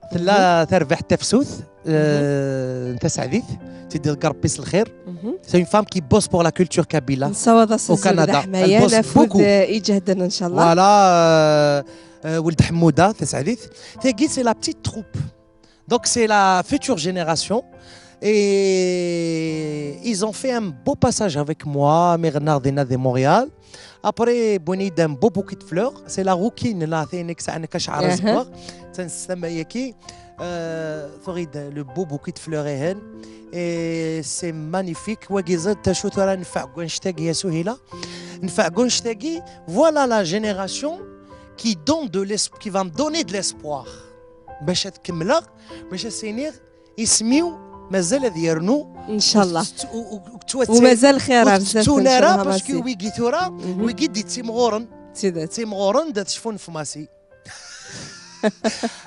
Tella terbeḥ tafsut, euh, taseɛdit, tiddi deg Rebbi s lxir. Mhm. C'est une femme qui bosse pour la culture kabyle au Canada. Nessawaḍ-as azul d aḥmayan, afud, beaucoup, euh, iǧehden, inchallah. Voilà, euh, euh, Weld Ḥemmuda, taseɛdit. Tagi, c'est la petite troupe. Donc, c'est la future génération. Et ils ont fait un beau passage avec moi, mi ɣennaɣ dinna di Montréal. Après, wwin-iyi-d un beau bouquet de fleurs. C'est la rouquine, la, tin i yesɛan akka cɛer azeggaɣ. Aha. Tansa-yagi. Euh, tuɣ-d le beau bouquet de fleurs ihin. Et c'est magnifique. Wagi ẓid tacu tura nfeɛ deg wannect-agi, ya Suhila. Nfeɛ deg wannect-agi. Voilà la génération qui donne de l'esp- qui va me donner de l'espoir. Bac ad kemmleɣ, bac ad s-iniɣ isem-iw mazal ad yernu. Inchallah. Ur tettwattun ara, parce que wigi tura, wigi d-ittimɣuren. Ttimɣuren d ad cfun f Massi.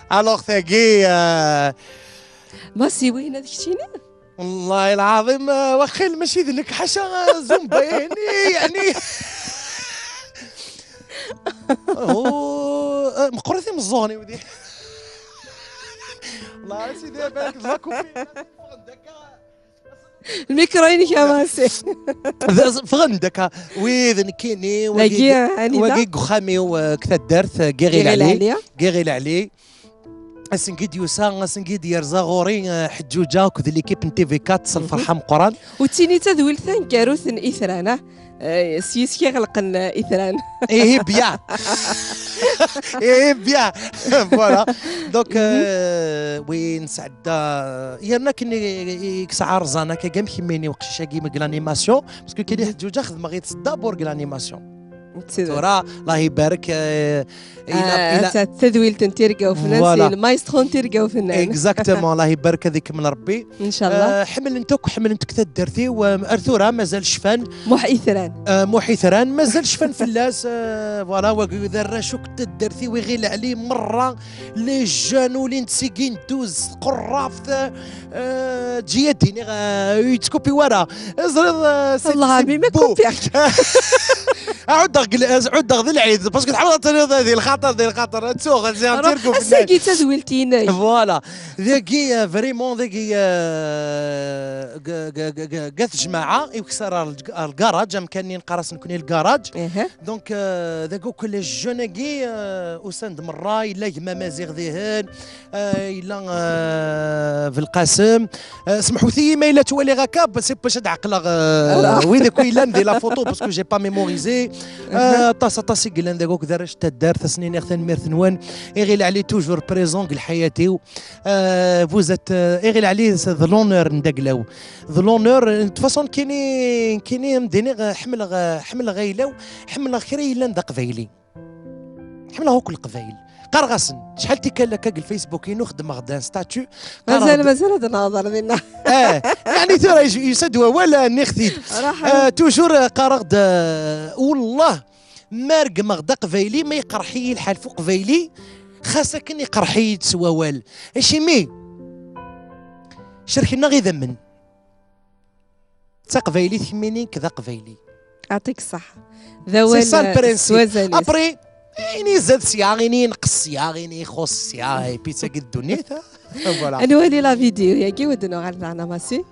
Alors, tagi, euh, Massi, win ad keččini? والله العظيم، آه، واخيل ماشي ذنك حاشا، آه، زومبا، يعني، يعني. هو، آه، مقرثي مزوني ودي. الله يا سيدي، بالك لا كوبي. الميكرو ينك يا ماسي. فغندك، ها. ويذ نكيني، وقي-، وقي قخامي وكتا الدرت، قيغي العلي. قيغي العلي. Asengi d-yusa, asengi d-yerza ɣur-i, eh, Ḥeǧǧuǧa akked l'équipe n T V quatre s lferḥ ameqqran. U d tini d tadwilt taneggarut n Itran, ah? Eh, s yis-k i ɣelqen, eh, Itran. Ihi bya. Ihi bya. Voilà. Donc, eh, wi nesɛedda, yerna akken i, i, i yesɛa rẓan akka, am kemmini uqcic-agi deg l'animation, parce que kili Ḥeǧǧuǧa xedmeɣ-it d'abord deg l'animation. Tura, Allah ibarek, eh, ila, ah, ila ta-, tadwilt n tirga ufennan, voilà. C'est le maestro n tirga ufennan. Exactement, Allah ibarek, ad ikemmel Rebbi. Inchallah. Eh, ḥemmlen-t akk, ḥemmlen-t deg taddart-iw, eh, ar tura mazal cfan. Muḥ Itran. Eh, Muḥ Itran, mazal cfan fell-as, eh, voilà, wagi d arrac akk n taddart-iw, iɣil ɛli merra, les jeunes, ulin-d seg Induz, Tqerrabt, eh, ǧi ad d-iniɣ, eh, ur yettkupi wara. Ẓriḍ, eh, c'est, Allah, c'est beau. Ɛuddeɣ gl-, ɛuddeɣ d lɛid, parce que tḥemmleḍ ad tiniḍ di lxaṭer, di lxaṭer, ad tuɣ, ad ziɣ tirguf. Ass-agi d tadwilt-inek. Voilà. Dagi, eh, vraiment, dagi, eh, g-, g-, g-, g-, gat jmaɛa, i uksar ar lg-, ar lgaraǧ, amkan-nni nqar-as nekni lgaraǧ. Donc, eh, dagi akk les jeunes-agi, eh, usan-d merra, yella gma Maziɣ dihin, eh, yella, eh, Belqasem. Eh, semḥut-iyi ma yella ttwaliɣ akka, c'est parce que ad ɛeqleɣ, eh, wid akk yellan di la photo, parce que j'ai pas mémorisé. Eh, aṭas, aṭas i yellan dagi akk d arrac n taddart, ad sen-iniɣ tanemmirt-nwen. Iɣil Ɛli toujours présent deg lḥayat-iw. Eh, vous êtes, eh, Iɣil Ɛli, c'est de l'honneur n daglaw. De l'honneur, de toute façon, kini, kini am d-iniɣ, eh, ḥemmleɣ, eh, ḥemmleɣ ayla-w, ḥemmleɣ kra yellan d aqbayli. Ḥemmleɣ akk Leqbayel. Qqareɣ-asen, acḥal tikkal akka deg Facebook-inu xeddmeɣ-d un statut. Mazal, mazal ad nehḍer dinna. Eh, yeɛni tura yej-, yusa-d wawal, eh, nniɣ-t-id. Eh, toujours, eh, qqareɣ-d, eh, wellah, ma regmeɣ-d aqbayli, ma iqerḥ-iyi lḥal f uqbayli, xas akken iqerḥ-iyi-d s wawal. Acimi? Cerken-aɣ idammen. D taqbaylit kemmini, nekk d aqbayli. Aɛṭik ṣṣeḥ. D awal, c'est ça le principe. Après, ini izad sya, ini inqes sya, ini ixuṣ sya, et puis d tagi d ddunit, ha? Voilà. Ad nwali la vidéo-yagi, u ad nuɣal daɣen a Massi.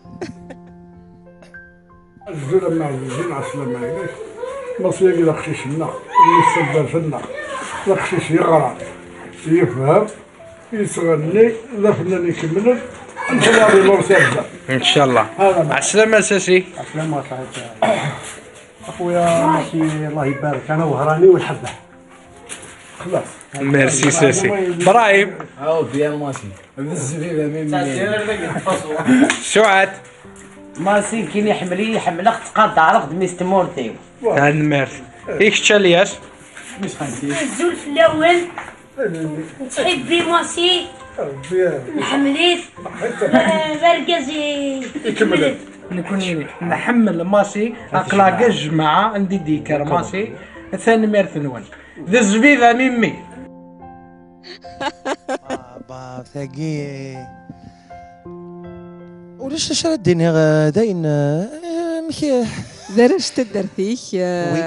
Azul a Mɛa Ɛzizin, ɛeslama-inek. Massi-agi d aqcic-nneɣ, mmi-s n taddart-nneɣ. D aqcic yeɣran, yefhem. Yettɣenni, d afennan ikemlen. Ncallah di lors. Ncallah. Ɛeslama a Sasi. Ɛeslama a Saɛid. Axuya Massi, Allah ibarek, ana Wehṛani u nḥebbeh. Xlas. Merci Sasi. Brahim. Aw, bien Massi. D zzbib a mimi. Suɛad. Massi, kini ḥemmel-iyi, ḥemmleɣ, ttqadareɣ-d mmi-s n tmurt-iw. Tanemmirt. I kečč a Lyas? Azul fell-awen. Nettḥibbi Massi. Nḥemmel-it. D argaz i-, ikemlen. Nekni nḥemmel Massi, aql-aɣ jmaɛa anda i d-yekker Massi. Tanemmirt-nwen. D zzbib a mimi. Ah, bah, tagi. Ulac acu ara d-iniɣ, eh, dayen, eh, amek, eh? D arrac n taddart-ik, eh, oui.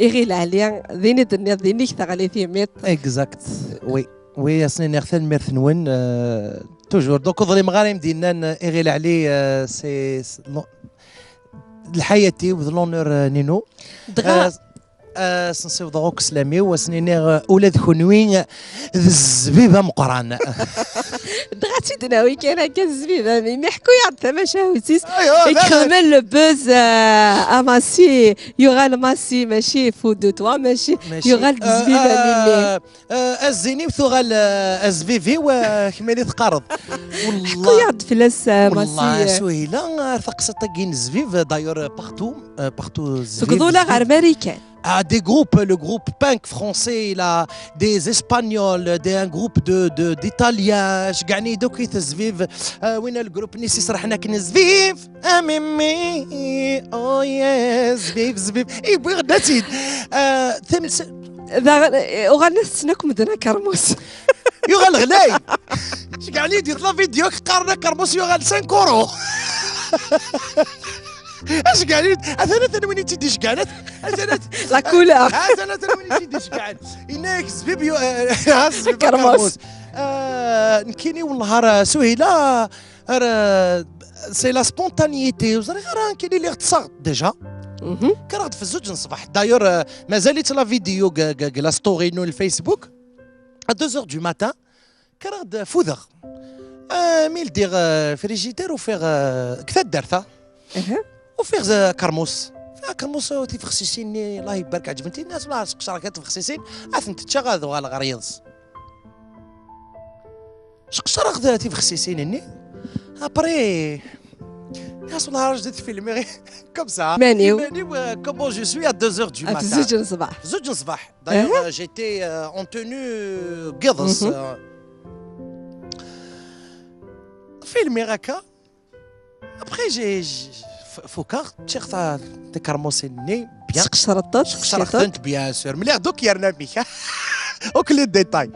Iɣil Ɛli, din i d-tenniḍ, din i k-teɣli timiṭ. Exact, oui. Oui, asen-iniɣ tanemmirt-nwen, eh, toujours. Donc, ur ḍlimeɣ ara i m-d-yennan, eh, Iɣil Ɛli, eh, c'est, c'est, non, d lḥayat-iw, d l'honneur, eh, ninu. Dɣa, eh, Ad sen-siwḍeɣ akk sslam-iw, ad sen-iniɣ, eh, ula d kunwi d zzbib ameqqran. Dɣa tt-id-nawi kan akka zzbib a Mimi, ḥku-yaɣ-d tamacahut-is. Aywa, i ixedmen le buzz, euh, a Massi, yuɣal Massi, mačči fou de toi, mačči, yuɣal d zzbib a Mimi. Azin-iw tuɣal, euh, azbib-iw, euh, kemmini teqqareḍ. Ḥku-yaɣ-d fell-as, euh, Massi. Wallah, Suhila, ar taqsiṭ-agi n zzbib, d'ailleurs, euh, partout, euh, partout zzbib. Seg Ḍula ɣer Marikan. Ah, des groupes, le groupe punk français, là, des Espagnols, des, un groupe de, de, d'Italiens, je gagne donc qui te zviv. Euh, oui, le groupe Nissi Srahnak Zviv. Ah, Mimi, oh yes, Zviv, Zviv. Et oui, that's it. Euh, thème, c'est- Daɣen, eh, uɣalen ad tetten akk medden akermus. Yuɣal ɣlay. Je gagne dit la vidéo, qqaren akermus yuɣal cinq euros. Acegɛen, atan atan win i tt-id-icegɛen, atan at- La couleur. Atan atan win i tt-id-icegɛen. Yenna-yak zbib yu- eh, ah, zbib akermus. Akermus. Ah, nekkini wellah ar Suhila, ar, c'est la spontanéité. Ur ẓriɣ ara nekkini lliɣ ṭṭseɣ déjà. Kkreɣ-d f zzuǧ n ṣṣbeḥ. D'ailleurs, euh, mazal-itt la vidéo g- g- g- la story n Facebook. À deux heures du matin, kkreɣ-d fudeɣ. Ah, mi ldiɣ, euh, frigidaire, ufiɣ, euh, deg taddart-a. Ufiɣ, euh, akermus. Akermus, euh, tifexsisin-nni, Allah ibarek, ɛeǧbent-iyi. Nniɣ-as, "Wellah, sqecreɣ kan tifexsisin, ad tent-ččeɣ, ad uɣaleɣ ɣer yiḍes." Sqecreɣ-d tifexsisin-nni. Après, nniɣ-as, "Wellah, rajdit filmiɣ comme ça." Iman-iw. Iman-iw, euh, comment je suis à deux heures du matin. F zzuǧ n ṣṣbeḥ. F zzuǧ n ṣṣbeḥ. D'ailleurs, euh, j'étais, euh, en tenue, euh, n yiḍes, euh. Filmiɣ akka. Après, j'ai, j'ai, f- fukeɣ, ččiɣ ta- tikermusin-nni, bien. Sqecreɣ-tent, sqecreɣ-tent, bien sûr. Mliɣ donc yerna mik. Akk les détails.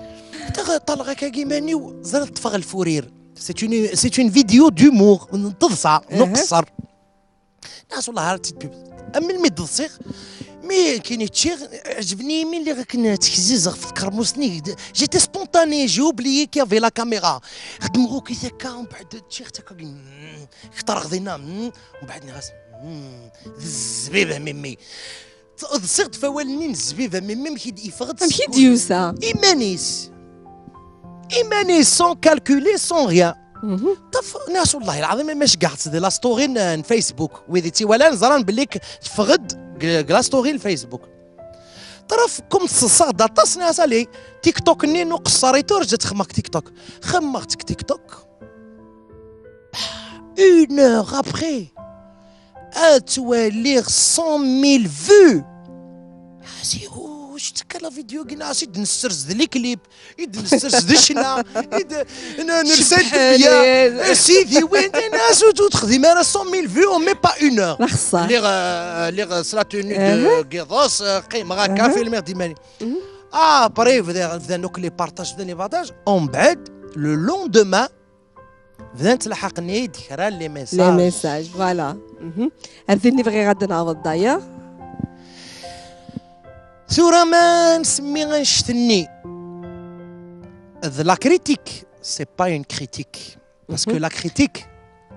Ṭṭaleɣ akka iman-iw, ẓriɣ ṭṭfeɣ lfurir. C'est une, c'est une vidéo d'humour, n teḍsa, n uqeṣṣer. Nniɣ-as, "Wellah, ar tt-id-, am melmi d-ḍsiɣ, mi kini ččiɣ, ɛejbni imi lliɣ akken ttkezzizeɣ ɣef tkermust-nni." J'étais spontané, j'ai oublié qu'il y avait la caméra. Xedmeɣ akk-it akka, mbeɛd ččiɣ-tt akka, mm, kṭreɣ dinna, mm, mbeɛd nniɣ-as, "Mm, d zzbib a Mimi." Ḍsiɣ-d f awal-nni n zzbib a Mimi, amek i d-, yeffeɣ-d. Amek i d-yusa? Iman-is. Iman-is, sans calculer, sans rien. Ṭaf, nniɣ-as, "Wellah lɛaḍim, ma ceggɛeɣ-tt di la story n, n Facebook." Wid i tt-iwalan ẓran belli k- teffeɣ-d g- g la story n Facebook. Ṭraf, kum tseṣṣaɣ-d aṭas, nniɣ-as, "Allez, TikTok-nni n uqeṣṣer i turǧa txemmeɣ TikTok." Xemmeɣ-tt TikTok. Une heure après, ad twaliɣ cent mille vues. Asi, oh, je te la vidéo, gina, asi, d-nessers d les clips. I d-nessers d ccna, i d- n- nersa-d tebya. A sidi, win, nas ur ur texdim ara cent mille vues, on met pas une heure. D axeṣṣar. Lliɣ, euh, lliɣ s la tenue de Guidos, euh, qqimeɣ akka, filmiɣ-d iman-iw. Ah, après, bdiɣ, bdan akk les partages, bdan les partages. Umbeɛd, le lendemain, bdan ttlaḥaqen-iyi-d kra n les messages. Les messages, voilà. Ar din i bɣiɣ ad d-naweḍ d'ailleurs. Tura ma nsemmi annect-nni d la critique, c'est pas une critique. Parce que la critique,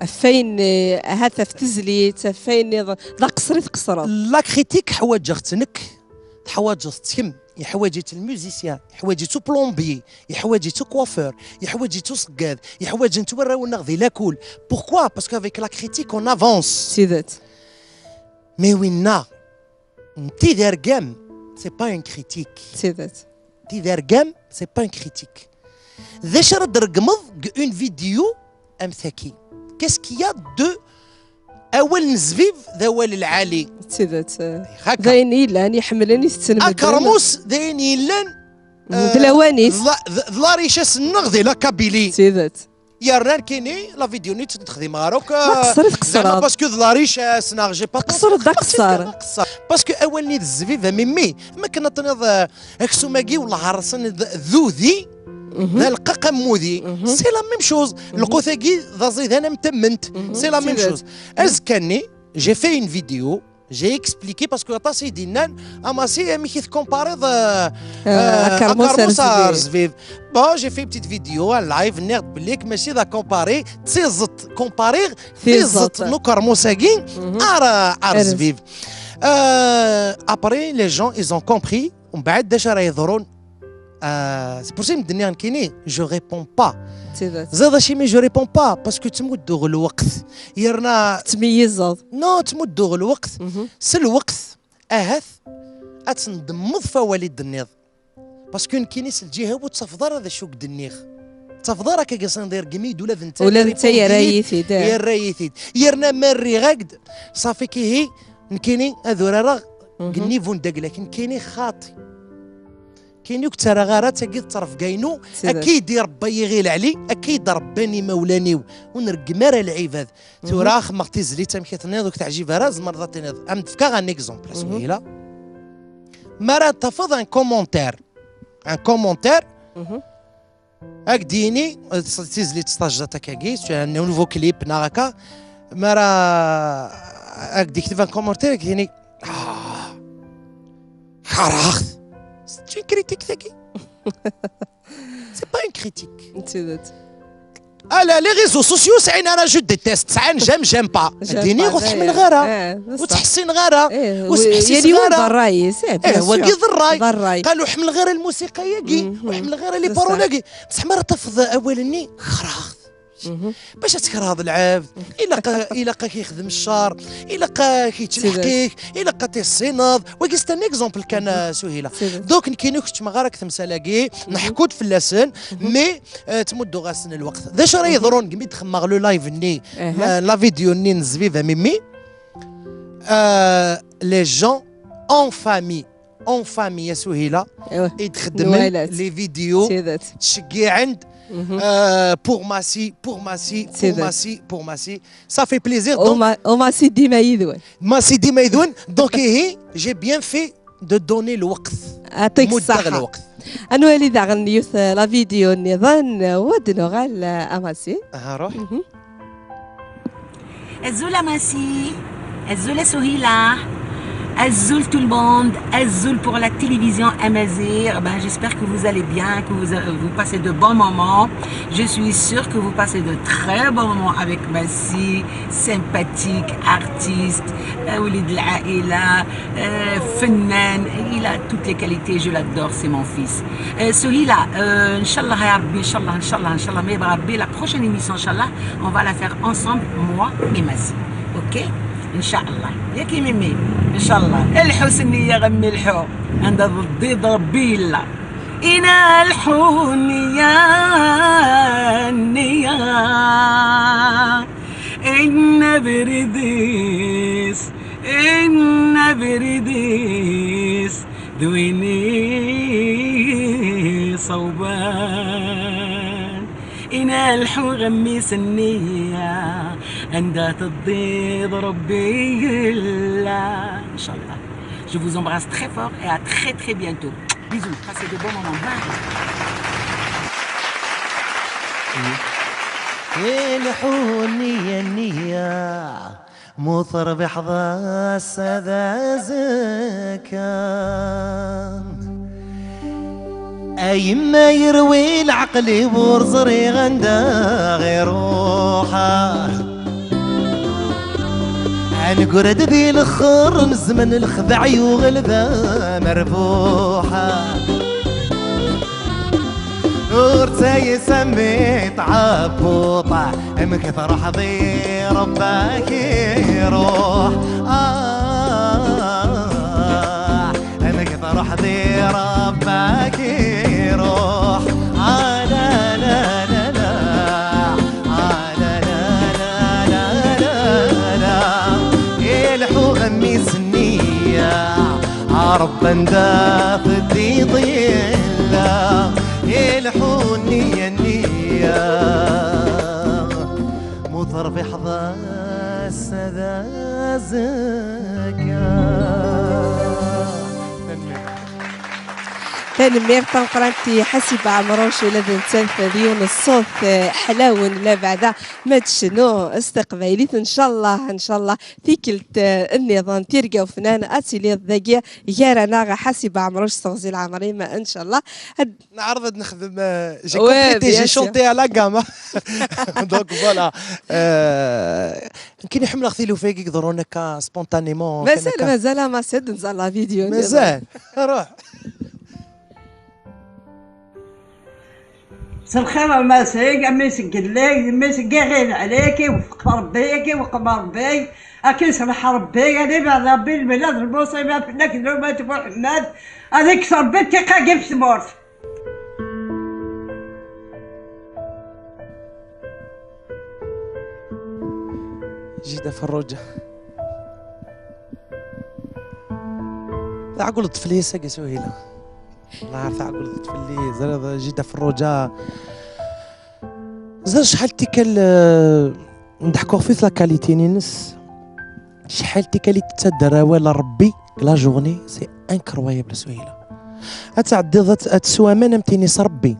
ɣef wayen, eh, ahat ɣef tezlit, ɣef wayen iḍ- d aqeṣṣer i tqeṣṣreḍ. La critique ḥwaǧeɣ-tt nekk, teḥwaǧeḍ-tt kemm, yeḥwaǧ-itt le musicien, yeḥwaǧ-itt le plombier, yeḥwaǧ-itt le coiffeur, yeḥwaǧ-itt uṣeggad, yeḥwaǧen-tt warraw-nneɣ di lakul. Pourquoi? Parce qu'avec la critique, on avance. D tidet. Mais winna, n tidergam, c'est pas une critique. D tidet. Tidergam, c'est pas une critique. D acu ara d-tregmeḍ deg une vidéo am tagi? Qu'est-ce qu'il y a de awal n zzbib d awal lɛali? D tidet. D ayen yellan, iḥemmlen, itetten medden. Akermus d ayen yellan, d lawan-is. D la richesse-nneɣ di la Kabylie. D tidet. Yerna nekkini, la vidéo-nni ur tt-id-xdimeɣ ara akk. D aqeṣṣer i tqeṣṣreḍ. Parce que d la richesse, neɣ j'ai pas. Tqeṣṣreḍ d aqeṣṣer. Parce que awal-nni d zzbib a Mimi, am akken ad tiniḍ, euh, aksum-agi, wellah ɣer-sen d, d udi, d aleqqaq am wudi. C'est la même chose. Lqut-agi d aẓidan am tamment. C'est la même chose. Azekka-nni, j'ai fait une vidéo. J'ai expliqué parce que aṭas i d-yennan, a Massi, amek i tkompariḍ, euh, euh, akermus ar zzbib. Bon, j'ai fait une petite vidéo, un live, nniɣ-d belli mačči d akompari, d tiẓeṭ, kompariɣ tiẓeṭ n ukermus-agi ar, ar zzbib. Euh, Après, les gens, ils ont compris. ومن بعد داش راه يضرون. آه، c'est pour ça مدني كيني، je réponds pas. زاد شي mais je réponds pas parce que تمدو الوقت. يرنا تميزض. Non، تمدو الوقت. سل الوقت اهث اتنضمض فوالي الدنيض. Parce que نكيني سل الجهه وتصفضر هذا شو قد النيخ. تصفضر كي قصندير قميد ولا ذنتا ولا ذنتا يا رايثي دا. يا رايثي. يرنا ماري غاكد. صافي كي هي نكيني اذور راه قني فون داك لكن كيني خاطي. كاين يوك ترى غارة تاكيد طرف كاينو. اكيد ربي يغيل علي، اكيد رباني مولانيو. ونرقم راه العباد. تورا خمختي زلي تمكيتني دوك تعجب راه زمرضتني. ام تفكا غان اكزومبل سهيله. ما راه تفض ان كومونتير. ان كومونتير. هاك ديني تيزلي تستاج تاكاكي نوفو كليب ناغاكا. ما راه هاك دي كتب ان كومونتير ديني. آه. كرهت. C'est une critique تاكي. C'est pas une critique. انت ذات. على les réseaux sociaux سعين انا je déteste سعين j'aime j'aime pas. ديني غتحمل غيره. وتحسن غيره. وسمحتي يا اليوم غيره. ضراي سي ايه هو كي ضراي. قالوا حمل غير الموسيقى ياكي وحمل غير لي بارول ياكي. بصح ما راه تفض اولني خراخ. باش تكره هذا العبد؟ الا قا الا قا كيخدم الشر، الا قا كيتلحقيك، الا قا تيسيناض. وكي c'est un exemple كان سهيله. دوك نكينو كنت ما غير كتمسالاكي نحكوت في اللسن. مي آه، تمدو غاسن الوقت. ذا شرا يضرون قمي تخمغ لو لايف ني. لا فيديو ني نزفيفا ميمي. آه، les gens en famille. En famille يا سهيله. ايوا. يتخدم لي فيديو. تشقي عند. آه، pour Massi, pour Massi, pour Massi, pour Massi. Ça fait plaisir. Donc, وما وما سي ديما يدوي. Massi ديما يدوي. Donc هي j'ai bien fait de donner الوقت. يعطيك الصحة. الوقت. انوالي داغن يوث لا فيديو نظن ود نغال اماسي. اها روح. Azul Amassi, Azul Souhila, Azul tout le monde, Azul pour la télévision Amazir. Ben, j'espère que vous allez bien, que vous, vous passez de bons moments. Je suis sûre que vous passez de très bons moments avec Massi, sympathique, artiste, euh, وليد العائلة, euh, فنان, il a toutes les qualités, je l'adore, c'est mon fils. Euh, Souhila, euh, Inch'Allah, يا ربي, Inch'Allah, Inch'Allah, Inch'Allah, mais يا ربي, la prochaine émission, Inch'Allah, on va la faire ensemble, moi et Massi. Ok ? Inch'Allah. ياكي ميمي؟ Inch'Allah. الحسن يا غمي الحو. عند الضيض ربي يلا. إنا الحونية النية. إن بريديس، إن بريديس، دويني صوبان. إنا الحو غميس النية، عندها تضيض ربي يلا. إن شاء الله. Je vous embrasse très fort et à très très bientôt. Bisous, passez de bons moments. Bye. الحونية النية مو تربح ضاس ذا زكا. أيما يروي العقل ورزري غندا غير روحه. نقرد ذي الخر من زمن الخدع يوغل ذا مربوحة. ورتاي سميت عبوطة. امك تروح ضي ربك يروح. آه، امك تروح ضي ربك يروح. آه، لا، لا، لا، لا. آه، لا، لا، لا، لا، لا، لا. يلحو غمي سنية. آه، ربنا دا في الدين ضيلا. يلحو النية النية. مو تربي حظا السذا زكا. Tanemmirt tameqqrant i Ḥasiba Ɛemruc, ula d nettat d yiwen n ṣṣut, eh, ḥlawen, la beɛda ma tcennu s teqbaylit. Ncallah, ncallah tikkelt, eh, nniḍen, tirga ufnan, ad tiliḍ dagi gar-aneɣ, Ḥasiba Ɛemruc s Teɣzi Lɛemṛ-im, ncallah. Ad Neɛreḍ ad nexdem, euh, j'ai Ouais, complété, bien j'ai sûr. Chanté à la gamme. Donc voilà. Euh, كي نحمل اختي لو فيك يقدرون هكا spontanément. مازال، كان هكا. مازال ما سد نزال la vidéo. مازال. روح. مساء الخير المسيك، أمي سجل لي، أمي سجل غير عليك، يوفق ربي، يوفق ربي. أكي صلح ربي، أنا بعد ربي البلاد المصيبة في النكد وما تبو حماد. هذيك صربت تيقا كيف سمورت. جدة فروجة. تعقل الطفلية ساقي سهيلة. الله يعرف تعقل الطفلية. زرد جدة فروجة. زاد شحال تيكال، آه، نضحكو في la qualité نينس. شحال تيكالي تتدرى ولا ربي la journée، c'est incroyable سهيلة. أتعدي ضت-، أتسوى من أمتيني صربي.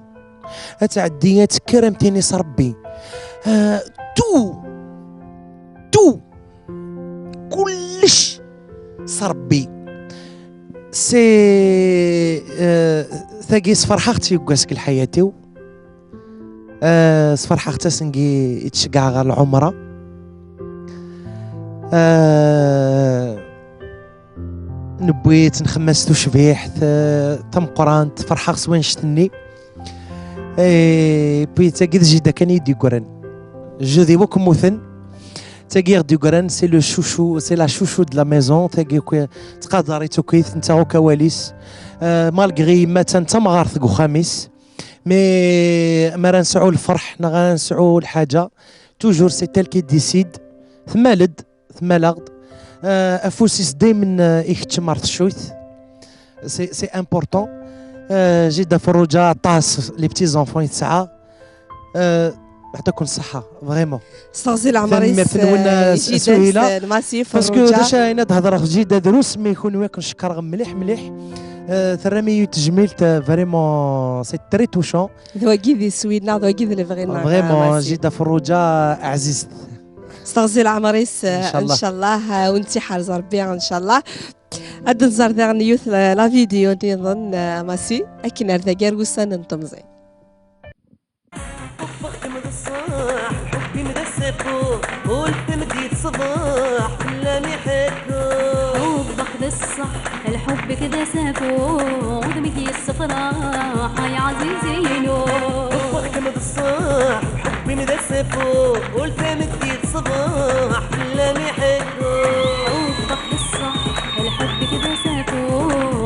أتعدي أتكر أمتيني صربي. آه، تو. تو. كلش صربي. سي، آه، ثاقي صفر حاختي يقاسك الحياتي. آه، صفر حاختي سنقي يتشقع غير العمرة. آه، نبويت نخمس تشبيح، ت-، تمقرانت، فرحة سوين شتني. إيه، بي تاقي جيدا كان يدي قرن. جودي وكموثن. تاقي يغدي قرن، c'est le chouchou، c'est la chouchou de la maison. تاقي كوي تقدري توكيت، نتا هو كواليس. آه، مالغري ما تنتمغار ثقو خامس. مي ما راه نسعو الفرح، نا غا نسعو الحاجة. Toujours c'est elle qui décide. ثمالد. ثمالاغد. آه، أفوسيس دايمًا، آه، يكتشم عرض الشويت. C'est، c'est important. آه، جدة فروجة عطاس les petits enfants يتسعى. آه، يعطيكم الصحة، vraiment. استغزي العمر تنميرت يس-، نون، آه، يجي سهيلة. داس، آه، الماسي باسكو فروجة. باش أنا تهضر في جدة دروس، مي يكون وياك نشكر مليح مليح. آه، ترمي تجميل، تا-، vraiment، c'est très touchant. ذوقي ذي سويدنا، ذوقي ذي لفغينا، vraiment، ماسي. جدة فروجة عزيزت. استغزي العمريس، إن شاء الله. إن شاء الله، آه، وانتي حارز ربي، إن شاء الله. أد نزار داغ نيوث لا، لا فيديو نيضن، آه، ماسي. أكن أردا جار وسان نطمزي. طبختم الصح، حبي مدى السفو، قلت مديت صباح، كلاني حكو. حبك بالصح، الحب كذا سافو، ودمك الصفراء، يا عزيزي نور. طبختم الصح، حبي مدى السفو، قلت مديت صباح، كلاني حكو. حبك بالصح، الحب كذا سافو،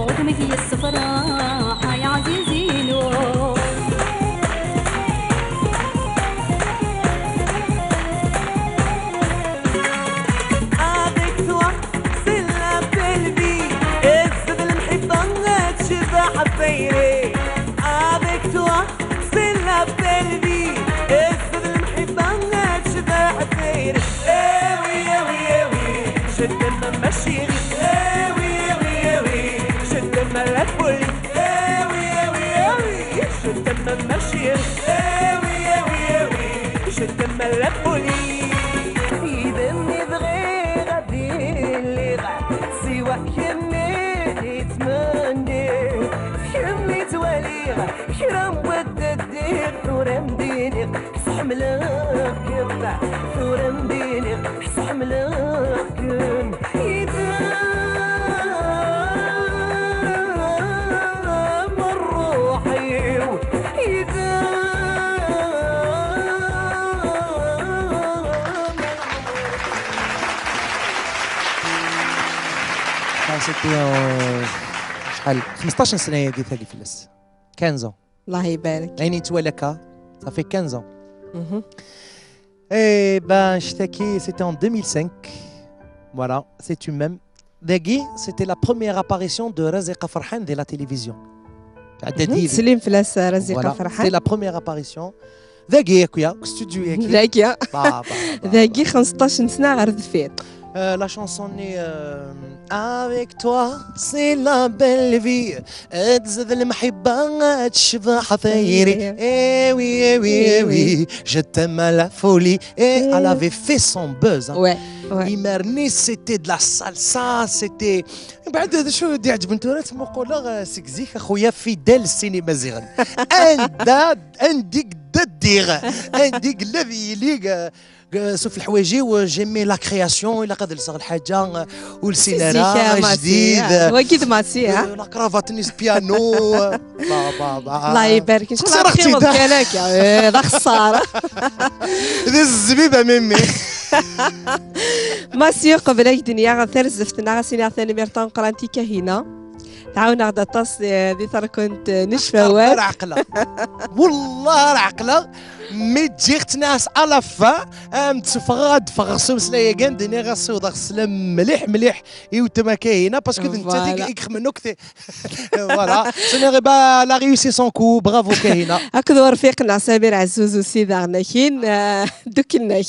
ودمك الصفراء، يا عزيزي نور. Avec toi, c'est la belle vie. الزد المحيطة تشبع الطيري. Avec toi, c'est la belle vie. الزد المحيطة تشبع الطيري. Eh oui, eh oui, eh oui. Je t'aime, ma chérie. Eh oui, eh oui, eh oui. Je t'aime à la folie. Eh oui, eh oui, eh oui. Je t'aime, ma chérie. Eh oui, eh oui, eh oui. Je t'aime à la folie. إذا نبغي غادي نليغ سوا كمي يتمني. كمي تواليغ كرا مودديغ ثورة مديني. صح ملاكم، ثورة مديني، صح ملاكم. يدام الروحي، يدام. C'était, euh, شحال؟ خمسطاش سنة يا قيت هاكي فلاس. quinze ans. الله يبارك. عيني توالكا، ça fait quinze ans. Mhm. Eh ben, شتاكي, c'était en deux mille cinq. Voilà, c'est tu même. داكي, c'était la première apparition de Raziqa Farhan de la télévision. تاع Mhm. ديفيد. سليم فلاس رزيقة Voilà, فرحان. C'était la première apparition. داكي ياكويا, studio ياكي. داكيا. با، با، با. داكي خمسطاش سنة غير دفيت. Euh, la chanson est euh, avec toi, c'est la belle vie. تزيد المحبة تشبح خيري. Eh oui, eh oui, eh oui. Je t'aime à la folie. Et elle avait fait son buzz, hein. Ouais, ouais. Imarni, c'était de la salsa, c'était. بعد هذا شو دي عجبني تورا تما قول له سكزيك اخويا في دال السينما زيغن. عندك دديغ عندك الذي يليق. سوف الحوايجي و j'aimais la création الا قد لصغ الحاجه. والسيناريو جديد. واكيد ماسي ها. La cravate نيس بيانو. با با با. الله يبارك ان شاء الله. خسرتي تخيمض ده. كلاك يا لا خساره. ذي الزبيبه ميمي. ماسي قبل الدنيا غا ثرزفتنا غا سينا ثاني ميرتون قرانتي كهينه. تعاون غدا تص دي تركنت نشفوات. عقله. والله راه عقله. مي تجي اختناس على فا ام تفغد فغسوس لا يقان ديني غسو داك السلام مليح مليح. يوتما كاينه باسكو انت Voilà. ديك يخمنوك تي. Voilà. سيني با لا ريوسي سون كو برافو كاينه. هكذا رفيقنا سمير عزوز وسيدة غناكين دوكناك.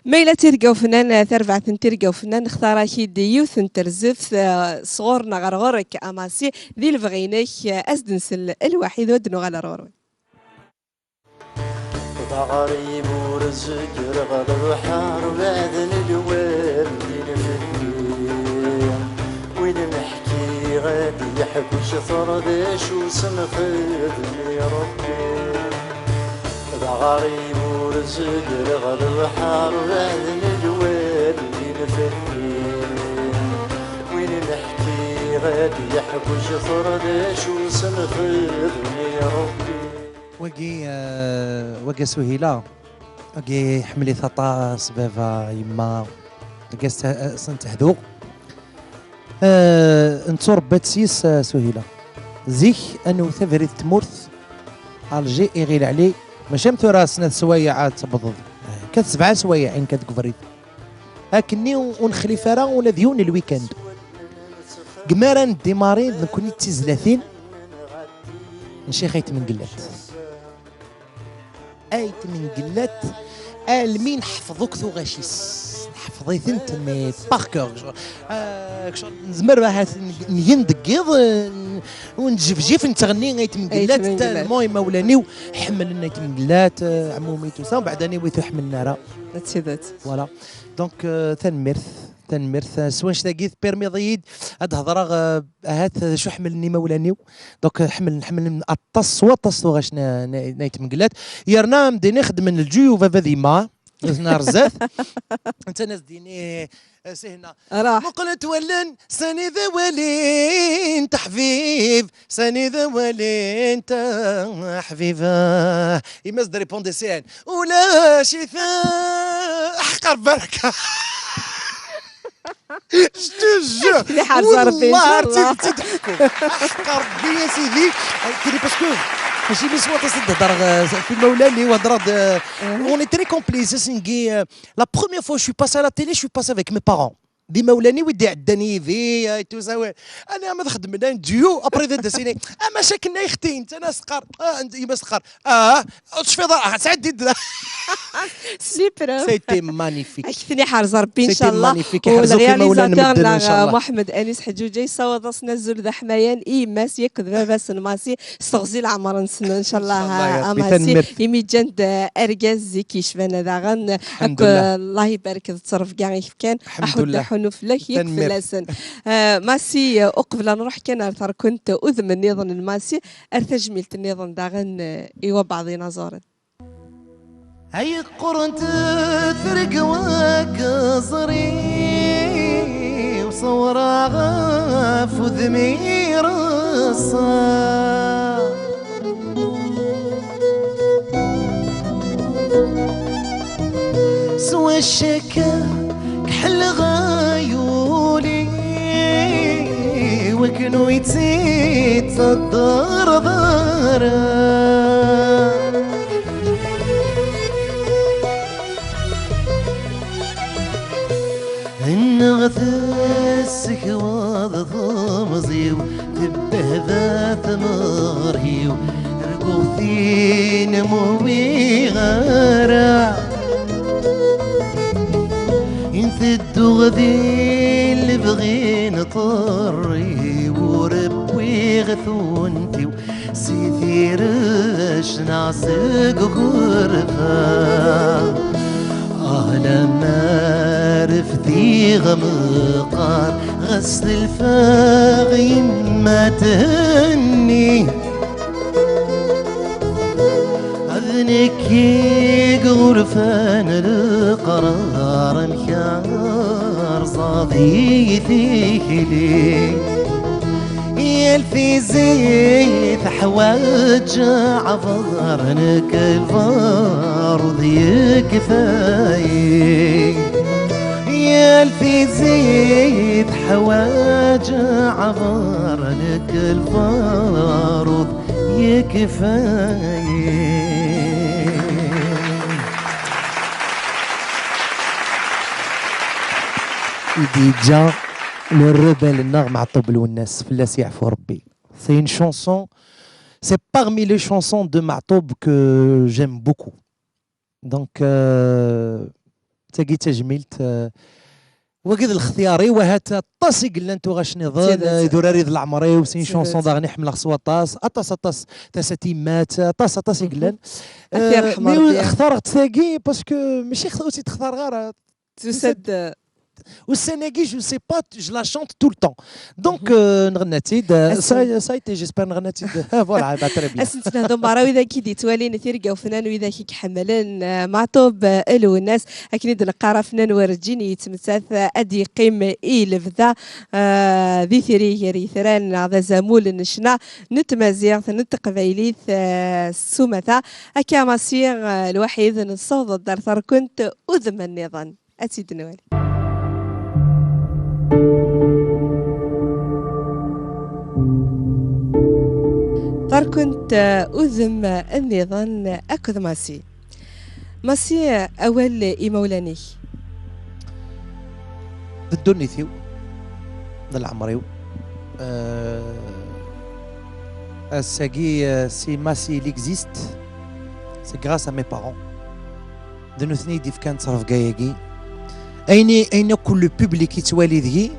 ما إلا تيرقا وفنان تربعة تيرقا وفنان اختار أكيد يوث ترزفت صغورنا غير غورك أماسي ذي البغينك أزدنسل الوحيد ودنو غالا رورون. D aɣrib ur zegreɣ lebḥer baɛden lwaldin fell-i. Win neḥkiɣ ad yeḥbec terdac usenxedem i Ṛebbi. D aɣrib ur zegreɣ lebḥer baɛden lwaldin fell-i. Win neḥkiɣ ad yeḥbec terdac usenxedem i Ṛebbi. Wagi, euh, wagi Suhila, wagi ḥemmlit aṭas baba yemma, wagi s-, sent hdu. Euh, netturebba-tt yes, euh, Suhila. Zik ad newwet abrid tmurt, Alger, Iɣil Ɛli, mačči am tura snat swayeɛ ad tebḍeḍ. Kat sebɛa swayeɛ in kat deg ubrid. Akkenni ur nexlif ara ula d yiwen lwikand. Gmara ndimari d nekkni d tizlatin n Ccix Ayt Mengellat. Ayt Mengellat, almi nḥefḍ akk tuɣac-is. Nḥefḍ-itent, mais par cœur. Ah, nezmer ahat ngen deg yiḍ, eh, ur nǧefjif nettɣenni Ayt Mengellat, Mengellat. Tellement imawlan-iw ḥemmlen Ayt Mengellat, eh, ɛmumi, tout ça, mbeɛd aniwi ur ḥemmlen ara. D tidet. Voilà. Donc, euh, tanemmirt, tanemmirt. Euh, s wanect-agi tpermiḍ-iyi-d ad hedreɣ, euh, ahat d acu ḥemmlen imawlan-iw. Donc, euh, ḥemmlen, ḥemmlen aṭas s waṭas tuɣac n, n, n Ayt Mengellat. Yerna amdin ixeddmen lǧuyub baba d yemma. Ur ten-rẓat. Netta nas dini, euh, sihna. راح. Muqlet wallen, sani d awali n teḥbib, sani d awali n teḥbib. Ah, yemma-s d répondre sihna. Ulac-it, aḥqer barka. Je te jure. اللي حار زربي إن شاء الله. Aḥqer bi ya sidi. Tili parce que ماشي من سوا تصد تهضر في المولاني وهضر. On est très complices. La première fois je suis passé à la télé, je suis passé avec mes parents. دي مولاني ودي عداني في توزاوي. انا ما تخدم لنا ديو ابري دي دسيني. اما شكلنا يختي انت انا سقر. اه انت يما سقر. اه. شفي ضرعها تعدي. سليبرا. C'était magnifique. اكثني حار زربي ان شاء الله. Magnifique. يحرزوك في مولانا والرياليزاتور مدنا ان شاء الله. محمد انيس حجوجه يصور داسنا زول ذا حمايان اي ماس ياك ذا باس الماسي استغزي العمر نسنا ان شاء الله. إن شاء الله يا ربي. اماسي تنمرت. يمي جند ارجاز زيكي شفانا داغن. الحمد لله. الله يبارك تصرف كاع كان. الحمد احد لله. حنوف لك تنمير. يكفلاسن. آه ماسي آه، اقبل نروح كان ارثر كنت اذمن نيضن الماسي ارثج ميلت نيضن داغن. آه، ايوا بعضينا زورن. هاي قرنت ترقوك زري وصورة غاف ذمير الصار. سوى الشكا كحل غيولي وكنو يتسيت الدردرة. النغت السكوى ضمزيو تبهذا ثمغريو رقوثين موي غرا. انت Tedduɣ di lebɣi n ṭerri-w, ur wwiɣ tunt-iw si tirect neɣ seg ugerfa. Ah, lemmer fdiɣ meqqar, ɣas telfa yemma thenni. D nekk i iɣurfan leqrar, amek ara rẓaɣ di tikli? Yal tizi teḥwaǧ aɛbar, nekk lbarud yekfayi. Yal tizi teḥwaǧ aɛbar, nekk lbarud yekfayi. I d-yeǧǧa le rebelle-nneɣ Meɛṭub Lwennas, fell-as yeɛfu Rebbi. C'est une chanson, c'est parmi les chansons de Meɛṭub que j'aime beaucoup. Donc, euh, tagi d tajmilt, euh, wagi d lextyar-iw, ahat aṭas i yellan tuɣac niḍen, euh, idurar-i d leɛmer-iw, c'est une chanson daɣen i ḥemmleɣ s waṭas, aṭas, aṭas, tasa timmat, aṭas, aṭas i yellan. Euh, mais xtareɣ-tt tagi parce que mačči ur tt-id-xtareɣ ara. Tusa-d. Ussan-agi, je sais pas, je la chante tout le temps. Donc, euh, nɣenna-tt-id, euh, ça, ça a été, j'espère, nɣenna-tt-id. Ah, voilà, eh ben, très bien. Ad sen-tt-nehdu merra wid-agi d-yettwalin tirga ufnan, wid-ak i iḥemmlen, euh, Meɛṭub, euh, Lwennas, akken i d-neqqar afnan werǧin yettmettat, euh, ad d-yeqqim i lebda, euh, di tiri gar yitran neɣ d azamul n ccna n tmaziɣt, n teqbaylit, euh, s umata. Akka Masi, euh, lwaḥid nessaweḍ-d ar terkent udem nniḍen. Ad tt-id-nwali. Ɣer-kent, uh, udem nniḍen akked Masi. Masi, awal imawlan-ik. D ddunit-iw, d leɛmer-iw. Euh, ass-agi, euh, si Masi il existe, c'est grâce à mes parents. D nutni i d-ifkan ttrebga-agi. Ayen i, ayen akk le public yettwali deg-i,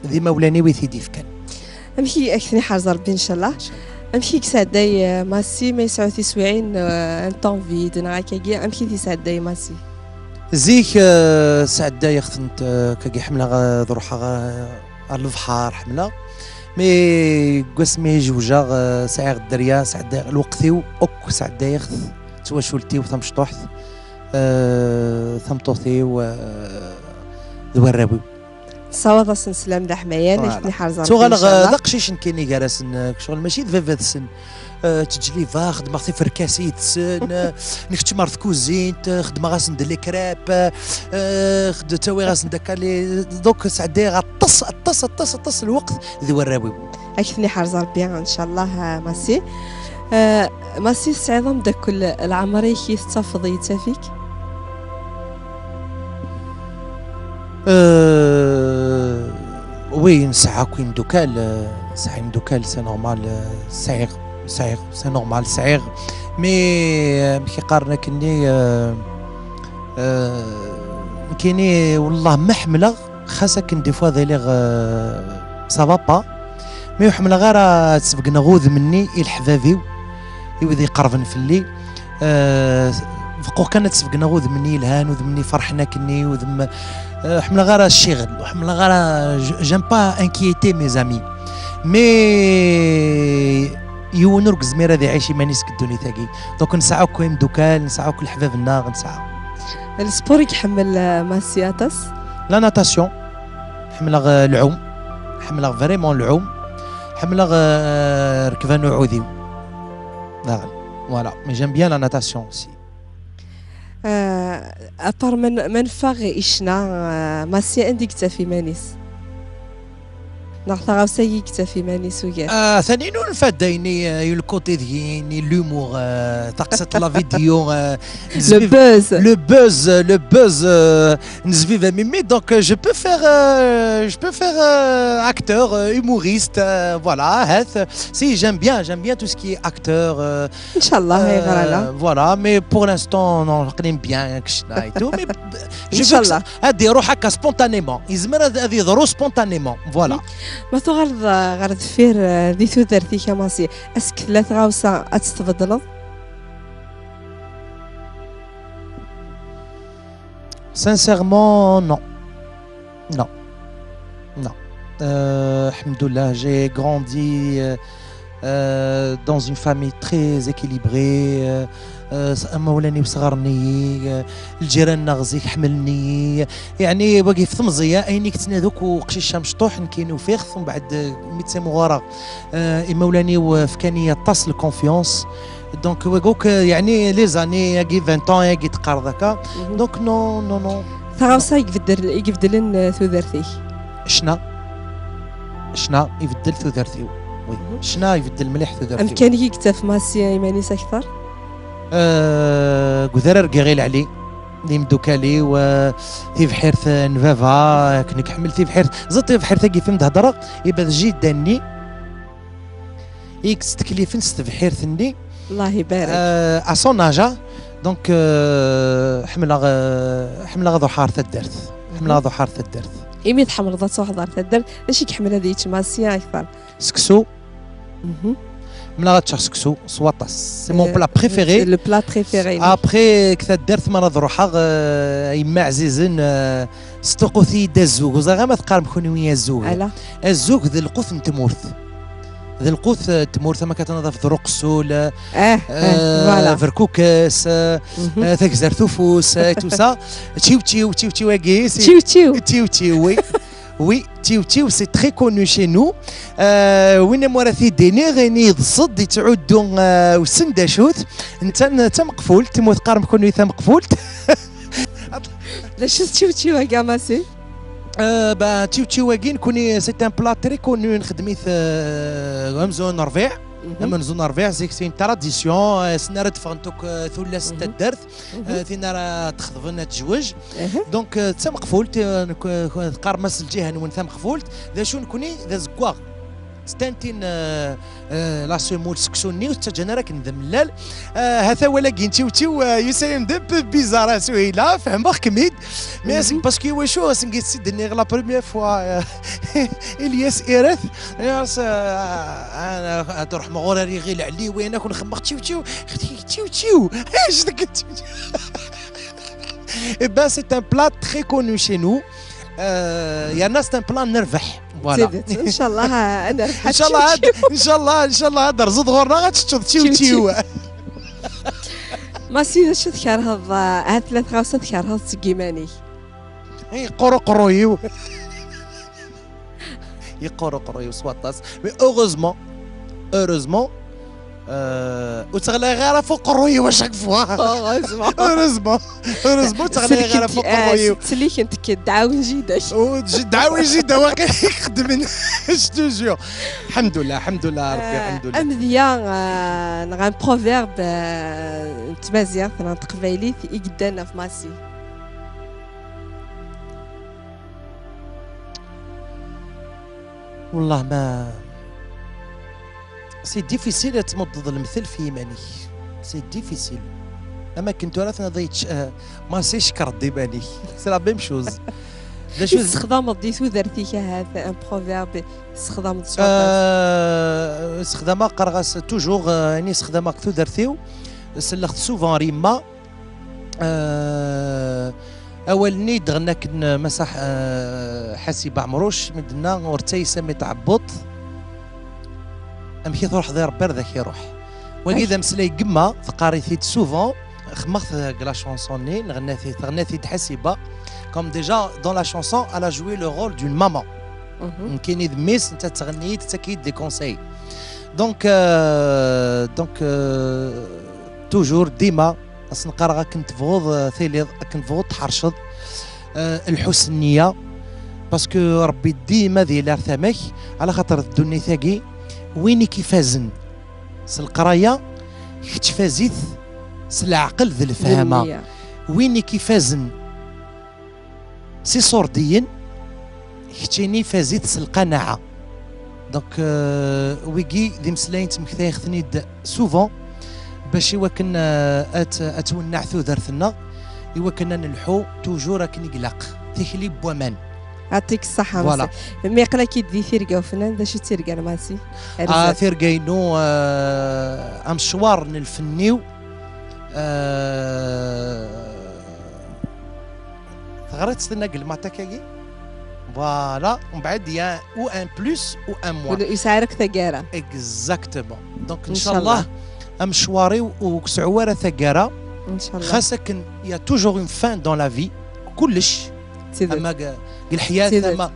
d imawlan-iw i t-id-ifkan. Amek i ak-ten-iḥerz Rebbi, ncallah? Ncallah. Amek i yesɛedday, euh, Masi ma yesɛu tiswiɛin, euh, un temps vide, neɣ akkagi, amek i t-yesɛedday Masi? Zik, euh, sɛeddayeɣ-tent, euh, akkagi ḥemmleɣ, euh, ad ruḥeɣ, euh, ar lebḥer, ḥemmleɣ. Mi deg wasmi i jewjeɣ, euh, sɛiɣ dderya, sɛeddayeɣ lweqt-iw akk, sɛeddayeɣ-t d twacult-iw tamecṭuḥt, euh, tameṭṭut-iw, euh, d warraw-iw. Tessawaḍ-asen sslam d aḥmayan, voilà. Ak-ten-iḥerz Rebbi, tuɣaleɣ, ncallah, d aqcic nekkini gar-asen, euh, ccɣel mačči d baba-tsen. Euh, ttejlibeɣ, xeddmeɣ tiferkas yid-sen, euh, nekcem ar tkuzint, euh, xeddmeɣ-asen-d les crêpes, euh, xed-, ttawiɣ-asen-d akka les, donc sɛeddayeɣ aṭas, aṭas, aṭas, aṭas n lweqt d warraw-iw. Ak-ten-iḥerz Rebbi, ncallah, a Masi. Euh, Masi, tesɛiḍ ameddakel leɛmer-ik i tettafeḍ yettaf-ik? Euh, oui, nesɛa akk imdukal, euh, nesɛa imdukal, c'est normal, euh, sɛiɣ, sɛiɣ, c'est normal, sɛiɣ. Mais, euh, amek i qqaren akkenni, euh, euh, nekkini, wallah, ma ḥemmleɣ, xas akken des fois ad iliɣ, euh, ça va pas, mais ur ḥemmleɣ ara ad sbeggneɣ udem-nni i leḥbab-iw, i wid iqerben fell-i. Euh, beqquɣ kan ad sbeggneɣ udem-nni yelhan, udem-nni ferḥen akkenni, udem, euh, ḥemmleɣ ara ccɣel, ur ḥemmleɣ ara, j-, j'aime pas inquiéter mes amis. Mais yiwen ur yezmir ad iɛic iman-is deg ddunit-agi. Donc nesɛa akk imdukal, nesɛa akk leḥbab-nneɣ, nesɛa. Lsport i iḥemmel, euh, Masi aṭas? La natation. Ḥemmleɣ, euh, lɛum. Ḥemmleɣ vraiment lɛum. Ḥemmleɣ, euh, rrekba n uɛudiw. Daɣen. Voilà. Mais j'aime bien la natation aussi. Euh, à part ma n-, ma neffeɣ i ccna, euh, Masi anda i yettaf iman-is? Neɣ taɣawsa i yettaf iman-is ugar? Ah, tani n unfadayni, euh, le côté degini, l'humour, euh, taqsiṭ la vidéo, euh, Le buzz. Le buzz, le buzz, euh, nezviv a mimi, donc euh, je peux faire, euh, je peux faire euh, acteur, euh, humoriste, euh, voilà, hein, si j'aime bien, j'aime bien tout ce qui est acteur, euh, Inchallah, euh, yeɣra la. Voilà, mais pour l'instant, non, je connais bien, hein, que je et tout, mais je veux que Inchallah. Ça, ad iruḥ akka spontanément, yezmer ad ad yeḍru spontanément, voilà. Ma tuɣaleḍ, euh, ɣer deffir, euh, di tudert-ik a Massi, est-ce que tella tɣawsa ad tt-tbeddleḍ? Sincèrement, non. Non. Non. Euh, alhamdoulilah, j'ai grandi euh, euh, dans une famille très équilibrée. Euh, euh, s- amawlan-iw sɣerni, euh, lǧiran-nneɣ zik ḥemmlen-iyi. يعني واقي في تمزية أين كتنادوك وقشيشة مشطوح نكين وفيخ ومن بعد ميتسي مغورا. آه، imawlan-iw فكاني aṭas la confiance. Donc واقوك يعني les années ياقي vingt ans ياقي تقارض هكا. Donc non, non, non. Taɣawsa i ibeddel- i ibeddlen, euh, tudert-ik? Ccna. Ccna ibeddel tudert-iw. Oui. Ccna ibeddel mliḥ tudert-iw. Amkan i yettaf Massi iman-is akter? Euh, deg udrar n Yiɣil Ɛli, d imdukal-iw, euh, tibḥirt n baba, akken i iḥemmel tibḥirt. Ẓid tibḥirt-agi fi m-d-hedreɣ, iba d jidda-nni i yesteklifen s tebḥirt-nni. Allah ibarek. Euh, à son âge, donc, euh, ḥemmleɣ, euh, ḥemmleɣ ad ruḥeɣ ɣer taddart. Ḥemmleɣ ad ruḥeɣ ɣer taddart. Imi tḥemmleḍ ad truḥeḍ ɣer taddart, acu i iḥemmel ad yečč Massi akter? Seksu. Mhm. Ḥemmleɣ ad ččeɣ seksu s waṭas. C'est mon Euh, plat préféré. Le plat préféré. Après, deg taddart, mi ara ad ruḥeɣ, euh, yemma ɛzizen, euh, tesṭuqut-iyi-d azzug. Ur ẓriɣ ma teqqarem kunwi azzug. Ala. Azzug d lqut n tmurt. D lqut, euh, n tmurt, ama ka tnaḍ ɣef Dru Qessul, euh, Eh, eh, euh, voilà. Berkukes, euh, Mhm. euh, Tagzert Ufus, euh, tout ça. Tiwtiw, tiwtiw-agi, c'est Tiwtiw. Tiwtiw, oui. Oui, tiwtiw, c'est très connu chez nous. Euh, win am ara t-id-iniɣ, ini yeḍṣed, yettɛuddu, euh, ussen d acu-t. Netta n- d tameqfult, tmurt qqarem kunwi tameqfult. D acu d tiwtiw-agi a Massi? Euh, ben, tiwtiw-agi, nekkni, c'est un plat très connu, nxeddem-it, euh, amzun n rbiɛ. Amenzu n rbiɛ, c'est c'est une tradition, euh, ass-nni ara d-ffɣent akk, euh, tullas n taddart, euh, tin ara txeḍben ad tejwej. Donc, euh, d tameqfult, euh, nek- euh, teqqarem-as lǧiha-nwen tameqfult, d acu nekkni d azeggaɣ. Stentin, euh, euh, la semoule seksu-nni, ur ttaǧǧan ara akken d amellal. Euh, hata wala gin tiwtiw, euh, yusa-yam-d un peu bizarre a Suhila, fehmeɣ-kem-id. Mais c'est parce que iwacu, ass-ngi tt-id-nniɣ la première fois, euh, Ilyas Irat, Ilyas, euh, أنا تروح مغور ريغي العلي وينك ونخمق تشيو تشيو، تشيو تشيو. ايش ذاك تشيو تشيو؟ Eh ben, c'est un plat très connu chez nous. Euh, يا ناس، c'est un plat نربح. Voilà. Tidet, inchallah, ad nerbeḥ. ان شاء الله هاد، ان شاء الله، ان شاء الله هاد رزق غورنا غتشوف تشيو تشيو. Massi, d acu tkerheḍ, ah, ha tlata tɣawsa tkerheḍ seg yiman-ik? يقرو قرويو. يقرو قرويو سواطاس. Mais heureusement, heureusement, euh, ur ttɣalayeɣ ara f uqerruy-iw à chaque fois. Heureusement. Heureusement, heureusement, ur ttɣalayeɣ ara f uqerruy-iw. Ttlikent-k dɛawen jida-k. Dɛawen jida waqil ixeddmen. Je te jure. الحمد لله، الحمد لله ربي، الحمد لله. Amedya, ah, neɣ un proverbe, ah, n tmaziɣt neɣ n teqbaylit i yeddan ɣef Massi? والله ما، c'est difficile ad tmuddeḍ lemtel f yiman-ik. C'est difficile. Ama akken tura tnaḍ yečč, euh, Massi, cekreḍ iman-ik. C'est la même chose. D acu Tessexdameḍ di tudert-ik ahat un proverbe tessexdameḍ s waṭas? Euh, ssexdameɣ, qqareɣ-as toujours, euh, ini ssexdameɣ deg tudert-iw. Selleɣ-t souvent ar yemma. Euh, awal-nni d-ɣenna akken Masaḥ, euh, Ḥasiba Ɛemruc, mi d-tenna ur ttayes mi tɛebbuḍ, amek i truḥeḍ i Rebbi ar d ak-iruḥ. Wagi d ameslay n yemma, teqqar-it-id souvent, xemmeɣ-t deg la chanson-nni, nɣenna-t-id, teɣna-t-id Ḥasiba. Comme déjà dans la chanson, elle a joué le rôle d'une maman. Nekkini d mmi-s, netta tettɣenni-yi-d, tettak-iyi-d des conseils. Donc, euh, donc, euh, toujours, dima, as-nqqareɣ akken tebɣuḍ, euh, tiliḍ, akken tebɣuḍ tḥerceḍ, euh, lḥusn nniya. Parce que Ṛebbi dima di l'artama-k, ala xaṭer ddunit-agi, win i k-ifazen s leqraya, kečč faz-it s leɛqel d lefhama. Win i k-ifazen s iṣurdiyen, keččini faz-it s lqanaɛa. Donc, euh, wigi d imeslayen ttmektayeɣ-ten-id souvent, bac i wakken, euh, ad, ad twenneɛ tudert-nneɣ, i wakken ad nelḥu toujours akken i ilaq, tikli n waman. Yeɛṭik ṣṣeḥḥa. Voilà. Massa. Mi aql-ak-id di tirga ufennan, d acu d tirga n Massi? Ah, tirga-inu, euh, amecwar n lfenn-iw, euh, Teɣriḍ-tt tinna deg lmatak-agi? Voilà, mbeɛd ya ou un plus ou un moins. Yesɛa akk taggara. Exactement. Donc, ncallah, amecwar-iw ur yesɛu ara taggara. Ncallah. Xas akken, y a toujours une fin dans la vie. Kullec. Ama deg leḥyat, ama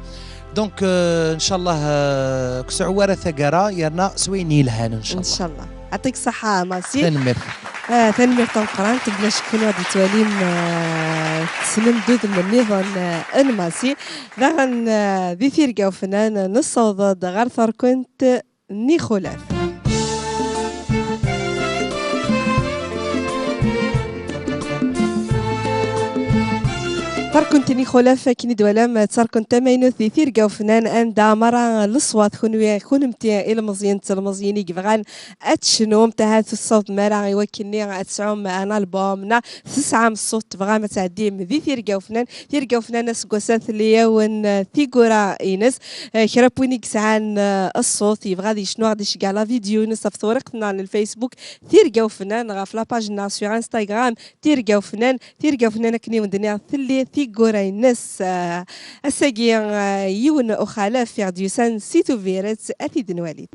Donc, euh, ncallah, euh, ur yesɛu ara taggara, yerna s wayen yelhan, ncallah. Ncallah. Yeɛṭik ṣṣeḥḥa, Massi. Tanemmirt. Ah, tanemmirt tameqqrant, bla ccek kunwi ad d-twalim, ah, tessnem-d udem nniḍen, ah, n Massi. Daɣen, ah, di tirga ufennan, nessaweḍ-d ɣer terkent n ixulaf. Terkent n ixulaf, akken i d-twalam, d terkent tamaynut di tirga ufennan, anda merra leṣwat, kunwi, kunemti, ilmeẓyen d telmeẓyin i yebɣan ad tecnumt, ahat ur tessawḍem ara i wakken-nni ad tesɛum un album, neɣ tesɛam ṣṣut tebɣam ad tɛeddim di tirga ufennan. Tirga ufennan aseggas-a tella-yawen, eh, tiggura-ines. Eh, kra n win i yesɛan, eh, ṣṣut yebɣa ad yecnu, ad iceggeɛ la vidéo-ines ɣef tewriqt-nneɣ n Facebook, Tirga ufennan, ɣef la page-nneɣ sur Instagram, Tirga ufennan. Tirga ufennan, akken i wen-d-nniɣ, tella tiggura-ines. Eh, ass-agi, eh, yiwen uxalaf i ɣ-d-yusan si Tubiret, ad t-id-nwali.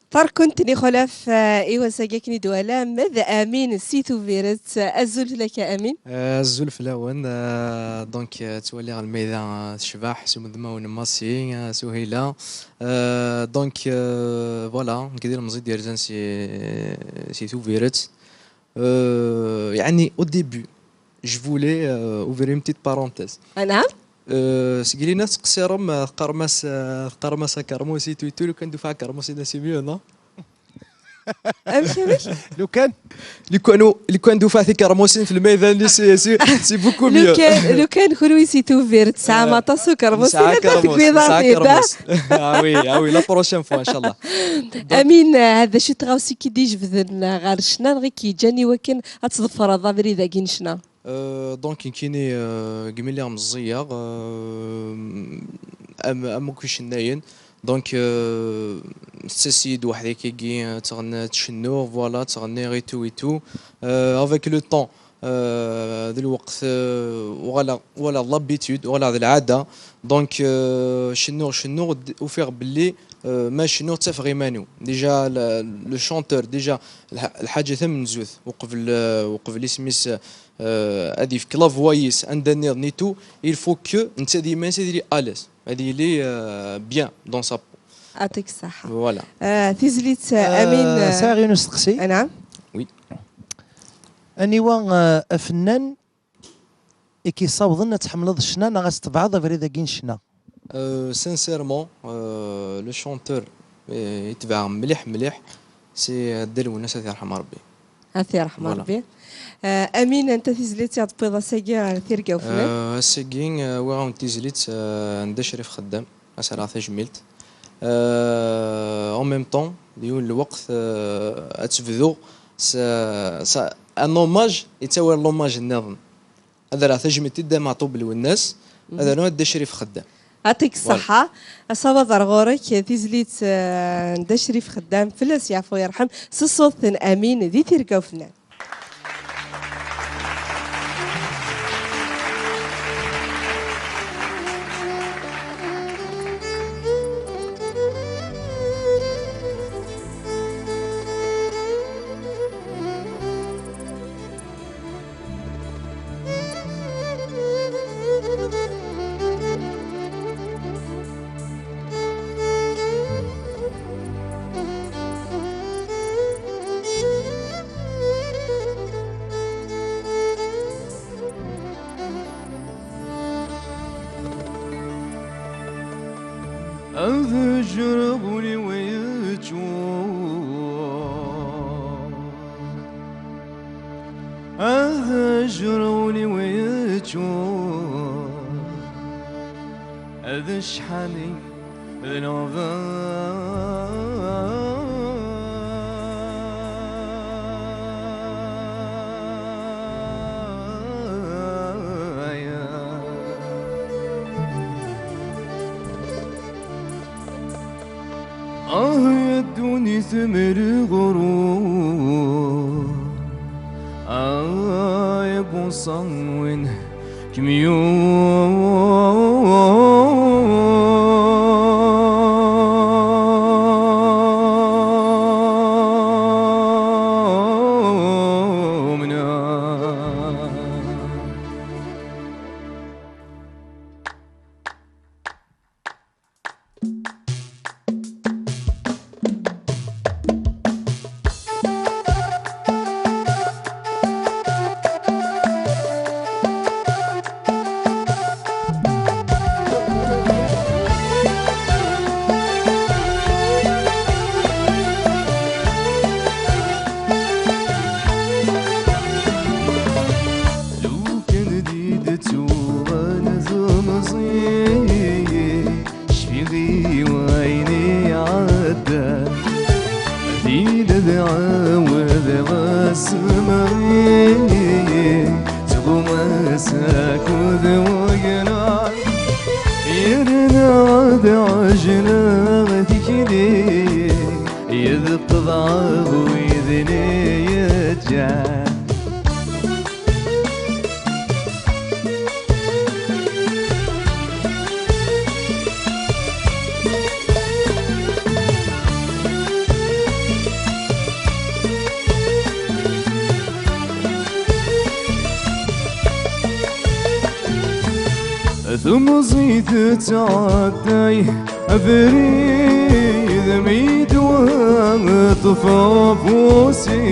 Terkent n ixulaf, eh, i wass-agi akken i d-twalam d Amin si Tubiret. Azul fell-ak a Amin. Eh, azul fell-awen. Eh, donc, eh, ttwaliɣ lmeyda, eh, tecbeḥ s udmawen n Massi, eh, Suhila. Euh, donc, euh, voilà, nekk d ilemẓi d-yerzan si, si Tubiret. Euh, يعني, au début, je voulais, euh, ouvrir une petite parenthèse. Anɛam? Euh, seg lina tettqeṣṣirem, euh, teqqarem-as, euh, teqqarem-as akermus et tout et tout, lukan d-tufa akermus-ina, c'est mieux, non? Amek, amek? Lukan, lukan, lukan d-tufa tikermusin f lmeydan-nni, c'est, c'est, c'est beaucoup mieux. Lukan, lukan kunwi si Tubiret tesɛam aṭas ukermus, nesɛa akermus, nesɛa akermus. Ah oui, ah oui, la prochaine fois, ncallah. Amin, eh, d acu n tɣawsa i k-id-ijebden, eh, ɣer ccna, neɣ i k-yeǧǧan i wakken ad tḍefreḍ abrid-agi n ccna? Euh, donc, nekkini, euh, deg mi lliɣ meẓẓiyeɣ, euh, am, am akk icennayen. Donc, euh, tettas-iyi-d weḥd-i akkagi, euh, ttɣenn-, ttcennuɣ, voilà, ttɣenniɣ et tout et tout. Euh, avec le temps, euh, d lweqt, euh, uɣaleɣ, uɣaleɣ d l'habitude, uɣaleɣ d lɛada. Donc, euh, cennuɣ, cennuɣ, d-, ufiɣ belli, euh, ma cennuɣ ttafeɣ iman-iw. Déjà, le, le chanteur, déjà, lḥa-, lḥaǧa tamenzut, uqbel, euh, uqbel isem-is, euh, ad yefk la voix-is anda nniḍen et tout, il faut que netta d yiman-is ad yili à l'aise, ad yili, euh, bien dans sa peau. Yeɛṭik ṣṣeḥḥa. Voilà. Euh, tizlit, euh, Amin, euh, sɛiɣ yiwen usteqsi. Anɛam? Oui. Aniwa, euh, afennan i k-yessawḍen ad tḥemmleḍ ccna neɣ ad s-tebɛeḍ abrid-agi n ccna? Euh, sincèrement, euh, le chanteur, euh, i tebɛeɣ mliḥ, mliḥ, c'est, euh, Dda Lwennas, ad t-yerḥem Rebbi. Ad t-yerḥem Rebbi. Voilà. Euh, Amin, anta tizlit i ɣ-d-tewwiḍ ass-agi ɣer tirga ufennan? Euh, ass-agi, euh, wwiɣ-awen-d tizlit, euh, n Dda Crif Xeddam, ad s-rreɣ tajmilt. Euh, en même temps, di yiwen n lweqt, euh, ad tebdu s, s un hommage, yettawi l'hommage nniḍen. Ad rreɣ tajmilt i Dda Meɛṭub Lwennas, ad rnuɣ Dda Crif Xeddam. Yeɛṭik ṣṣeḥḥa. Voilà. Asawaḍ ar ɣur-k, tizlit, eh, n Dda Crif Xeddam, fell-as yeɛfu yerḥem, s ṣṣut n Amin di tirga ufennan. Ad jreɣ ul-iw yeččur, ad jreɣ ul-iw yeččur, ad cḥani d leɣba. Ah ya ddunit mreɣru, ay buṣan win kemyumna. Lukan d-id-tuɣal temẓi, cfiɣ i wayen iɛeddan. Dina d ɛawed ɣas mɣi, tɣumas akked weglan. Yerna ad ɛejleɣ tikli, yedqeḍ widen i yeǧǧan. Temẓi tettɛedday abrid mi d-teṭṭef afus-is.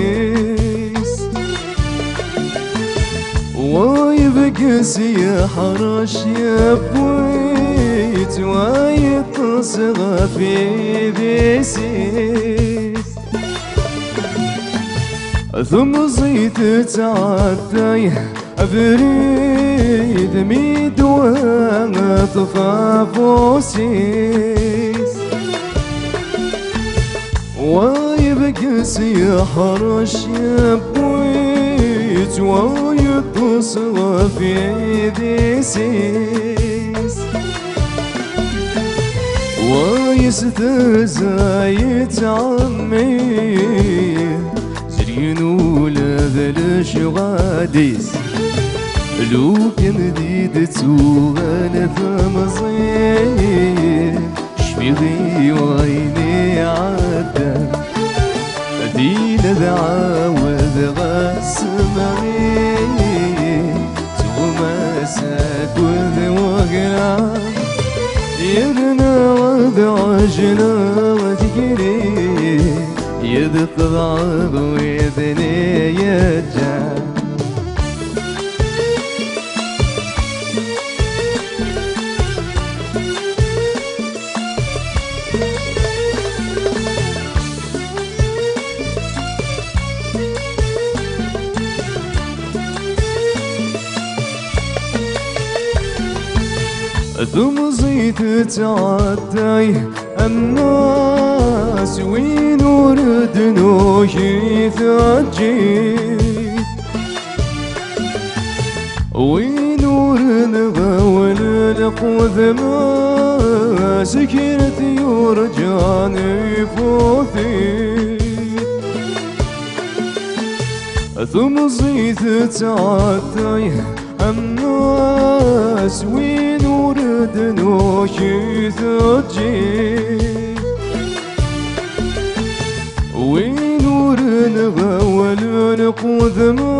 Wa ibges yeḥrec, yewwi-tt, wa yeṭṭes ɣef yidis-is. Temẓi tettɛedday abrid mi d-teṭṭef afus-is. Wa ibges yeḥrec, yewwi-tt, wa yeṭṭes ɣef yidis-is. Wa yestehza, yettɛemmir, zelgen ula d lecɣal-is. Lukan d-id-tuɣal temẓi, cfiɣ i wayen iɛeddan. Dina d ɛawed ɣas mɣi, tuɣmas akked weglan. Yerna ad ɛejleɣ tikli, yedqeḍ widen i yeǧǧan. Temẓi tettɛedday, am ass win ur d-nuki teǧǧi. Win ur nɣawel lqudma, sekret yurǧan ifut-it. Temẓi tettɛedday, am ass win ur d-nuki teǧǧi. Win ur nɣawel lqudma,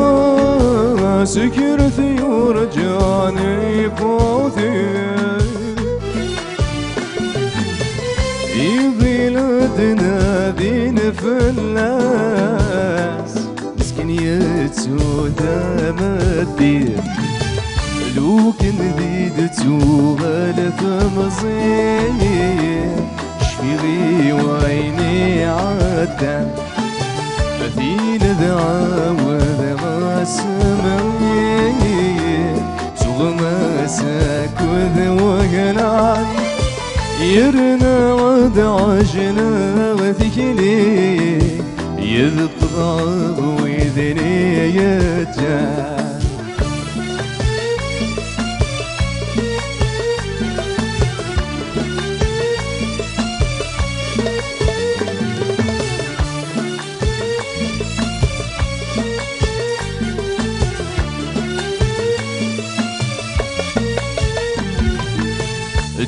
sekret yurǧan ifut-it. Iḍil ad nadin fell-as, meskin yettu tameddit. Lukan d-id-tuɣal temẓi, Tin d ɛawed ɣas mɣi, tuɣmas akked weglan, yerna d ɛejleɣ tikli, yedqeḍ widen i yeǧǧan.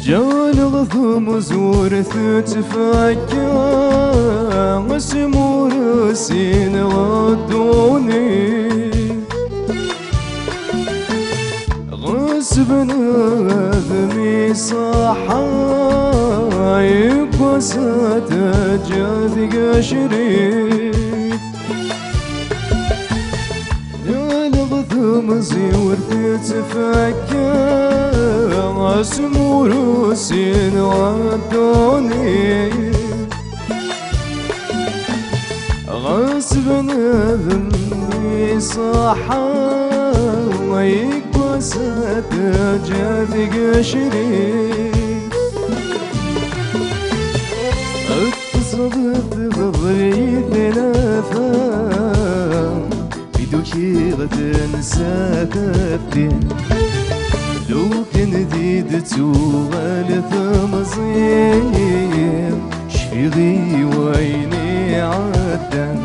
Ǧǧaleɣ tamezwurt tettfakka, asmur sin ɣer ddunit. Ɣas bnadem iṣaḥḥa, yewwas ad teǧǧa tgacrit. Ǧǧaleɣ tamezwurt tettfakka, asmur sin ɣer ddunit. Ɣas bnadem iṣaḥḥa, yewwas ad teǧǧa tgacrit. Ad teẓreḍ tbeḍri tnafa, i d-ukiɣ tensa taftin. Lukan di d-tuɣal temẓi, cfiɣ i wayen iɛeddan.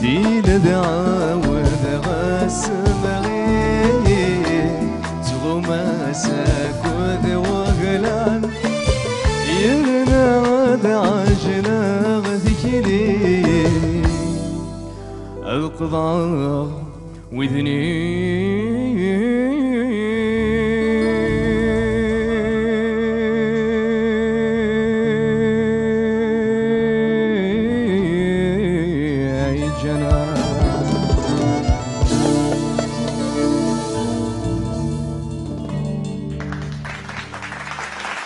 Di d ɛawed ɣas mɣi, tuɣmas akked weglan, yerna d ɛejleɣ tikli, ad qeḍɛeɣ widen i yeǧǧan.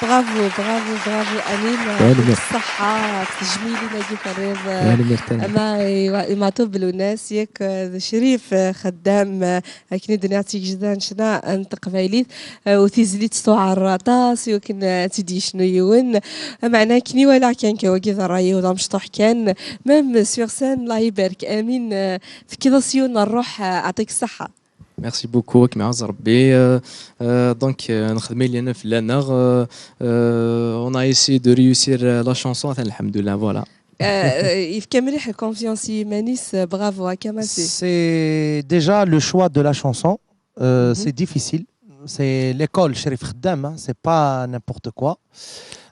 Bravo, bravo, bravo, Amine. Tanemmirt. Ṣṣeḥḥa, tejmilin-agi terriḍ. Tanemmirt, tanemmirt. Ama i, i Maɛtub Lwennas, yak, eh, d Crif, eh, Xeddam, eh, akken i d-nniɣ d tigejda n ccna n teqbaylit, eh, u tizlit tuɛer aṭas, i wakken, eh, ad tt-id-yecnu yiwen. Ameɛna akken i walaɣ kan, kan wagi d ṛṛay-iw, d amecṭuḥ kan. Même sur scène, Allah ibarek, Amine, eh, tefkiḍ-as yiwen n ṛṛuḥ, eh, aɛṭik ṣṣeḥḥa. Merci beaucoup, ad kem-iɛaẓ Rebbi. Euh, euh, donc, euh, nexdem ayen yellan fell-aneɣ. Euh, euh, on a essayé de réussir, euh, la chanson, atan, alḥemdulillah, voilà. Euh, euh, yefka mliḥ confiance i yiman-is, euh, bravo, à Kamasi. C'est déjà le choix de la chanson, euh, c'est difficile. C'est l'école Cherif Khaddam, hein, c'est pas n'importe quoi.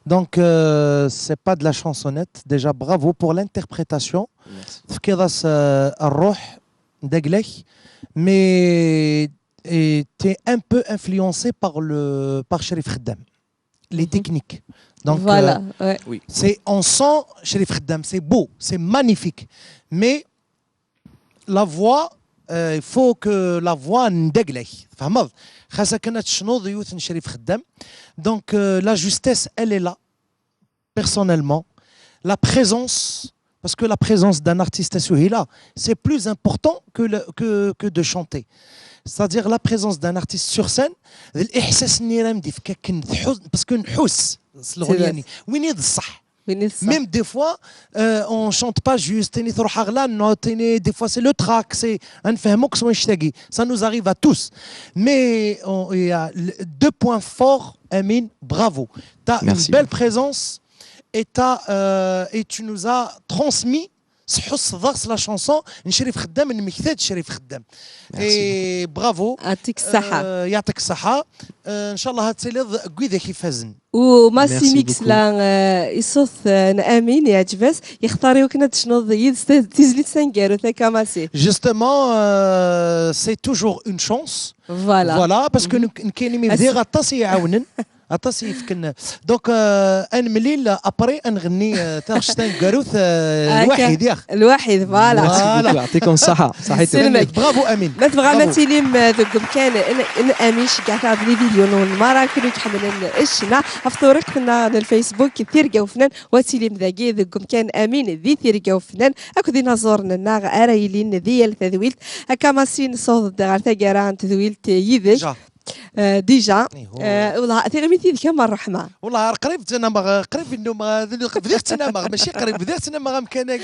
Donc, euh, c'est pas de la chansonnette. Déjà, bravo pour l'interprétation. Merci. Tefkiḍ-as, euh, ṛṛuḥ, d agla-k, mais, et t'es un peu influencé par le, par Cherif Khaddam, les techniques. Donc, voilà, euh, ouais. Oui. C'est, on sent Cherif Khaddam, c'est beau, c'est magnifique, mais la voix, euh, il faut que la voix n d agla-k, tfehmeḍ? Xas akken ad tecnuḍ yiwet n Cherif Khaddam. Donc, euh, la justesse, elle est là. Personnellement, la présence, parce que la présence d'un artiste à Souhila, c'est plus important que, le, que, que de chanter. C'est-à-dire la présence d'un artiste sur scène, الإحساس نيران دي فكاكن تحس، parce que نحس، c'est vrai. وين يد الصح. Même des fois, euh, on chante pas juste, تاني تروح أغلى النوت، تاني des fois c'est le trac, c'est نفهموك سوا نشتاقي. Ça nous arrive à tous. Mais on, il y a le- deux points forts, Amine, bravo. T'as une belle présence et, t'as, euh, et tu nous as transmis تحس ضغط la chanson n Cherif Khaddam, n Mekted Cherif Khaddam. Et bravo. يعطيك الصحة. Euh, يعطيك الصحة. Euh, إن شاء الله هتسيلي ض-، قوي ذاك يفازن. وماسي ميكس لا، آه، يصوت، آه، نأمين يعجبس، يختار يمكن تشنوض يد ست-، تيزلي تسنجر وثاكا ماسي. Justement, euh, c'est toujours une chance. Voilà. Voilà, parce que نكيني مبدي غطاس يعاونن. Aṭas i yefken. Donc, euh, ad nemlil après, ad nɣenni, euh, taɣect taneggarut, euh, هكا. Lwaḥid, yaɣ. Lwaḥid, voilà. Voilà. Merci beaucoup, يعطيكم الصحة. صحيتو. يسلمك. Bravo Amine. Ma tebɣam Bravo. ad tilim deg umkan n Amin, ceggɛet-aɣ deg les vidéos n Lemara, kunwi tḥemmlen ccna, ɣef tewriqt-nneɣ n Facebook Tirga Ufennan, wa tilim dagi deg umkan Amin di Tirga Ufennan, akked inaẓuren-nneɣ ara yilin di yal tadwilt. Akka Massi, nessaweḍ-d ɣer taggara n tedwilt yid-k. Déjà. Euh, déjà. Iho. Euh, والله tiɣimit yid-k am ṛṛeḥma. والله راه قريب تنامغ، قريب النوم، آه، بديت تنامغ، ماشي قريب، بديت تنامغ امكانك.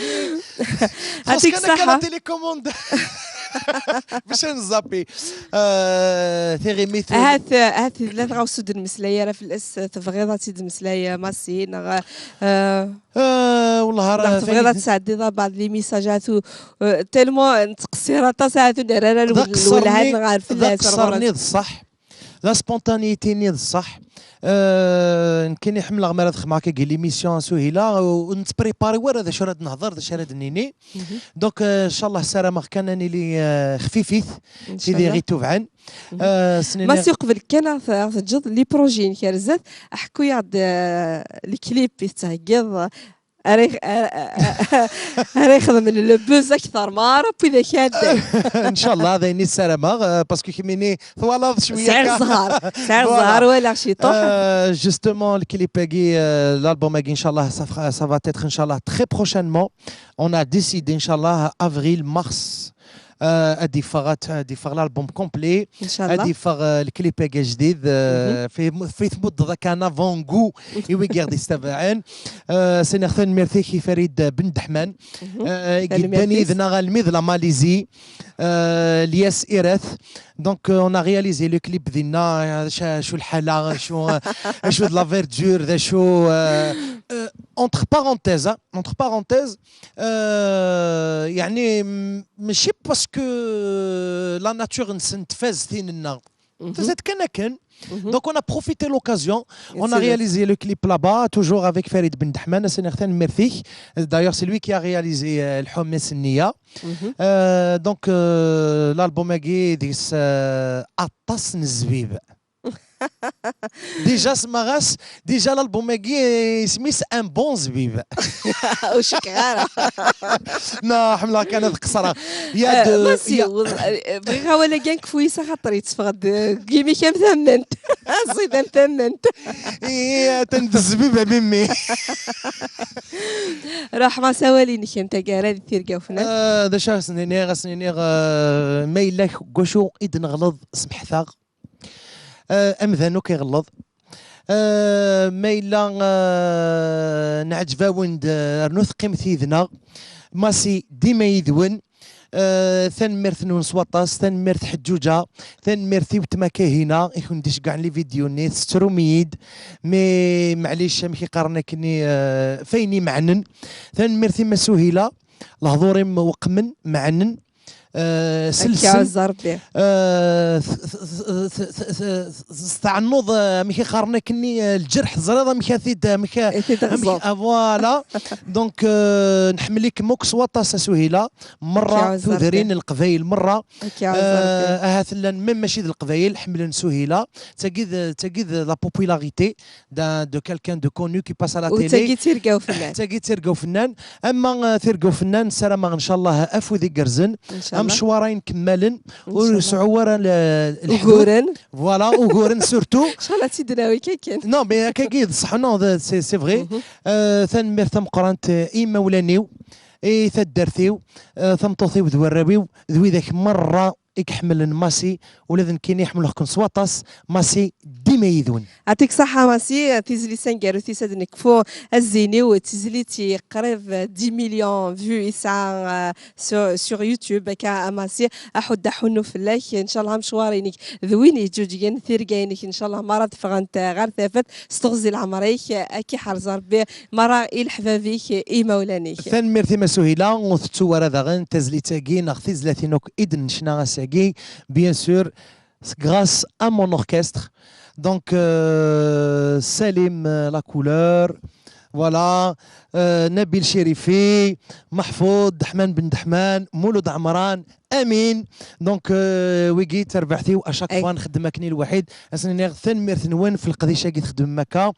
يعطيك خاص كان كان الصحة. تيليكوموند. باش نزابي. آه، تيغيميت. هات هات لا تغاوسو د المسلاية، راه في الاس تبغيض هاتي د المسلاية ماسي نغ آه، آه، والله راه لا تبغيض فايد- تسعدي بعض لي ميساجات و آه، تيلمون نتقصي راه تا ساعات نرى ذاك الولهات قصرني، نغار في ذاك اللاس قصرني الصح. لا سبونتانيتي ني الصح. آه، كاين يحمل غمار هذا خمعك كي ليميسيون سهيله، ونتبريباري ورا ذا شو راه نهضر، ذا شو راه نيني. دونك، آه، ان شاء الله سلامة كان نيلي، آه، خفيفيث. إن شاء سيدي الله. غي توفعن. آه، سنيني ماسي قبل كان تجد لي بروجي نكرزت احكو يا الكليب يتهقض. اريخ اريخ من لبوز اكثر ما ربي ذا كان. ان شاء الله هذا يني السلامة، آه، باسكو كميني ثوالض شويه سعر كا. الزهر سعر Voilà. الزهر ولا شي طوح. آه، جوستومون الكليب هاكي، آه، الالبوم هاكي ان شاء الله ça va être ان شاء الله très prochainement. On a décidé ان شاء الله avril mars. آه، ادي فغات ادي فغ الالبوم كومبلي. ان شاء الله. ادي فغ الكليب هاكي جديد، آه، في في مدة كان افون غو. ايوي غير دي ستافعين. آه، سيني خثان ميرثي كي فريد بن دحمان. آه، ثاني قداني ميرثيس. ذنا الميض لا ماليزي. آه، الياس إيراث. Donc, euh, on a réalisé le clip دينا، آه، شا- شو الحالة، شو، آه، شو de la verdure، ذا شو، آه، آه، entre parenthèses، آه، entre parenthèses، آه، يعني، م- ماشي parce que la nature نسن تفاز ثيننا. تزاد كان كان. Donc, on a profité l'occasion. On a C'est réalisé le clip là-bas, toujours avec Farid Ben Dahman. C'est un merci. D'ailleurs, c'est lui qui a réalisé, euh, الحمص النية. Euh, donc, euh, l'album هاكي ديس، euh, aṭas n zzbib. Déjà سماغاس، déjà l'album هاكي اسميس un bon zzbib. وشك غارة. لا، حملة كانت قصرة. Il y a آه، de- ماسي il y a- والله، آه، بغيغ ولا كان كفويسة خاطر يتفغد، آه، كيمي كان ثمنت. زيد ثمنت. إيه، تندز zzbib ميمي. روح ما سوالي نكي انت كارا دي تيركا وفنان. آه، ذا شاغ سنينيغ، سنينيغ، آه، ما يلاك قوشو إذ نغلظ سمحتاغ. آه، أمذانو كيغلظ. آه، ما يلا، آه، نعجباون د-، رنو ثقيم ثيذنا. ماسي ديما يذون. آه، ثنميرت نون سواطاس، ثنميرت حجوجة، ثنميرت ثيوت ما كاهينا، يكون ديش كاع لي فيديو ني تستروميد، مي معليش مكي قارنا كني، آه، فيني معنن. ثنميرت ما سهيلة، الهضوري وقمن معنن. آه، سلسل. كاوز ربي. آه، ث- ث- ث- ث- ث- ث- تاع النوض، آه، ماشي خارنا كني، آه، الجرح زريضه مشاتيد مشا. إتي تغزل. آه، فوالا. دونك، آه، نحمليك موكس واطاس سهيله مره كاوز تذرين ربي. القبايل مره. كاوز آه، ربي. اها ثلان ميم ماشي د القبايل حملن سهيله. تاكيد تاكيد لا بوبولاريتي دا دو كالكان دو كونو كي باس على لا تيلي. وتاكي تيركا وفنان. تاكي تيركا وفنان. اما، آه، تيركا وفنان سلامة ان شاء الله افو ذي قرزن. ان شاء الله. امشوارين كمالن. إن شاء الله. وسعوا ورا ال- الحدود. وقورن. فوالا، وقورن سورتو. ان شاء الله تيدناوي كاكن. نو مي هكا كي صح، نو سي سي فغي. آه، ثنميرت تمقرانت، آه، اي مولانيو، اي تدرتيو، آه، ثمطوثيو ذ وراويو، ذ ويدك مره يكحمل ماسي، ولا ذن كيني يحملوكم سواطاس ماسي ديما يذون. يعطيك الصحة ماسي، تيزلي سانكارو تيساد نكفو الزيني وتيزلي تي قريب دي مليون فيو يسعى، آه، سو- سور يوتيوب. هكا ماسي احد حنو فلاك ان شاء الله مشوارينك ذويني جوجين ثيرقاينك ان شاء الله ما راه تفغنت غير ثافت ستغزي العمريك اكي حرز ربي ما راه الحبابيك اي مولانيك. ثنميرت ما سهيله، وثتو ورا داغن تزلي تاكي ناغ تيزلاتين اوك اذن شنا غاساكي، بيان سور. Grâce à mon orchestre. Donc, euh, Salim, euh, la couleur, voilà, euh, Nabil Chérifi, Mahfoud, Dahman Ben Dahman, Mouloud Amran, Amin. Donc, euh, wigi d tarbaɛt-iw, à chaque fois nxeddem akken i lwaḥid. Ad sen-iniɣ tanemmirt-nwen f leqdic-agi txeddmem akka,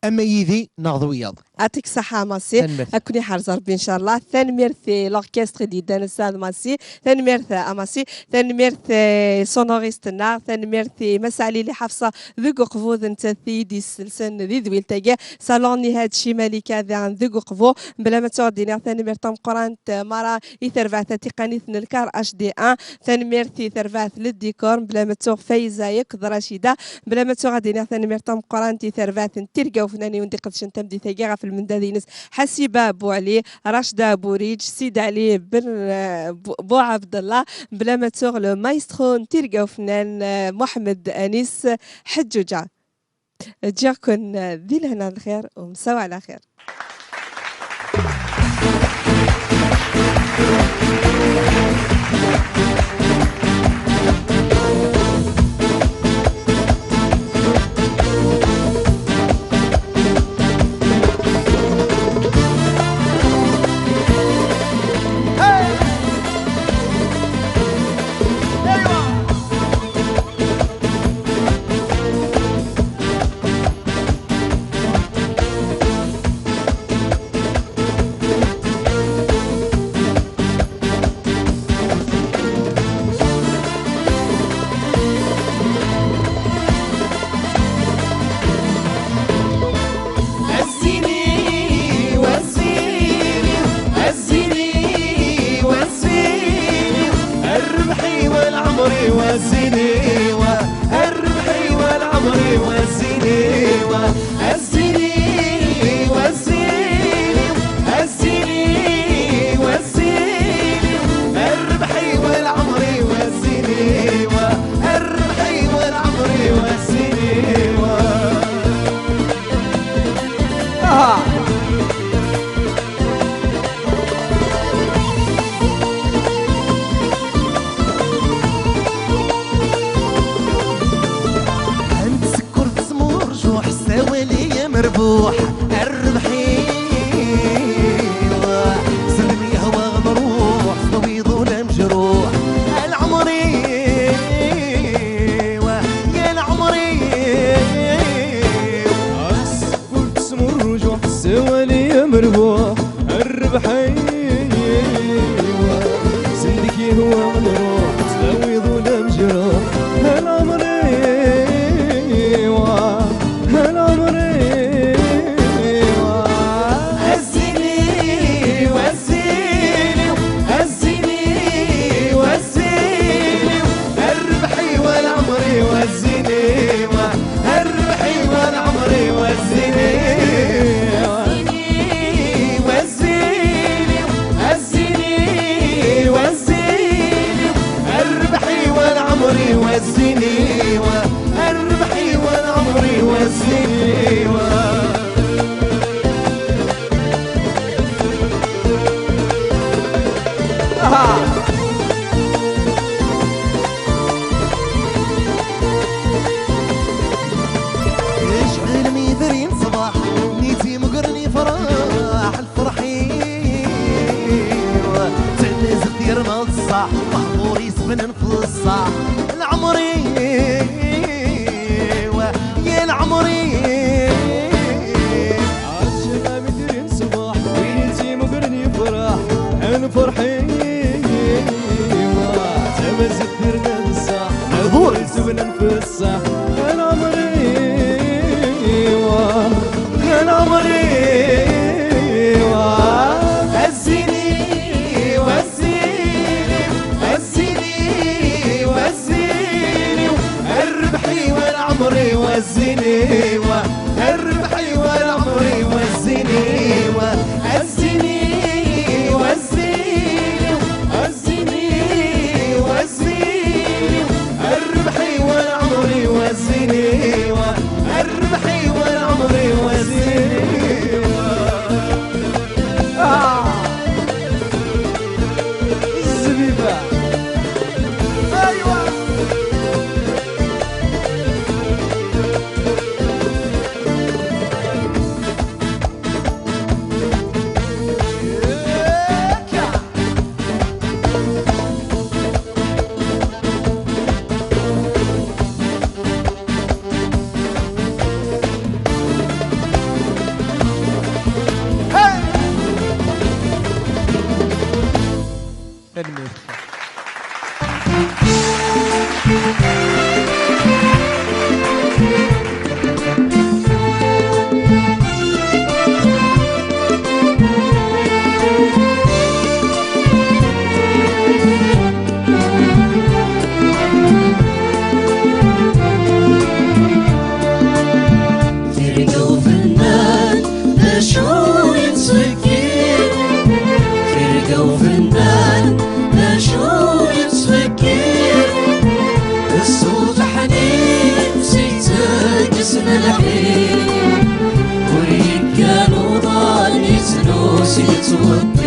ama yid-i neɣ d wiyaḍ. Atik saḥa a Massi. Tanemmirt. Ad ken-iḥrez Rebbi ncallah. Tanemmirt i l'orchestre i d-yeddan ass-a d Massi. Tanemmirt a Massi. Tanemmirt i sonoriste-nneɣ. Tanemmirt i Mass Ɛli Li Ḥafsa deg uqbu d nettat i d-yesselsen di tedwilt-agi. Salon Nihad Chez Malika daɣen deg uqbu. Mebla ma ttuɣ ad d-iniɣ tanemmirt tameqqrant, eh, mara i terbaɛt tatiqanit n lkar H D un. Tanemmirt i terbaɛt n le décor, mebla ma ttuɣ Fayza akked Racida. Mebla ma ttuɣ ad d-iniɣ tanemmirt tameqqrant i terbaɛt n tirga ufnan i wen-d-iqedcen tameddit-agi ɣef lmendad-ines Ḥasiba Buɛli, Racda Buriǧ, Sid Ɛli Ben, eh, Bu-, Buɛabdallah. Mebla ma ttuɣ le maestro n tirga ufnan, eh, Muḥemmed Anis Ḥeǧǧuǧa. Ǧǧiɣ-ken di lehna d lxir u msawa ɛla xir. الزيني والزيني والزيني، الربحي والعمري والزيني، الربحي والعمري والزيني، الزيني والزيني، الزيني والزيني، الربحي والعمري والزيني، الربحي والعمري والزيني. آه. عند سكر تسمو رجوح، سوالي يا مربوح، الربحي. سلم يا هوا نروح، سويض ولا مجروح، العمري. يا العمري. قلت سمو الرجوع، السوالي يا مربوح، الربحي. سندك يهوى نروح، تساوي ظلم جروح. هالعمري، هالعمري. الزيني والزيني، الزيني والزيني، الربحي والعمري والزيني. الربحي والعمري والزيني. والزيني yettweṭṭef.